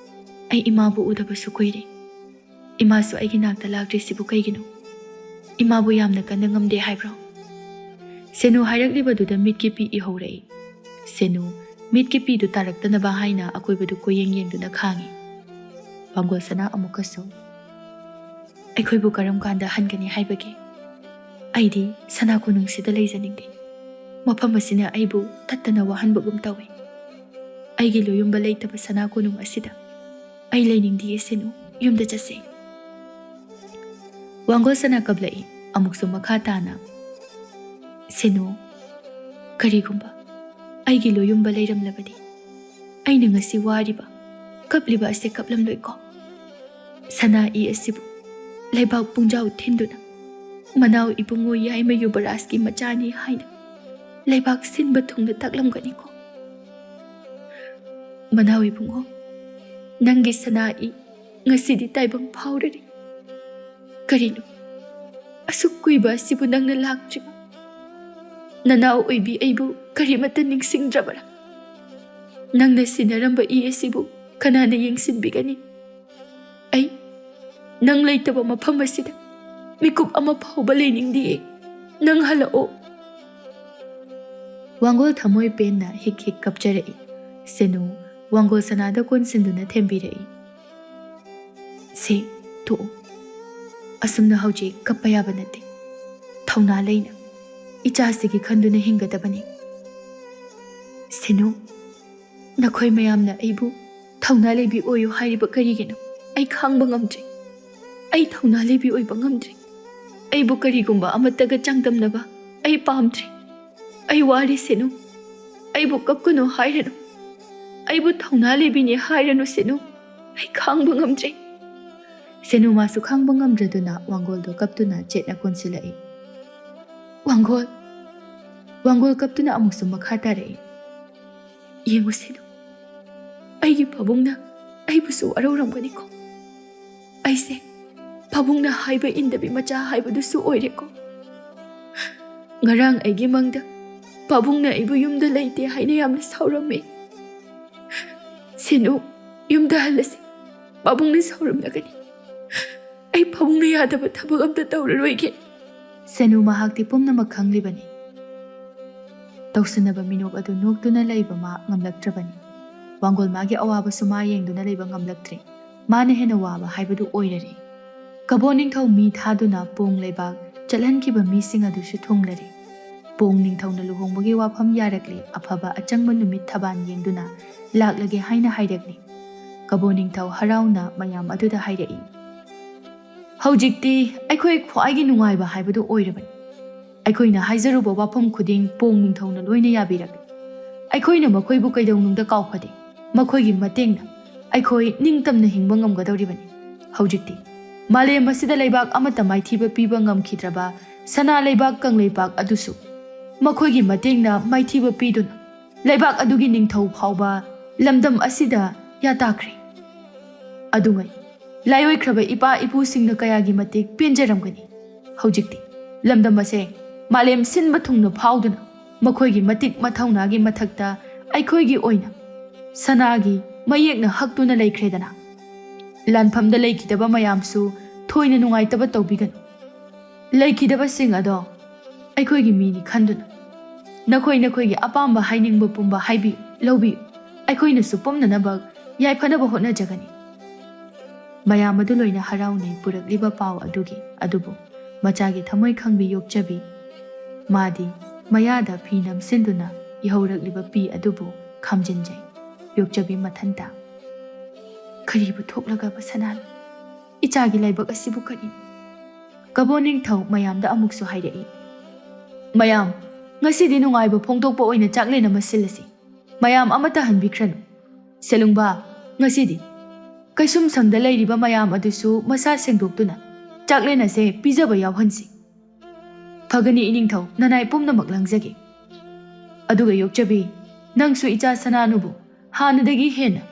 ꯑꯩ ꯏꯃꯥꯕꯨ ꯎꯗꯕꯁꯨ ꯀꯨꯏꯔꯦ꯫ ꯏꯃꯥꯁꯨ ꯑꯩꯒꯤ ꯅꯥꯛꯇ ꯂꯥꯛꯇ꯭ꯔꯤꯁꯤꯕꯨ ꯀꯩꯒꯤꯅꯣ? ꯏꯃꯥꯕꯨ ꯌꯥꯝꯅ ꯀꯟꯅ ꯉꯝꯗꯦ ꯍꯥꯏꯕ꯭ꯔꯣ?" ꯁꯦꯅꯨ ꯍꯥꯏꯔꯛꯂꯤꯕꯗꯨꯗ ꯃꯤꯠꯀꯤ ꯄꯤ ꯏꯍꯧꯔꯛꯏ꯫ ꯁꯦꯅꯨ ꯃꯤꯠꯀꯤ ꯄꯤꯗꯨ ꯇꯥꯔꯛꯇꯅꯕ ꯍꯥꯏꯅ ꯑꯀꯣꯏꯕꯗꯨ ꯀꯣꯏꯌꯦꯡ ꯌꯦꯡꯗꯨꯅ ꯈꯥꯡꯏ꯫ ꯋꯥꯡꯒꯣꯜ ꯁꯅꯥ ꯑꯃꯨꯛꯀꯁꯨ, "ꯑꯩꯈꯣꯏꯕꯨ ꯀꯔꯝ ꯀꯥꯟꯗ ꯍꯟꯒꯅꯤ ꯍꯥꯏꯕꯒꯦ? ꯑꯩꯗꯤ ꯁꯅꯥ ꯀꯣꯅꯨꯡꯁꯤꯗ ꯂꯩꯖꯅꯤꯡꯗꯦ꯫ ꯃꯐꯝ ꯑꯁꯤꯅ ꯑꯩꯕꯨ ꯇꯠꯇꯅ ꯋꯥꯍꯟꯕꯒꯨꯝ ꯇꯧꯏ꯫ ꯑꯩꯒꯤ ꯂꯣꯌꯨꯝꯕ ꯂꯩꯇꯕ ꯁꯅꯥ ꯀꯣꯅꯨꯡ ꯑꯁꯤꯗ ꯑꯩ ꯂꯩꯅꯤꯡꯗꯤꯌꯦ ꯁꯦꯅꯨ, ꯌꯨꯝꯗ ꯆꯠꯁꯦ꯫" ꯋꯥꯡꯒꯣꯜ ꯁꯅꯥ ꯀꯞꯂꯛꯏ꯫ ꯑꯃꯨꯛꯁꯨ ꯃꯈꯥ ꯇꯥꯅ, "ꯁꯦꯅꯨ, ꯀꯔꯤꯒꯨꯝꯕ ꯑꯩꯒꯤ ꯂꯣꯌꯨꯝꯕ ꯂꯩꯔꯝꯂꯕꯗꯤ ꯑꯩꯅ ꯉꯁꯤ ꯋꯥꯔꯤꯕ, ꯀꯞꯂꯤꯕ ꯑꯁꯦ ꯀꯞꯂꯝꯂꯣꯏꯀꯣ? ꯁꯅꯥ ꯏ ꯑꯁꯤꯕꯨ ꯂꯩꯕꯥꯛ ꯄꯨꯡꯖꯥꯎ ꯊꯤꯟꯗꯨꯅ ꯃꯅꯥꯎ ꯏꯕꯨꯡꯉꯣ ꯌꯥꯏꯃ ꯌꯨꯕꯔꯥꯖꯀꯤ ꯃꯆꯥꯅꯤ ꯍꯥꯏꯅ ꯂꯩꯕꯥꯛ ꯁꯤꯟꯕ ꯊꯨꯡꯅ ꯇꯥꯛꯂꯝꯒꯅꯤꯀꯣ? ꯃꯅꯥꯎ ꯏꯕꯨꯡꯉꯣ, ꯅꯪꯒꯤ ꯁꯅꯥ ꯏ ꯉꯁꯤꯗꯤ ꯇꯥꯏꯕꯪ ꯐꯥꯎꯔꯔꯦ꯫ ꯀꯔꯤꯅꯣ, ꯑꯁꯨꯛ ꯀꯨꯏꯕ ꯑꯁꯤꯕꯨ ꯅꯪꯅ ꯂꯥꯛꯇ꯭ꯔꯤꯕ? ꯅꯅꯥꯎ ꯑꯣꯏꯕꯤ ꯑꯩꯕꯨ ꯀꯔꯤꯃꯠꯇ ꯅꯤꯡꯁꯤꯡꯗ꯭ꯔꯕꯔꯥ? ꯅꯪꯅ ꯁꯤꯟꯅꯔꯝꯕ ꯏ ꯑꯁꯤꯕꯨ ꯀꯅꯥꯅ ꯌꯦꯡꯁꯤꯟꯕꯤꯒꯅꯤ? ꯑꯩ ꯅꯪ ꯂꯩꯇꯕ ꯃꯐꯝ ꯑꯁꯤꯗ ꯃꯤꯀꯨꯞ ꯑꯃ ꯐꯥꯎꯕ ꯂꯩꯅꯤꯡꯗꯤꯌꯦ꯫ ꯅꯪ ꯍꯜꯂꯛꯑꯣ꯫ ꯋꯥꯡꯒꯣꯜ ꯊꯃꯣꯏ ꯄꯦꯟꯅ ꯍꯤꯛ ꯍꯤꯛ ꯀꯞꯆꯔꯛꯏ꯫ ꯁꯦꯅꯨ ꯋꯥꯡꯒꯣꯜ ꯁꯅꯥꯗ ꯀꯣꯟꯁꯤꯟꯗꯨꯅ ꯊꯦꯝꯕꯤꯔꯛꯏ꯫ ꯁꯦ, ꯇꯣꯛꯑꯣ꯫ ꯑꯁꯨꯝꯅ ꯍꯧꯖꯤꯛ ꯀꯞꯄ ꯌꯥꯕ ꯅꯠꯇꯦ꯫ ꯊꯧꯅꯥ ꯂꯩꯅ ꯏꯆꯥꯁꯤꯒꯤ ꯈꯟꯗꯨꯅ ꯍꯤꯡꯒꯗꯕꯅꯤ꯫ ꯁꯦꯅꯨ, ꯅꯈꯣꯏ ꯃꯌꯥꯝꯅ ꯑꯩꯕꯨ ꯊꯧꯅꯥ ꯂꯩꯕꯤ ꯑꯣꯏꯌꯨ ꯍꯥꯏꯔꯤꯕ ꯀꯔꯤꯒꯤꯅꯣ? ꯑꯩ ꯈꯥꯡꯕ ꯉꯝꯗ꯭ꯔꯦ꯫ ꯑꯩ ꯊꯧꯅꯥ ꯂꯩꯕꯤ ꯑꯣꯏꯕ ꯉꯝꯗ꯭ꯔꯦ꯫ ꯑꯩꯕꯨ ꯀꯔꯤꯒꯨꯝꯕ ꯑꯃꯠꯇꯒ ꯆꯥꯡꯗꯝꯅꯕ ꯑꯩ ꯄꯥꯝꯗ꯭ꯔꯦ꯫ ꯑꯩ ꯋꯥꯔꯦ ꯁꯦꯅꯨ꯫ ꯑꯩꯕꯨ ꯀꯞꯀꯅꯨ ꯍꯥꯏꯔꯅꯨ꯫ ꯑꯩꯕꯨ ꯊꯧꯅꯥ ꯂꯩꯕꯤꯅꯦ ꯍꯥꯏꯔꯅꯨ ꯁꯦꯅꯨ꯫ ꯑꯩ ꯈꯥꯡꯕ ꯉꯝꯗ꯭ꯔꯦ꯫ ꯁꯦꯅꯨ ꯃꯥꯁꯨ ꯈꯥꯡꯕ ꯉꯝꯗ꯭ꯔꯗꯨꯅ ꯋꯥꯡꯒꯣꯜꯗꯣ ꯀꯞꯇꯨꯅ ꯆꯦꯠꯅ ꯀꯣꯟꯁꯤꯜꯂꯛꯏ꯫ ꯋꯥꯡꯒꯣꯜ, ꯋꯥꯡꯒꯣꯜ ꯀꯞꯇꯨꯅ ꯑꯃꯨꯛꯁꯨ ꯃꯈꯥ ꯇꯥꯔꯛꯏ꯫ ꯌꯦꯡꯉꯨ ꯁꯦꯅꯨ, ꯑꯩꯒꯤ ꯄꯥꯕꯨꯡꯅ ꯑꯩꯕꯨꯁꯨ ꯋꯥꯔꯧꯔꯝꯒꯅꯤꯀꯣ꯫ ꯑꯩꯁꯦ ꯄꯥꯕꯨꯡꯅ ꯍꯥꯏꯕ ꯏꯟꯗꯕꯤ ꯃꯆꯥ ꯍꯥꯏꯕꯗꯨꯁꯨ ꯑꯣꯏꯔꯦꯀꯣ꯫ ꯉꯔꯥꯡ ꯑꯩꯒꯤ ꯃꯪꯗ ꯄꯥꯕꯨꯡꯅ ꯑꯩꯕꯨ ꯌꯨꯝꯗ ꯂꯩꯇꯦ ꯍꯥꯏꯅ ꯌꯥꯝꯅ ꯁꯥꯎꯔꯝꯃꯤ꯫ ꯁꯦꯅꯨ, ꯌꯨꯝꯗ ꯍꯜꯂꯁꯤ꯫ ꯄꯥꯕꯨꯡꯅ ꯁꯥꯎꯔꯝꯂꯒꯅꯤ꯫ ꯑꯩ ꯄꯥꯕꯨꯡꯅ ꯌꯥꯗꯕ ꯊꯕꯛ ꯑꯝꯇ ꯇꯧꯔꯔꯣꯏꯒꯦ꯫ ꯁꯦꯅꯨ ꯃꯍꯥꯛꯇꯤ ꯄꯨꯝꯅꯃꯛ ꯈꯪꯂꯤꯕꯅꯤ꯫ ꯇꯧꯁꯤꯟꯅꯕ ꯃꯤꯅꯣꯛ ꯑꯗꯨ ꯅꯣꯛꯇꯨꯅ ꯂꯩꯕ ꯃꯥ ꯉꯝꯂꯛꯇ꯭ꯔꯕꯅꯤ꯫ ꯋꯥꯡꯒꯣꯜ ꯃꯥꯒꯤ ꯑꯋꯥꯕꯁꯨ ꯃꯥ ꯌꯦꯡꯗꯨꯅ ꯂꯩꯕ ꯉꯝꯂꯛꯇ꯭ꯔꯦ꯫ ꯃꯥꯅ ꯍꯦꯟꯅ ꯋꯥꯕ ꯍꯥꯏꯕꯗꯨ ꯑꯣꯏꯔꯔꯦ꯫ ꯀꯕꯣ ꯅꯤꯡꯊꯧ ꯃꯤ ꯊꯥꯗꯨꯅ ꯄꯣꯡ ꯂꯩꯕꯥꯛ ꯆꯠꯍꯟꯈꯤꯕ ꯃꯤꯁꯤꯡ ꯑꯗꯨꯁꯨ ꯊꯨꯡꯂꯔꯦ꯫ ꯄꯣꯡ ꯅꯤꯡꯊꯧꯅ ꯂꯨꯍꯣꯡꯕꯒꯤ ꯋꯥꯐꯝ ꯌꯥꯔꯛꯂꯦ, ꯑꯐꯕ ꯑꯆꯪꯕ ꯅꯨꯃꯤꯠ ꯊꯕꯥꯟ ꯌꯦꯡꯗꯨꯅ ꯂꯥꯛꯂꯒꯦ ꯍꯥꯏꯅ ꯍꯥꯏꯔꯛꯂꯦ꯫ ꯀꯕꯣ ꯅꯤꯡꯊꯧ ꯍꯔꯥꯎꯅ ꯃꯌꯥꯝ ꯑꯗꯨꯗ ꯍꯥꯏꯔꯛꯏ, "ꯍꯧꯖꯤꯛꯇꯤ ꯑꯩꯈꯣꯏ ꯈ꯭ꯋꯥꯏꯒꯤ ꯅꯨꯡꯉꯥꯏꯕ ꯍꯥꯏꯕꯗꯨ ꯑꯣꯏꯔꯕꯅꯤ꯫ ꯑꯩꯈꯣꯏꯅ ꯍꯥꯏꯖꯔꯨꯕ ꯋꯥꯐꯝ ꯈꯨꯗꯤꯡ ꯄꯣꯡ ꯅꯤꯡꯊꯧꯅ ꯂꯣꯏꯅ ꯌꯥꯕꯤꯔꯛꯂꯦ꯫ ꯑꯩꯈꯣꯏꯅ ꯃꯈꯣꯏꯕꯨ ꯀꯩꯗꯧꯅꯨꯡꯗ ꯀꯥꯎꯐꯗꯦ꯫ ꯃꯈꯣꯏꯒꯤ ꯃꯇꯦꯡꯅ ꯑꯩꯈꯣꯏ ꯅꯤꯡꯇꯝꯅ ꯍꯤꯡꯕ ꯉꯝꯒꯗꯧꯔꯤꯕꯅꯤ꯫ ꯍꯧꯖꯤꯛꯇꯤ ꯃꯥꯂꯦꯝ ꯑꯁꯤꯗ ꯂꯩꯕꯥꯛ ꯑꯃꯠꯇ ꯃꯥꯏꯊꯤꯕ ꯄꯤꯕ ꯉꯝꯈꯤꯗ꯭ꯔꯕ ꯁꯅꯥ ꯂꯩꯕꯥꯛ ꯀꯪꯂꯩꯄꯥꯛ ꯑꯗꯨꯁꯨ ꯃꯈꯣꯏꯒꯤ ꯃꯇꯦꯡꯅ ꯃꯥꯏꯊꯤꯕ ꯄꯤꯗꯨꯅ ꯂꯩꯕꯥꯛ ꯑꯗꯨꯒꯤ ꯅꯤꯡꯊꯧ ꯐꯥꯎꯕ ꯂꯝꯗꯝ ꯑꯁꯤꯗ ꯌꯥꯇꯥꯈ꯭ꯔꯦ꯫ ꯑꯗꯨꯉꯩ ꯂꯥꯏꯑꯣꯏꯈ꯭ꯔꯕ ꯏꯄꯥ ꯏꯄꯨꯁꯤꯡꯅ ꯀꯌꯥꯒꯤ ꯃꯇꯤꯛ ꯄꯦꯟꯖꯔꯝꯒꯅꯤ꯫ ꯍꯧꯖꯤꯛꯇꯤ ꯂꯝꯗꯝ ꯑꯁꯦ ꯃꯥꯂꯦꯝ ꯁꯤꯟꯕ ꯊꯨꯡꯅ ꯐꯥꯎꯗꯨꯅ ꯃꯈꯣꯏꯒꯤ ꯃꯇꯤꯛ ꯃꯊꯧꯅꯥꯒꯤ ꯃꯊꯛꯇ ꯑꯩꯈꯣꯏꯒꯤ ꯑꯣꯏꯅ ꯁꯅꯥꯒꯤ ꯃꯌꯦꯛꯅ ꯍꯛꯇꯨꯅ ꯂꯩꯈ꯭ꯔꯦꯗꯅ꯫ ꯂꯥꯟꯐꯝꯗ ꯂꯩꯈꯤꯗꯕ ꯃꯌꯥꯝꯁꯨ ꯊꯣꯏꯅ ꯅꯨꯡꯉꯥꯏꯇꯕ ꯇꯧꯕꯤꯒꯅꯨ꯫ ꯂꯩꯈꯤꯗꯕꯁꯤꯡ ꯑꯗꯣ ꯑꯩꯈꯣꯏꯒꯤ ꯃꯤꯅꯤ ꯈꯟꯗꯨꯅ ꯅꯈꯣꯏ ꯅꯈꯣꯏꯒꯤ ꯑꯄꯥꯝꯕ ꯍꯥꯏꯅꯤꯡꯕ ꯄꯨꯝꯕ ꯍꯥꯏꯕꯤꯌꯨ, ꯂꯧꯕꯤꯌꯨ꯫ ꯑꯩꯈꯣꯏꯅꯁꯨ ꯄꯨꯝꯅꯅꯕ ꯌꯥꯏꯐꯅꯕ ꯍꯣꯠꯅꯖꯒꯅꯤ꯫ ꯃꯌꯥꯝ ꯑꯗꯨ ꯂꯣꯏꯅ ꯍꯔꯥꯎꯅꯩ ꯄꯨꯔꯛꯂꯤꯕ ꯄꯥꯎ ꯑꯗꯨꯒꯤ꯫ ꯑꯗꯨꯕꯨ ꯃꯆꯥꯒꯤ ꯊꯃꯣꯏ ꯈꯪꯕꯤ ꯌꯣꯛꯆꯕꯤ ꯃꯥꯗꯤ ꯃꯌꯥꯗ ꯐꯤ ꯅꯝꯁꯤꯟꯗꯨꯅ ꯏꯍꯧꯔꯛꯂꯤꯕ ꯄꯤ ꯑꯗꯨꯕꯨ ꯈꯥꯝꯖꯤꯟꯖꯩ꯫ ꯌꯣꯛꯆꯕꯤ ꯃꯊꯟꯇ, "ꯀꯔꯤꯕꯨ ꯊꯣꯛꯂꯒꯕ ꯁꯅꯥꯅꯣ? ꯏꯆꯥꯒꯤ ꯂꯥꯏꯕꯛ ꯑꯁꯤꯕꯨ ꯀꯔꯤꯅꯣ?" ꯀꯕꯣ ꯅꯤꯡꯊꯧ ꯃꯌꯥꯝꯗ ꯑꯃꯨꯛꯁꯨ ꯍꯥꯏꯔꯛꯏ, "ꯃꯌꯥꯝ, ꯉꯁꯤꯗꯤ ꯅꯨꯡꯉꯥꯏꯕ ꯐꯣꯡꯗꯣꯛꯄ ꯑꯣꯏꯅ ꯆꯥꯛꯂꯦꯟ ꯑꯃ ꯁꯤꯜꯂꯁꯤ꯫ ꯃꯌꯥꯝ ꯑꯃꯠꯇ ꯍꯟꯕꯤꯈ꯭ꯔꯅꯨ꯫ ꯁꯦꯂꯨꯡꯕꯥ, ꯉꯁꯤꯗꯤ ꯀꯩꯁꯨꯝꯁꯪꯗ ꯂꯩꯔꯤꯕ ꯃꯌꯥꯝ ꯑꯗꯨꯁꯨ ꯃꯁꯥ ꯁꯦꯡꯗꯣꯛꯇꯨꯅ ꯆꯥꯛꯂꯦꯟ ꯑꯁꯦ ꯄꯤꯖꯕ ꯌꯥꯎꯍꯟꯁꯤ꯫" "ꯐꯒꯅꯤ ꯏꯅꯤꯡꯊꯧ, ꯅꯅꯥꯏ ꯄꯨꯝꯅꯃꯛ ꯂꯥꯡꯖꯒꯦ꯫ ꯑꯗꯨꯒ ꯌꯣꯛꯆꯕꯤ, ꯅꯪꯁꯨ ꯏꯆꯥ ꯁꯅꯥꯅꯨꯕꯨ ꯍꯥꯟꯅꯗꯒꯤ ꯍꯦꯟꯅ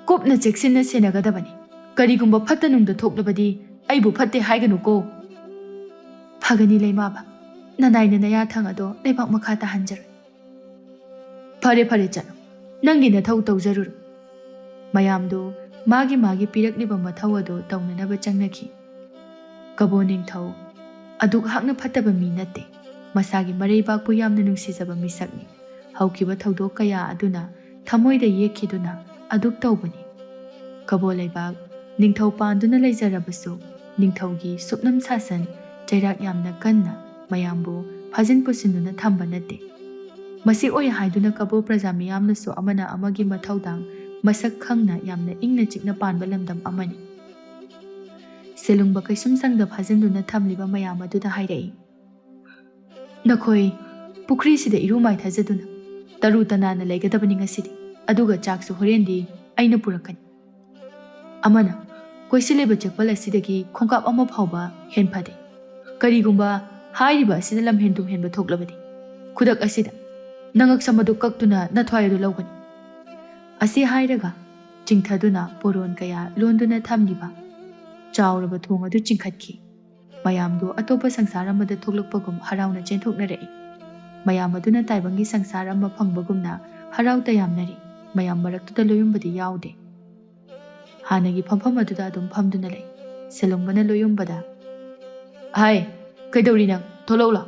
ꯀꯨꯞꯅ ꯆꯦꯛꯁꯤꯟꯅ ꯁꯦꯟꯅꯒꯗꯕꯅꯤ꯫ ꯀꯔꯤꯒꯨꯝꯕ ꯐꯠꯇ ꯅꯨꯡꯗ ꯊꯣꯛꯂꯕꯗꯤ ꯑꯩꯕꯨ ꯐꯠꯇꯦ ꯍꯥꯏꯒꯅꯨꯀꯣ꯫" "ꯐꯒꯅꯤ ꯂꯩꯃꯥꯕ, ꯅꯅꯥꯏꯅ ꯅꯌꯥꯊꯪ ꯑꯗꯣ ꯂꯩꯕꯥꯛ ꯃꯈꯥ ꯇꯥꯍꯟꯖꯔꯣꯏ꯫" "ꯐꯔꯦ ꯐꯔꯦ, ꯆꯠꯂꯣ, ꯅꯪꯒꯤ ꯅꯊꯧ ꯇꯧꯖꯔꯨꯔꯣ꯫" ꯃꯌꯥꯝꯗꯨ ꯃꯥꯒꯤ ꯃꯥꯒꯤ ꯄꯤꯔꯛꯂꯤꯕ ꯃꯊꯧ ꯑꯗꯨ ꯇꯧꯅꯅꯕ ꯆꯪꯅꯈꯤ꯫ ꯀꯕꯣ ꯅꯤꯡꯊꯧ ꯑꯗꯨꯛ ꯍꯥꯛꯅ ꯐꯠꯇꯕ ꯃꯤ ꯅꯠꯇꯦ꯫ ꯃꯁꯥꯒꯤ ꯃꯔꯩꯕꯥꯛꯄꯨ ꯌꯥꯝꯅ ꯅꯨꯡꯁꯤꯖꯕ ꯃꯤꯁꯛꯅꯤ꯫ ꯍꯧꯈꯤꯕ ꯊꯧꯗꯣꯛ ꯀꯌꯥ ꯑꯗꯨꯅ ꯊꯃꯣꯏꯗ ꯌꯦꯛꯈꯤꯗꯨꯅ ꯑꯗꯨꯛ ꯇꯧꯕꯅꯤ꯫ ꯀꯕꯣ ꯂꯩꯕꯥꯛ ꯅꯤꯡꯊꯧ ꯄꯥꯟꯗꯨꯅ ꯂꯩꯖꯔꯕꯁꯨ ꯅꯤꯡꯊꯧꯒꯤ ꯁꯨꯞꯅꯝ ꯁꯥꯁꯟ ꯆꯩꯔꯥꯛ ꯌꯥꯝꯅ ꯀꯟꯅ ꯃꯌꯥꯝꯕꯨ ꯐꯥꯖꯤꯟ ꯄꯨꯁꯤꯟꯗꯨꯅ ꯊꯝꯕ ꯅꯠꯇꯦ꯫ ꯃꯁꯤ ꯑꯣꯏ ꯍꯥꯏꯗꯨꯅ ꯀꯕꯣ ꯄ꯭ꯔꯖꯥ ꯃꯤꯌꯥꯝꯅꯁꯨ ꯑꯃꯅ ꯑꯃꯒꯤ ꯃꯊꯧꯗꯥꯡ ꯃꯁꯛ ꯈꯪꯅ ꯌꯥꯝꯅ ꯏꯪꯅ ꯆꯤꯛꯅ ꯄꯥꯟꯕ ꯂꯝꯗꯝ ꯑꯃꯅꯤ꯫ ꯁꯦꯂꯨꯡꯕ ꯀꯩꯁꯨꯝꯁꯪꯗ ꯐꯥꯖꯤꯟꯗꯨꯅ ꯊꯝꯂꯤꯕ ꯃꯌꯥꯝ ꯑꯗꯨꯗ ꯍꯥꯏꯔꯛꯏ, "ꯅꯈꯣꯏ ꯄꯨꯈ꯭ꯔꯤꯁꯤꯗ ꯏꯔꯨ ꯃꯥꯏꯊꯖꯗꯨꯅ ꯇꯔꯨ ꯇꯅꯥꯟꯅ ꯂꯩꯒꯗꯕꯅꯤ ꯉꯁꯤꯗꯤ, ꯑꯗꯨꯒ ꯆꯥꯛꯁꯨ ꯍꯣꯔꯦꯟꯗꯤ ꯑꯩꯅ ꯄꯨꯔꯛꯀꯅꯤ꯫ ꯑꯃꯅ ꯀꯣꯏꯁꯤꯜꯂꯤꯕ ꯆꯦꯛꯄꯜ ꯑꯁꯤꯗꯒꯤ ꯈꯣꯡꯀꯥꯞ ꯑꯃ ꯐꯥꯎꯕ ꯍꯦꯟꯐꯗꯦ꯫ ꯀꯔꯤꯒꯨꯝꯕ ꯍꯥꯏꯔꯤꯕ ꯑꯁꯤꯗ ꯂꯝꯍꯦꯟ ꯇꯨꯝꯍꯦꯟꯕ ꯊꯣꯛꯂꯕꯗꯤ, ꯈꯨꯗꯛ ꯑꯁꯤꯗ ꯅꯉꯛꯁꯝ ꯑꯗꯨ ꯀꯛꯇꯨꯅ ꯅꯊ꯭ꯋꯥꯏ ꯑꯗꯨ ꯂꯧꯒꯅꯤ꯫" ꯑꯁꯤ ꯍꯥꯏꯔꯒ ꯆꯤꯡꯊꯗꯨꯅ ꯄꯣꯔꯣꯟ ꯀꯌꯥ ꯂꯣꯟꯗꯨꯅ ꯊꯝꯂꯤꯕ ꯆꯥꯎꯔꯕ ꯊꯣꯡ ꯑꯗꯨ ꯆꯤꯡꯈꯠꯈꯤ꯫ ꯃꯌꯥꯝꯗꯨ ꯑꯇꯣꯞꯄ ꯁꯪꯁꯥꯔ ꯑꯃꯗ ꯊꯣꯛꯂꯛꯄꯒꯨꯝ ꯍꯔꯥꯎꯅ ꯆꯦꯟꯊꯣꯛꯅꯔꯛꯏ꯫ ꯃꯌꯥꯝ ꯑꯗꯨꯅ ꯇꯥꯏꯕꯪꯒꯤ ꯁꯪꯁꯥꯔ ꯑꯃ ꯐꯪꯕꯒꯨꯝꯅ ꯍꯔꯥꯎ ꯇꯌꯥꯝꯅꯔꯤ꯫ ꯃꯌꯥꯝ ꯃꯔꯛꯇꯨꯗ ꯂꯣꯌꯨꯝꯕꯗꯤ ꯌꯥꯎꯗꯦ꯫ ꯍꯥꯟꯅꯒꯤ ꯐꯝꯐꯝ ꯑꯗꯨꯗ ꯑꯗꯨꯝ ꯐꯝꯗꯨꯅ ꯂꯩ꯫ ꯁꯦꯂꯨꯡꯕꯅ ꯂꯣꯌꯨꯝꯕꯗ, "ꯍꯥꯏ, ꯀꯩꯗꯧꯔꯤ ꯅꯪ? ꯊꯣꯛꯂꯛꯎ ꯂꯥꯎ꯫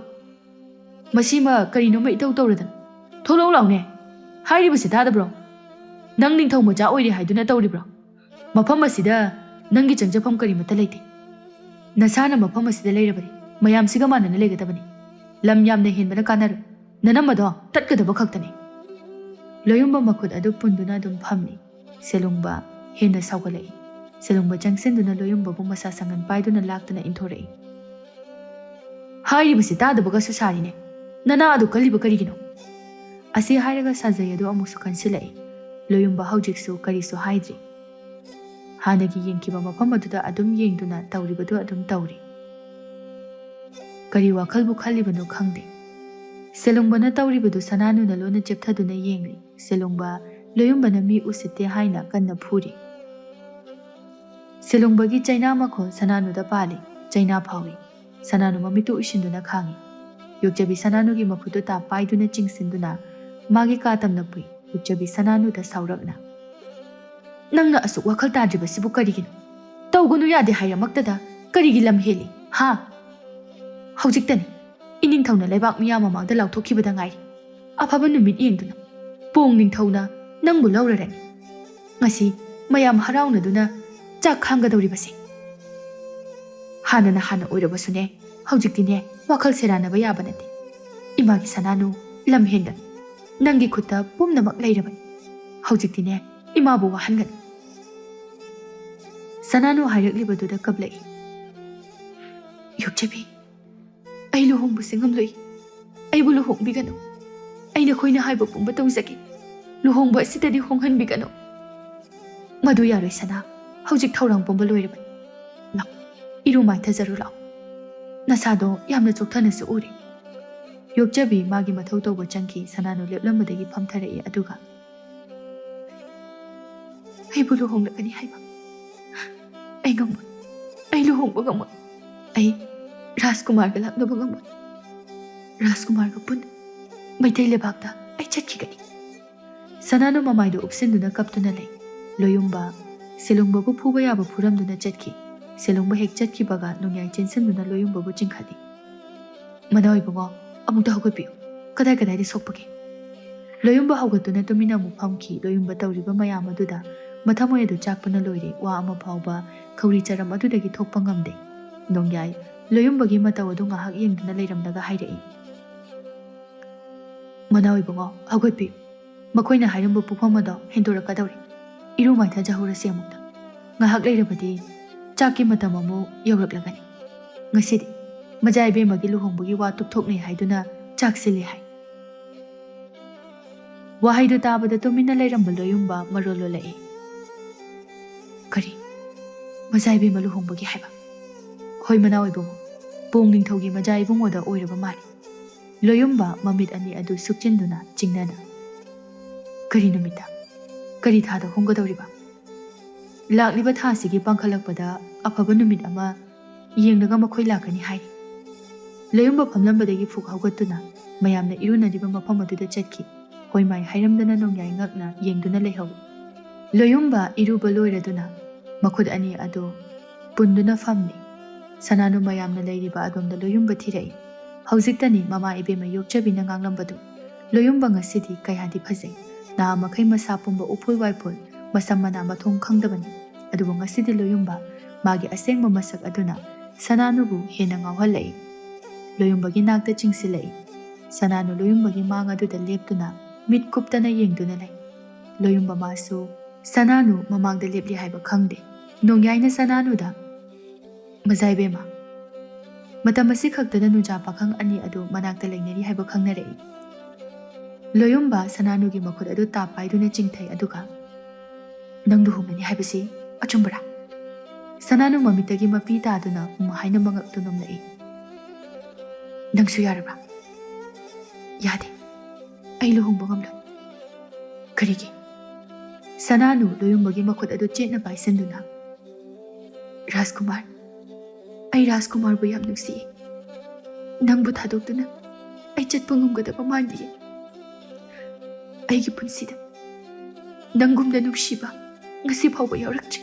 ꯃꯁꯤꯃ ꯀꯔꯤꯅꯣꯃ ꯏꯇꯧ ꯇꯧꯔꯗꯅ꯫ ꯊꯣꯛꯂꯛꯎ ꯂꯥꯎꯅꯦ꯫ ꯍꯥꯏꯔꯤꯕꯁꯤ ꯇꯥꯗꯕ꯭ꯔꯣ? ꯅꯪ ꯅꯤꯡꯊꯧ ꯃꯆꯥ ꯑꯣꯏꯔꯤ ꯍꯥꯏꯗꯨꯅ ꯇꯧꯔꯤꯕ꯭ꯔꯣ? ꯃꯐꯝ ꯑꯁꯤꯗ ꯅꯪꯒꯤ ꯆꯪꯖꯐꯝ ꯀꯔꯤꯃꯠꯇ ꯂꯩꯇꯦ꯫ ꯅꯁꯥꯅ ꯃꯐꯝ ꯑꯁꯤꯗ ꯂꯩꯔꯕꯅꯤ꯫ ꯃꯌꯥꯝꯁꯤꯒ ꯃꯥꯟꯅꯅ ꯂꯩꯒꯗꯕꯅꯤ꯫ ꯂꯝ ꯌꯥꯝꯅ ꯍꯦꯟꯕꯅ ꯀꯥꯟꯅꯔꯣꯏ꯫ ꯅꯅꯝ ꯑꯗꯣ ꯇꯠꯀꯗꯕ ꯈꯛꯇꯅꯤ꯫" ꯂꯣꯌꯨꯝꯕ ꯃꯈꯨꯠ ꯑꯗꯨ ꯄꯨꯟꯗꯨꯅ ꯑꯗꯨꯝ ꯐꯝꯂꯤ꯫ ꯁꯦꯂꯨꯡꯕ ꯍꯦꯟꯅ ꯁꯥꯎꯒꯠꯂꯛꯏ꯫ ꯁꯦꯂꯨꯡꯕ ꯆꯪꯁꯤꯟꯗꯨꯅ ꯂꯣꯌꯨꯝꯕꯕꯨ ꯃꯁꯥ ꯁꯪꯒꯟ ꯄꯥꯏꯗꯨꯅ ꯂꯥꯛꯇꯨꯅ ꯏꯟꯊꯣꯔꯛꯏ꯫ "ꯍꯥꯏꯔꯤꯕꯁꯤ ꯇꯥꯗꯕꯒꯁꯨ ꯁꯥꯔꯤꯅꯦ꯫ ꯅꯅꯥ ꯑꯗꯨ ꯀꯜꯂꯤꯕ ꯀꯔꯤꯒꯤꯅꯣ?" ꯑꯁꯤ ꯍꯥꯏꯔꯒ ꯁꯥꯖꯩ ꯑꯗꯨ ꯑꯃꯨꯛꯁꯨ ꯀꯟꯁꯤꯜꯂꯛꯏ꯫ ꯂꯣꯌꯨꯝꯕ ꯍꯧꯖꯤꯛꯁꯨ ꯀꯔꯤꯁꯨ ꯍꯥꯏꯗ꯭ꯔꯤ꯫ ꯍꯥꯟꯅꯒꯤ ꯌꯦꯡꯈꯤꯕ ꯃꯐꯝ ꯑꯗꯨꯗ ꯑꯗꯨꯝ ꯌꯦꯡꯗꯨꯅ ꯇꯧꯔꯤꯕꯗꯨ ꯑꯗꯨꯝ ꯇꯧꯔꯤ꯫ ꯀꯔꯤ ꯋꯥꯈꯜꯕꯨ ꯈꯜꯂꯤꯕꯅꯣ ꯈꯪꯗꯦ꯫ ꯁꯦꯂꯨꯡꯕꯅ ꯇꯧꯔꯤꯕꯗꯨ ꯁꯅꯥꯅꯨꯅ ꯂꯣꯟꯅ ꯆꯦꯞꯊꯗꯨꯅ ꯌꯦꯡꯂꯤ꯫ ꯁꯦꯂꯨꯡꯕ, ꯂꯣꯌꯨꯝꯕꯅ ꯃꯤ ꯎꯁꯤꯠꯇꯦ ꯍꯥꯏꯅ ꯀꯟꯅ ꯐꯨꯔꯤ꯫ ꯁꯦꯂꯨꯡꯕꯒꯤ ꯆꯩꯅꯥ ꯃꯈꯣꯜ ꯁꯅꯥꯅꯨꯗ ꯄꯥꯜꯂꯤ꯫ ꯆꯩꯅꯥ ꯐꯥꯎꯏ꯫ ꯁꯅꯥꯅꯨ ꯃꯃꯤꯠꯇꯨ ꯎꯏꯁꯤꯟꯗꯨꯅ ꯈꯥꯡꯏ꯫ ꯌꯣꯛꯆꯕꯤ ꯁꯅꯥꯅꯨꯒꯤ ꯃꯈꯨꯠꯇꯨ ꯇꯥꯞ ꯄꯥꯏꯗꯨꯅ ꯆꯤꯡꯁꯤꯟꯗꯨꯅ ꯃꯥꯒꯤ ꯀꯥ ꯇꯝꯅ ꯄꯨꯏ꯫ ꯌꯣꯛꯆꯕꯤ ꯁꯅꯥꯅꯨꯗ ꯁꯥꯎꯔꯛꯅ, "ꯅꯪꯅ ꯑꯁꯨꯛ ꯋꯥꯈꯜ ꯇꯥꯗ꯭ꯔꯤꯕꯁꯤꯕꯨ ꯀꯔꯤꯒꯤꯅꯣ? ꯇꯧꯒꯅꯨ ꯌꯥꯗꯦ ꯍꯥꯏꯔꯃꯛꯇꯗ ꯀꯔꯤꯒꯤ ꯂꯝ ꯍꯦꯜꯂꯤ, ꯍꯥ? ꯍꯧꯖꯤꯛꯇꯅꯤ ꯏꯅꯤꯡꯊꯧꯅ ꯂꯩꯕꯥꯛ ꯃꯤꯌꯥꯝ ꯃꯃꯥꯡꯗ ꯂꯥꯎꯊꯣꯛꯈꯤꯕꯗ ꯉꯥꯏꯔꯤ꯫ ꯑꯐꯕ ꯅꯨꯃꯤꯠ ꯌꯦꯡꯗꯨꯅ ꯄꯣꯡ ꯅꯤꯡꯊꯧꯅ ꯅꯪꯕꯨ ꯂꯧꯔꯔꯅꯤ꯫ ꯉꯁꯤ ꯃꯌꯥꯝ ꯍꯔꯥꯎꯅꯗꯨꯅ ꯆꯥꯛ ꯈꯥꯡꯒꯗꯧꯔꯤꯕꯁꯦ꯫ ꯍꯥꯟꯅꯅ ꯍꯥꯟꯅ ꯑꯣꯏꯔꯕꯁꯨꯅꯦ, ꯍꯧꯖꯤꯛꯇꯤꯅꯦ, ꯋꯥꯈꯜ ꯁꯦꯔꯥꯟꯅꯕ ꯌꯥꯕ ꯅꯠꯇꯦ꯫ ꯏꯃꯥꯒꯤ ꯁꯅꯥꯅꯨ ꯂꯝ ꯍꯦꯟꯒꯅꯨ꯫ ꯅꯪꯒꯤ ꯈꯨꯠꯇ ꯄꯨꯝꯅꯃꯛ ꯂꯩꯔꯕꯅꯤ꯫ ꯍꯧꯖꯤꯛꯇꯤꯅꯦ, ꯏꯃꯥꯕꯨ ꯋꯥꯍꯟꯒꯅꯨ꯫" ꯁꯅꯥꯅꯨ ꯍꯥꯏꯔꯛꯂꯤꯕꯗꯨꯗ ꯀꯞꯂꯛꯏ꯫ "ꯌꯣꯛꯆꯕꯤ, ꯑꯩ ꯂꯨꯍꯣꯡꯕꯁꯦ ꯉꯝꯂꯣꯏ꯫ ꯑꯩꯕꯨ ꯂꯨꯍꯣꯡꯕꯤꯒꯅꯨ꯫ ꯑꯩ ꯅꯈꯣꯏꯅ ꯍꯥꯏꯕ ꯄꯨꯝꯕ ꯇꯧꯖꯒꯦ꯫ ꯂꯨꯍꯣꯡꯕ ꯑꯁꯤꯗꯗꯤ ꯍꯣꯡꯍꯟꯕꯤꯒꯅꯨ꯫" "ꯃꯗꯨ ꯌꯥꯔꯣꯏ ꯁꯅꯥ, ꯍꯧꯖꯤꯛ ꯊꯧꯔꯥꯡ ꯄꯨꯝꯕ ꯂꯣꯏꯔꯕꯅꯤ꯫ ꯂꯥꯛ, ꯏꯔꯨ ꯃꯥꯏꯊꯖꯔꯨ ꯂꯥꯛ꯫ ꯅꯁꯥꯗꯣ ꯌꯥꯝꯅ ꯆꯣꯛꯊꯅꯁꯨ ꯎꯔꯦ꯫" ꯌꯣꯛꯆꯕꯤ ꯃꯥꯒꯤ ꯃꯊꯧ ꯇꯧꯕ ꯆꯪꯈꯤ꯫ ꯁꯅꯥꯅꯨ ꯂꯦꯞꯂꯝꯕꯗꯒꯤ ꯐꯝꯊꯔꯛꯏ, ꯑꯗꯨꯒ, "ꯑꯩꯕꯨ ꯂꯨꯍꯣꯡꯂꯛꯀꯅꯤ ꯍꯥꯏꯕ? ꯑꯩ ꯉꯝꯃꯣꯏ꯫ ꯑꯩ ꯂꯨꯍꯣꯡꯕ ꯉꯝꯃꯣꯏ꯫ ꯑꯩ ꯔꯥꯖꯀꯨꯃꯥꯔꯒ ꯂꯥꯛꯅꯕ ꯉꯝꯃꯣꯏ꯫ ꯔꯥꯖꯀꯨꯃꯥꯔꯒ ꯄꯨꯟꯅ ꯃꯩꯇꯩ ꯂꯩꯕꯥꯛꯇ ꯑꯩ ꯆꯠꯈꯤꯒꯅꯤ꯫ ꯁꯅꯥꯅꯨ ꯃꯃꯥꯏꯗꯨ ꯎꯞꯁꯤꯟꯗꯨꯅ ꯀꯞꯇꯨꯅ ꯂꯩ꯫ ꯂꯣꯌꯨꯝꯕ ꯁꯤꯂꯨꯡꯕꯕꯨ ꯐꯨꯕ ꯌꯥꯕ ꯐꯨꯔꯝꯗꯨꯅ ꯆꯠꯈꯤ꯫ ꯁꯤꯂꯨꯡꯕ ꯍꯦꯛ ꯆꯠꯈꯤꯕꯒ ꯅꯣꯡꯌꯥꯏ ꯆꯦꯟꯁꯤꯟꯗꯨꯅ ꯂꯣꯌꯨꯝꯕꯕꯨ ꯆꯤꯡꯈꯠꯂꯤ꯫ "ꯃꯅꯥꯎ ꯏꯕꯨꯡꯉꯣ, ꯑꯃꯨꯛꯇ ꯍꯧꯒꯠꯄꯤꯌꯨ꯫ ꯀꯗꯥꯏ ꯀꯗꯥꯏꯗ ꯁꯣꯛꯄꯒꯦ?" ꯂꯣꯌꯨꯝꯕ ꯍꯧꯒꯠꯇꯨꯅ ꯇꯨꯃꯤꯟꯅ ꯑꯃꯨꯛ ꯐꯝꯈꯤ꯫ ꯂꯣꯌꯨꯝꯕ ꯇꯧꯔꯤꯕ ꯃꯌꯥꯝ ꯑꯗꯨꯗ ꯃꯊꯃꯣꯏ ꯑꯗꯨ ꯆꯥꯛꯄꯅ ꯂꯣꯏꯔꯦ꯫ ꯋꯥ ꯑꯃ ꯐꯥꯎꯕ ꯈꯧꯔꯤ ꯆꯔꯝ ꯑꯗꯨꯗꯒꯤ ꯊꯣꯛꯄ ꯉꯝꯗꯦ꯫ ꯅꯣꯡꯌꯥꯏ ꯂꯣꯌꯨꯝꯕꯒꯤ ꯃꯇꯧ ꯑꯗꯨ ꯉꯥꯏꯍꯥꯛ ꯌꯦꯡꯗꯨꯅ ꯂꯩꯔꯝꯂꯒ ꯍꯥꯏꯔꯛꯏ, "ꯃꯅꯥꯎ ꯏꯕꯨꯡꯉꯣ, ꯍꯧꯒꯠꯄꯤꯌꯨ꯫ ꯃꯈꯣꯏꯅ ꯍꯥꯏꯔꯝꯕ ꯄꯨꯐꯝ ꯑꯗꯣ ꯍꯦꯟꯗꯣꯔꯛꯀꯗꯧꯔꯤ꯫ ꯏꯔꯨ ꯃꯥꯏꯊꯖꯍꯧꯔꯁꯤ ꯑꯃꯨꯛꯇ꯫ ꯉꯥꯏꯍꯥꯛ ꯂꯩꯔꯕꯗꯤ ꯆꯥꯛꯀꯤ ꯃꯇꯝ ꯑꯃꯨꯛ ꯌꯧꯔꯛꯂꯒꯅꯤ꯫ ꯉꯁꯤꯗꯤ ꯃꯖꯥ ꯏꯕꯦꯝꯃꯒꯤ ꯂꯨꯍꯣꯡꯕꯒꯤ ꯋꯥ ꯇꯨꯞꯊꯣꯛꯅꯩ ꯍꯥꯏꯗꯨꯅ ꯆꯥꯛ ꯁꯤꯜꯂꯤ ꯍꯥꯏ"꯫ ꯋꯥꯍꯩꯗꯨ ꯇꯥꯕꯗ ꯇꯨꯃꯤꯟꯅ ꯂꯩꯔꯝꯕ ꯂꯣꯌꯨꯝꯕ ꯃꯔꯣꯜ ꯂꯣꯜꯂꯛꯏ꯫ "ꯀꯔꯤ? ꯃꯖꯥ ꯏꯕꯦꯝꯃ ꯂꯨꯍꯣꯡꯕꯒꯤ ꯍꯥꯏꯕ?" "ꯍꯣꯏ, ꯃꯅꯥꯎ ꯏꯕꯨꯡꯉꯣ, ꯄꯣꯡ ꯅꯤꯡꯊꯧꯒꯤ ꯃꯖꯥ ꯏꯕꯨꯡꯉꯣꯗ ꯑꯣꯏꯔꯕ ꯃꯥꯜꯂꯤ"꯫ ꯂꯣꯌꯨꯝꯕ ꯃꯃꯤꯠ ꯑꯅꯤ ꯑꯗꯨ ꯁꯨꯛꯆꯤꯟꯗꯨꯅ ꯆꯤꯡꯅꯅ, "ꯀꯔꯤ ꯅꯨꯃꯤꯠꯇ? ꯀꯔꯤ ꯊꯥꯗ ꯍꯣꯡꯒꯗꯧꯔꯤꯕ?" "ꯂꯥꯛꯂꯤꯕ ꯊꯥꯁꯤꯒꯤ ꯄꯥꯡꯈꯠꯂꯛꯄꯗ ꯑꯐꯕ ꯅꯨꯃꯤꯠ ꯑꯃ ꯌꯦꯡꯂꯒ ꯃꯈꯣꯏ ꯂꯥꯛꯀꯅꯤ ꯍꯥꯏꯔꯤ"꯫ ꯂꯣꯌꯨꯝꯕ ꯐꯝꯂꯝꯕꯗꯒꯤ ꯐꯨꯛ ꯍꯧꯒꯠꯇꯨꯅ ꯃꯌꯥꯝꯅ ꯏꯔꯨꯅꯔꯤꯕ ꯃꯐꯝ ꯑꯗꯨꯗ ꯆꯠꯈꯤ꯫ ꯍꯣꯏꯃꯥꯏ ꯍꯥꯏꯔꯝꯗꯅ ꯅꯣꯡꯌꯥꯏ ꯉꯛꯅ ꯌꯦꯡꯗꯨꯅ ꯂꯩꯍꯧꯏ꯫ ꯂꯣꯌꯨꯝꯕ ꯏꯔꯨꯕ ꯂꯣꯏꯔꯗꯨꯅ ꯃꯈꯨꯠ ꯑꯅꯤ ꯑꯗꯨ ꯄꯨꯟꯗꯨꯅ ꯐꯝꯂꯤ꯫ ꯁꯅꯥꯅꯨ ꯃꯌꯥꯝꯅ ꯂꯩꯔꯤꯕ ꯑꯗꯣꯝꯗ ꯂꯣꯌꯨꯝꯕ ꯊꯤꯔꯛꯏ꯫ ꯍꯧꯖꯤꯛꯇꯅꯤ ꯃꯃꯥ ꯏꯕꯦꯝꯃ ꯌꯣꯛꯆꯕꯤꯅ ꯉꯥꯡꯂꯝꯕꯗꯨ꯫ ꯂꯣꯌꯨꯝꯕ ꯉꯁꯤꯗꯤ ꯀꯌꯥꯗꯤ ꯐꯖꯩ꯫ ꯅꯍꯥ ꯃꯈꯩ ꯃꯁꯥ ꯄꯨꯝꯕ ꯎꯐꯨꯜ ꯋꯥꯏꯐꯨꯜ, ꯃꯁꯝ ꯃꯅꯥ ꯃꯊꯣꯡ ꯈꯪꯗꯕꯅꯤ꯫ ꯑꯗꯨꯕꯨ ꯉꯁꯤꯗꯤ ꯂꯣꯌꯨꯝꯕ ꯃꯥꯒꯤ ꯑꯁꯦꯡꯕ ꯃꯁꯛ ꯑꯗꯨꯅ ꯁꯅꯥꯅꯨꯕꯨ ꯍꯦꯟꯅ ꯉꯥꯎꯍꯜꯂꯛꯏ꯫ ꯂꯣꯌꯨꯝꯕꯒꯤ ꯅꯥꯛꯇ ꯆꯤꯡꯁꯤꯜꯂꯛꯏ꯫ ꯁꯅꯥꯅꯨ ꯂꯣꯌꯨꯝꯕꯒꯤ ꯃꯥꯡ ꯑꯗꯨꯗ ꯂꯦꯞꯇꯨꯅ ꯃꯤꯠ ꯀꯨꯞꯇꯅ ꯌꯦꯡꯗꯨꯅ ꯂꯩ꯫ ꯂꯣꯌꯨꯝꯕ ꯃꯥꯁꯨ ꯁꯅꯥꯅꯨ ꯃꯃꯥꯡꯗ ꯂꯦꯞꯂꯤ ꯍꯥꯏꯕ ꯈꯪꯗꯦ꯫ ꯅꯣꯡꯌꯥꯏꯅ ꯁꯅꯥꯅꯨꯗ, "ꯃꯖꯥ ꯏꯕꯦꯝꯃ, ꯃꯇꯝ ꯑꯁꯤ ꯈꯛꯇꯗ ꯅꯨꯡꯖꯥ ꯄꯥꯈꯪ ꯑꯅꯤ ꯑꯗꯨ ꯃꯅꯥꯛꯇ ꯂꯩꯅꯔꯤ ꯍꯥꯏꯕ ꯈꯪꯅꯔꯛꯏ"꯫ ꯂꯣꯌꯨꯝꯕ ꯁꯅꯥꯅꯨꯒꯤ ꯃꯈꯨꯠ ꯑꯗꯨ ꯇꯥꯞ ꯄꯥꯏꯗꯨꯅ ꯆꯤꯡꯊꯩ, ꯑꯗꯨꯒ, "ꯅꯪ ꯂꯨꯍꯣꯡꯒꯅꯤ ꯍꯥꯏꯕꯁꯤ ꯑꯆꯨꯝꯕꯔꯥ?" ꯁꯅꯥꯅꯨ ꯃꯃꯤꯠꯇꯒꯤ ꯃꯄꯤ ꯇꯥꯗꯨꯅ ꯎꯝ ꯍꯥꯏꯅ ꯃꯉꯛꯇꯨ ꯅꯣꯝꯂꯛꯏ꯫ "ꯅꯪꯁꯨ ꯌꯥꯔꯕ꯭ꯔꯥ?" "ꯌꯥꯗꯦ, ꯑꯩ ꯂꯨꯍꯣꯡꯕ ꯉꯝꯂꯣꯏ"꯫ "ꯀꯔꯤꯒꯤ?" ꯁꯅꯥꯅꯨ ꯂꯣꯌꯨꯝꯕꯒꯤ ꯃꯈꯨꯠ ꯑꯗꯨ ꯆꯦꯠꯅ ꯄꯥꯏꯁꯤꯟꯗꯨꯅ, "ꯔꯥꯖꯀꯨꯃꯥꯔ, ꯑꯩ ꯔꯥꯖꯀꯨꯃꯥꯔꯕꯨ ꯌꯥꯝ ꯅꯨꯡꯁꯤꯌꯦ꯫ ꯅꯪꯕꯨ ꯊꯥꯗꯣꯛꯇꯨꯅ ꯑꯩ ꯆꯠꯄ ꯉꯝꯒꯗꯕ ꯃꯥꯟꯗꯤꯌꯦ꯫ ꯑꯩꯒꯤ ꯄꯨꯟꯁꯤꯗ ꯅꯪꯒꯨꯝꯅ ꯅꯨꯡꯁꯤꯕ ꯉꯁꯤ ꯐꯥꯎꯕ ꯌꯥꯎꯔꯛꯇ꯭ꯔꯤ꯫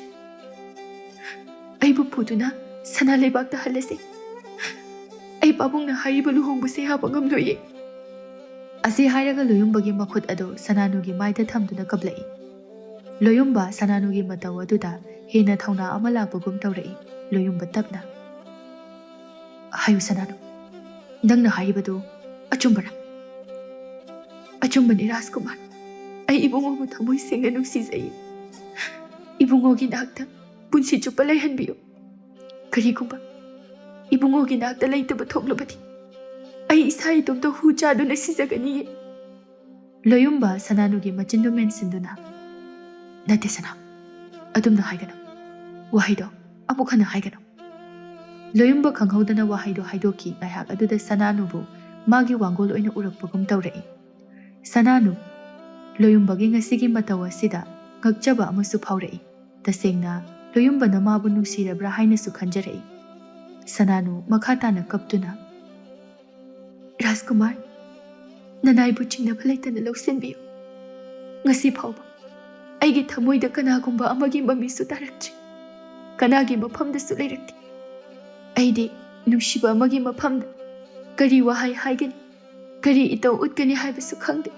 ꯑꯩꯕꯨ ꯄꯨꯗꯨꯅ ꯁꯅꯥ ꯂꯩꯕꯥꯛꯇ ꯍꯜꯂꯁꯤ꯫ ꯑꯩ ꯄꯥꯕꯨꯡꯅ ꯍꯥꯏꯔꯤꯕ ꯂꯨꯍꯣꯡꯕꯁꯦ ꯌꯥꯕ ꯉꯝꯂꯣꯏꯌꯦ꯫ ꯑꯁꯤ ꯍꯥꯏꯔꯒ ꯂꯣꯌꯨꯝꯕꯒꯤ ꯃꯈꯨꯠ ꯑꯗꯨ ꯁꯅꯥꯅꯨꯒꯤ ꯃꯥꯏꯗ ꯊꯝꯗꯨꯅ ꯀꯞꯂꯛꯏ꯫ ꯂꯣꯌꯨꯝꯕ ꯁꯅꯥꯅꯨꯒꯤ ꯃꯇꯧ ꯑꯗꯨꯗ ꯍꯦꯟꯅ ꯊꯧꯅꯥ ꯑꯃ ꯂꯥꯛꯄꯒꯨꯝ ꯇꯧꯔꯛꯏ꯫ ꯂꯣꯌꯨꯝꯕ ꯇꯞꯅ, "ꯍꯥꯏꯌꯨ ꯁꯅꯥꯅꯨ, ꯅꯪꯅ ꯍꯥꯏꯔꯤꯕꯗꯨ ꯑꯆꯨꯝꯕꯔꯥ?" "ꯑꯆꯨꯝꯕꯅꯤ ꯔꯥꯖꯀꯨꯃꯥꯔ, ꯑꯩ ꯏꯕꯨꯡꯉꯣꯕꯨ ꯊꯃꯣꯏ ꯁꯦꯡꯅ ꯅꯨꯡꯁꯤꯖꯩ꯫ ꯏꯕꯨꯡꯉꯣꯒꯤ ꯅꯥꯛꯇ ꯄꯨꯟꯁꯤ ꯆꯨꯞꯄ ꯂꯩꯍꯟꯕꯤꯌꯨ꯫ ꯀꯔꯤꯒꯨꯝꯕ ꯏꯕꯨꯡꯉꯣꯒꯤ ꯅꯥꯛꯇ ꯂꯩꯇꯕ ꯊꯣꯛꯂꯕꯗꯤ ꯑꯩ ꯏꯁꯥ ꯏꯇꯣꯝꯇ ꯍꯨ ꯆꯥꯗꯨꯅ ꯁꯤꯖꯒꯅꯤꯌꯦ꯫" ꯂꯣꯌꯨꯝꯕ ꯁꯅꯥꯅꯨꯒꯤ ꯃꯆꯤꯟꯗꯨ ꯃꯦꯟꯁꯤꯟꯗꯨꯅ, "ꯅꯠꯇꯦ ꯁꯅꯥ, ꯑꯗꯨꯝꯅ ꯍꯥꯏꯒꯅꯨ꯫ ꯋꯥꯍꯩꯗꯣ ꯑꯃꯨꯛ ꯍꯟꯅ ꯍꯥꯏꯒꯅꯨ꯫" ꯂꯣꯌꯨꯝꯕ ꯈꯪꯍꯧꯗꯅ ꯋꯥꯍꯩꯗꯨ ꯍꯥꯏꯗꯣꯛꯈꯤ꯫ ꯉꯥꯏꯍꯥꯛ ꯑꯗꯨꯗ ꯁꯅꯥꯅꯨꯕꯨ ꯃꯥꯒꯤ ꯋꯥꯡꯒꯣꯜ ꯑꯣꯏꯅ ꯎꯔꯛꯄꯒꯨꯝ ꯇꯧꯔꯛꯏ꯫ ꯁꯅꯥꯅꯨ, ꯂꯣꯌꯨꯝꯕꯒꯤ ꯉꯁꯤꯒꯤ ꯃꯇꯧ ꯑꯁꯤꯗ ꯉꯛꯆꯕ ꯑꯃꯁꯨ ꯐꯥꯎꯔꯛꯏ꯫ ꯇꯁꯦꯡꯅ ꯂꯣꯌꯨꯝꯕꯅ ꯃꯥꯕꯨ ꯅꯨꯡꯁꯤꯔꯕ꯭ꯔꯥ ꯍꯥꯏꯅꯁꯨ ꯈꯟꯖꯔꯛꯏ꯫ ꯁꯅꯥꯅꯨ ꯃꯈꯥ ꯇꯥꯅ ꯀꯞꯇꯨꯅ, "ꯔꯥꯖꯀꯨꯃꯥꯔ, ꯅꯅꯥꯏꯕꯨ ꯆꯤꯡꯅꯕ ꯂꯩꯇꯅ ꯂꯧꯁꯤꯟꯕꯤꯌꯨ꯫ ꯉꯁꯤ ꯐꯥꯎꯕ ꯑꯩꯒꯤ ꯊꯃꯣꯏꯗ ꯀꯅꯥꯒꯨꯝꯕ ꯑꯃꯒꯤ ꯃꯃꯤꯁꯨ ꯇꯥꯔꯛꯇ꯭ꯔꯤ, ꯀꯅꯥꯒꯤ ꯃꯐꯝꯗꯁꯨ ꯂꯩꯔꯛꯇꯦ꯫ ꯑꯩꯗꯤ ꯅꯨꯡꯁꯤꯕ ꯑꯃꯒꯤ ꯃꯐꯝꯗ ꯀꯔꯤ ꯋꯥꯍꯩ ꯍꯥꯏꯒꯅꯤ, ꯀꯔꯤ ꯏꯇꯧ ꯎꯠꯀꯅꯤ ꯍꯥꯏꯕꯁꯨ ꯈꯪꯗꯦ꯫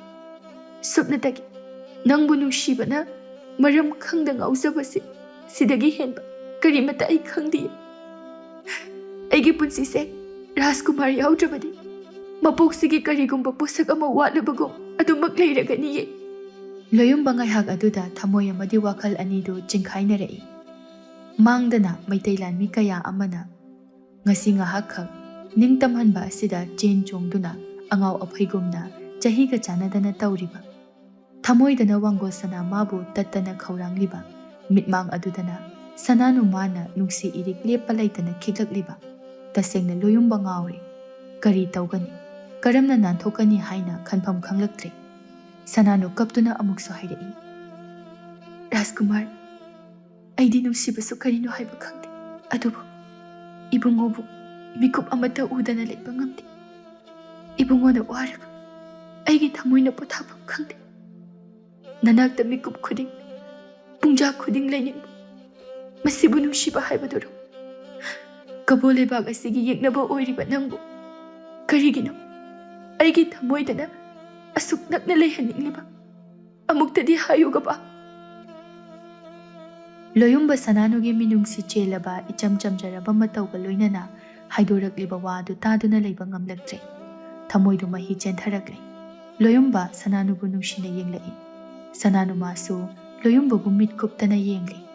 ꯁꯨꯞꯅꯇꯒꯤ ꯅꯪꯕꯨ ꯅꯨꯡꯁꯤꯕꯅ ꯃꯔꯝ ꯈꯪꯗ ꯉꯥꯎꯖꯕꯁꯦ, ꯁꯤꯗꯒꯤ ꯍꯦꯟꯕ ꯀꯔꯤꯃꯠꯇ ꯑꯩ ꯈꯪꯗꯦ꯫ ꯑꯩꯒꯤ ꯄꯨꯟꯁꯤꯁꯦ ꯔꯥꯖꯀꯨꯃꯥꯔ ꯌꯥꯎꯗ꯭ꯔꯕꯗꯤ ꯃꯄꯣꯛꯁꯤꯒꯤ ꯀꯔꯤꯒꯨꯝꯕ ꯄꯣꯠꯁꯛ ꯑꯃ ꯋꯥꯠꯂꯕꯒꯨꯝ ꯑꯗꯨꯃꯛ ꯂꯩꯔꯒꯅꯤꯌꯦ꯫" ꯂꯣꯌꯨꯝꯕ ꯉꯥꯏꯍꯥꯛ ꯑꯗꯨꯗ ꯊꯃꯣꯏ ꯑꯃꯗꯤ ꯋꯥꯈꯜ ꯑꯅꯤꯗꯨ ꯆꯤꯡꯈꯥꯏꯅꯔꯛꯏ꯫ ꯃꯥꯡꯗꯅ ꯃꯩꯇꯩ ꯂꯥꯟꯃꯤ ꯀꯌꯥ ꯑꯃꯅ ꯉꯁꯤ ꯉꯥꯏꯍꯥꯛꯈꯛ ꯅꯤꯡꯇꯝꯍꯟꯕ ꯑꯁꯤꯗ ꯆꯦꯟ ꯆꯣꯡꯗꯨꯅ ꯑꯉꯥꯎ ꯑꯐꯩꯒꯨꯝꯅ ꯆꯍꯤꯒ ꯆꯥꯟꯅꯗꯅ ꯇꯧꯔꯤꯕ, ꯊꯃꯣꯏꯗꯅ ꯋꯥꯡꯒꯣꯜ ꯁꯅꯥ ꯃꯥꯕꯨ ꯇꯠꯇꯅ ꯈꯧꯔꯥꯡꯂꯤꯕ, ꯃꯤꯠꯃꯥꯡ ꯑꯗꯨꯗꯅ ꯁꯅꯥꯅꯨ ꯃꯥꯅ ꯅꯨꯡꯁꯤ ꯏꯔꯤꯛ ꯂꯦꯞꯄ ꯂꯩꯇꯅ ꯈꯤꯛꯂꯛꯂꯤꯕ, ꯇꯁꯦꯡꯅ ꯂꯣꯌꯨꯝꯕ ꯉꯥꯎꯔꯦ꯫ ꯀꯔꯤ ꯇꯧꯒꯅꯤ, ꯀꯔꯝꯅ ꯅꯥꯟꯊꯣꯛꯀꯅꯤ ꯍꯥꯏꯅ ꯈꯟꯐꯝ ꯈꯪꯂꯛꯇ꯭ꯔꯦ꯫ ꯁꯅꯥꯅꯨ ꯀꯞꯇꯨꯅ ꯑꯃꯨꯛꯁꯨ ꯍꯥꯏꯔꯛꯏ, "ꯔꯥꯖꯀꯨꯃꯥꯔ, ꯑꯩꯗꯤ ꯅꯨꯡꯁꯤꯕꯁꯨ ꯀꯔꯤꯅꯣ ꯍꯥꯏꯕ ꯈꯪꯗꯦ, ꯑꯗꯨꯕꯨ ꯏꯕꯨꯡꯉꯣꯕꯨ ꯃꯤꯀꯨꯞ ꯑꯃꯠꯇ ꯎꯗꯅ ꯂꯩꯕ ꯉꯝꯗꯦ꯫ ꯏꯕꯨꯡꯉꯣꯅ ꯋꯥꯔꯒ ꯑꯩꯒꯤ ꯊꯃꯣꯏꯅ ꯄꯣꯊꯥꯐꯝ ꯈꯪꯗꯦ꯫ ꯅꯅꯥꯛꯇ ꯃꯤꯀꯨꯞ ꯈꯨꯗꯤꯡ, ꯄꯨꯡꯖꯥ ꯈꯨꯗꯤꯡ ꯂꯩꯅꯤꯡꯕ꯫ ꯃꯁꯤꯕꯨ ꯅꯨꯡꯁꯤꯕ ꯍꯥꯏꯕꯗꯨꯔꯣ? ꯀꯕꯣ ꯂꯩꯕꯥꯛ ꯑꯁꯤꯒꯤ ꯌꯦꯛꯅꯕ ꯑꯣꯏꯔꯤꯕ ꯅꯪꯕꯨ ꯀꯔꯤꯒꯤꯅꯣ ꯑꯩꯒꯤ ꯊꯃꯣꯏꯗꯅ ꯑꯁꯨꯛ ꯅꯛꯅ ꯂꯩꯍꯟꯅꯤꯡꯂꯤꯕ? ꯑꯃꯨꯛꯇꯗꯤ ꯍꯥꯏꯌꯨ ꯒꯕꯥ꯫ ꯂꯣꯌꯨꯝꯕ ꯁꯅꯥꯅꯨꯒꯤ ꯃꯤꯅꯨꯡꯁꯤ ꯆꯦꯜꯂꯕ, ꯏꯆꯝ ꯆꯝꯖꯔꯕ ꯃꯇꯧꯒ ꯂꯣꯏꯅꯅ ꯍꯥꯏꯗꯣꯔꯛꯂꯤꯕ ꯋꯥ ꯑꯗꯨ ꯇꯥꯗꯨꯅ ꯂꯩꯕ ꯉꯝꯂꯛꯇ꯭ꯔꯦ꯫ ꯊꯃꯣꯏꯗꯨ ꯃꯍꯤ ꯆꯦꯟꯊꯔꯛꯂꯦ꯫ ꯂꯣꯌꯨꯝꯕ ꯁꯅꯥꯅꯨꯕꯨ ꯅꯨꯡꯁꯤꯅ ꯌꯦꯡꯂꯛꯏ꯫ ꯁꯅꯥꯅꯨ ꯃꯥꯁꯨ ꯂꯣꯌꯨꯝꯕꯕꯨ ꯃꯤꯠ ꯀꯨꯞꯇꯅ ꯌꯦꯡꯂꯤ꯫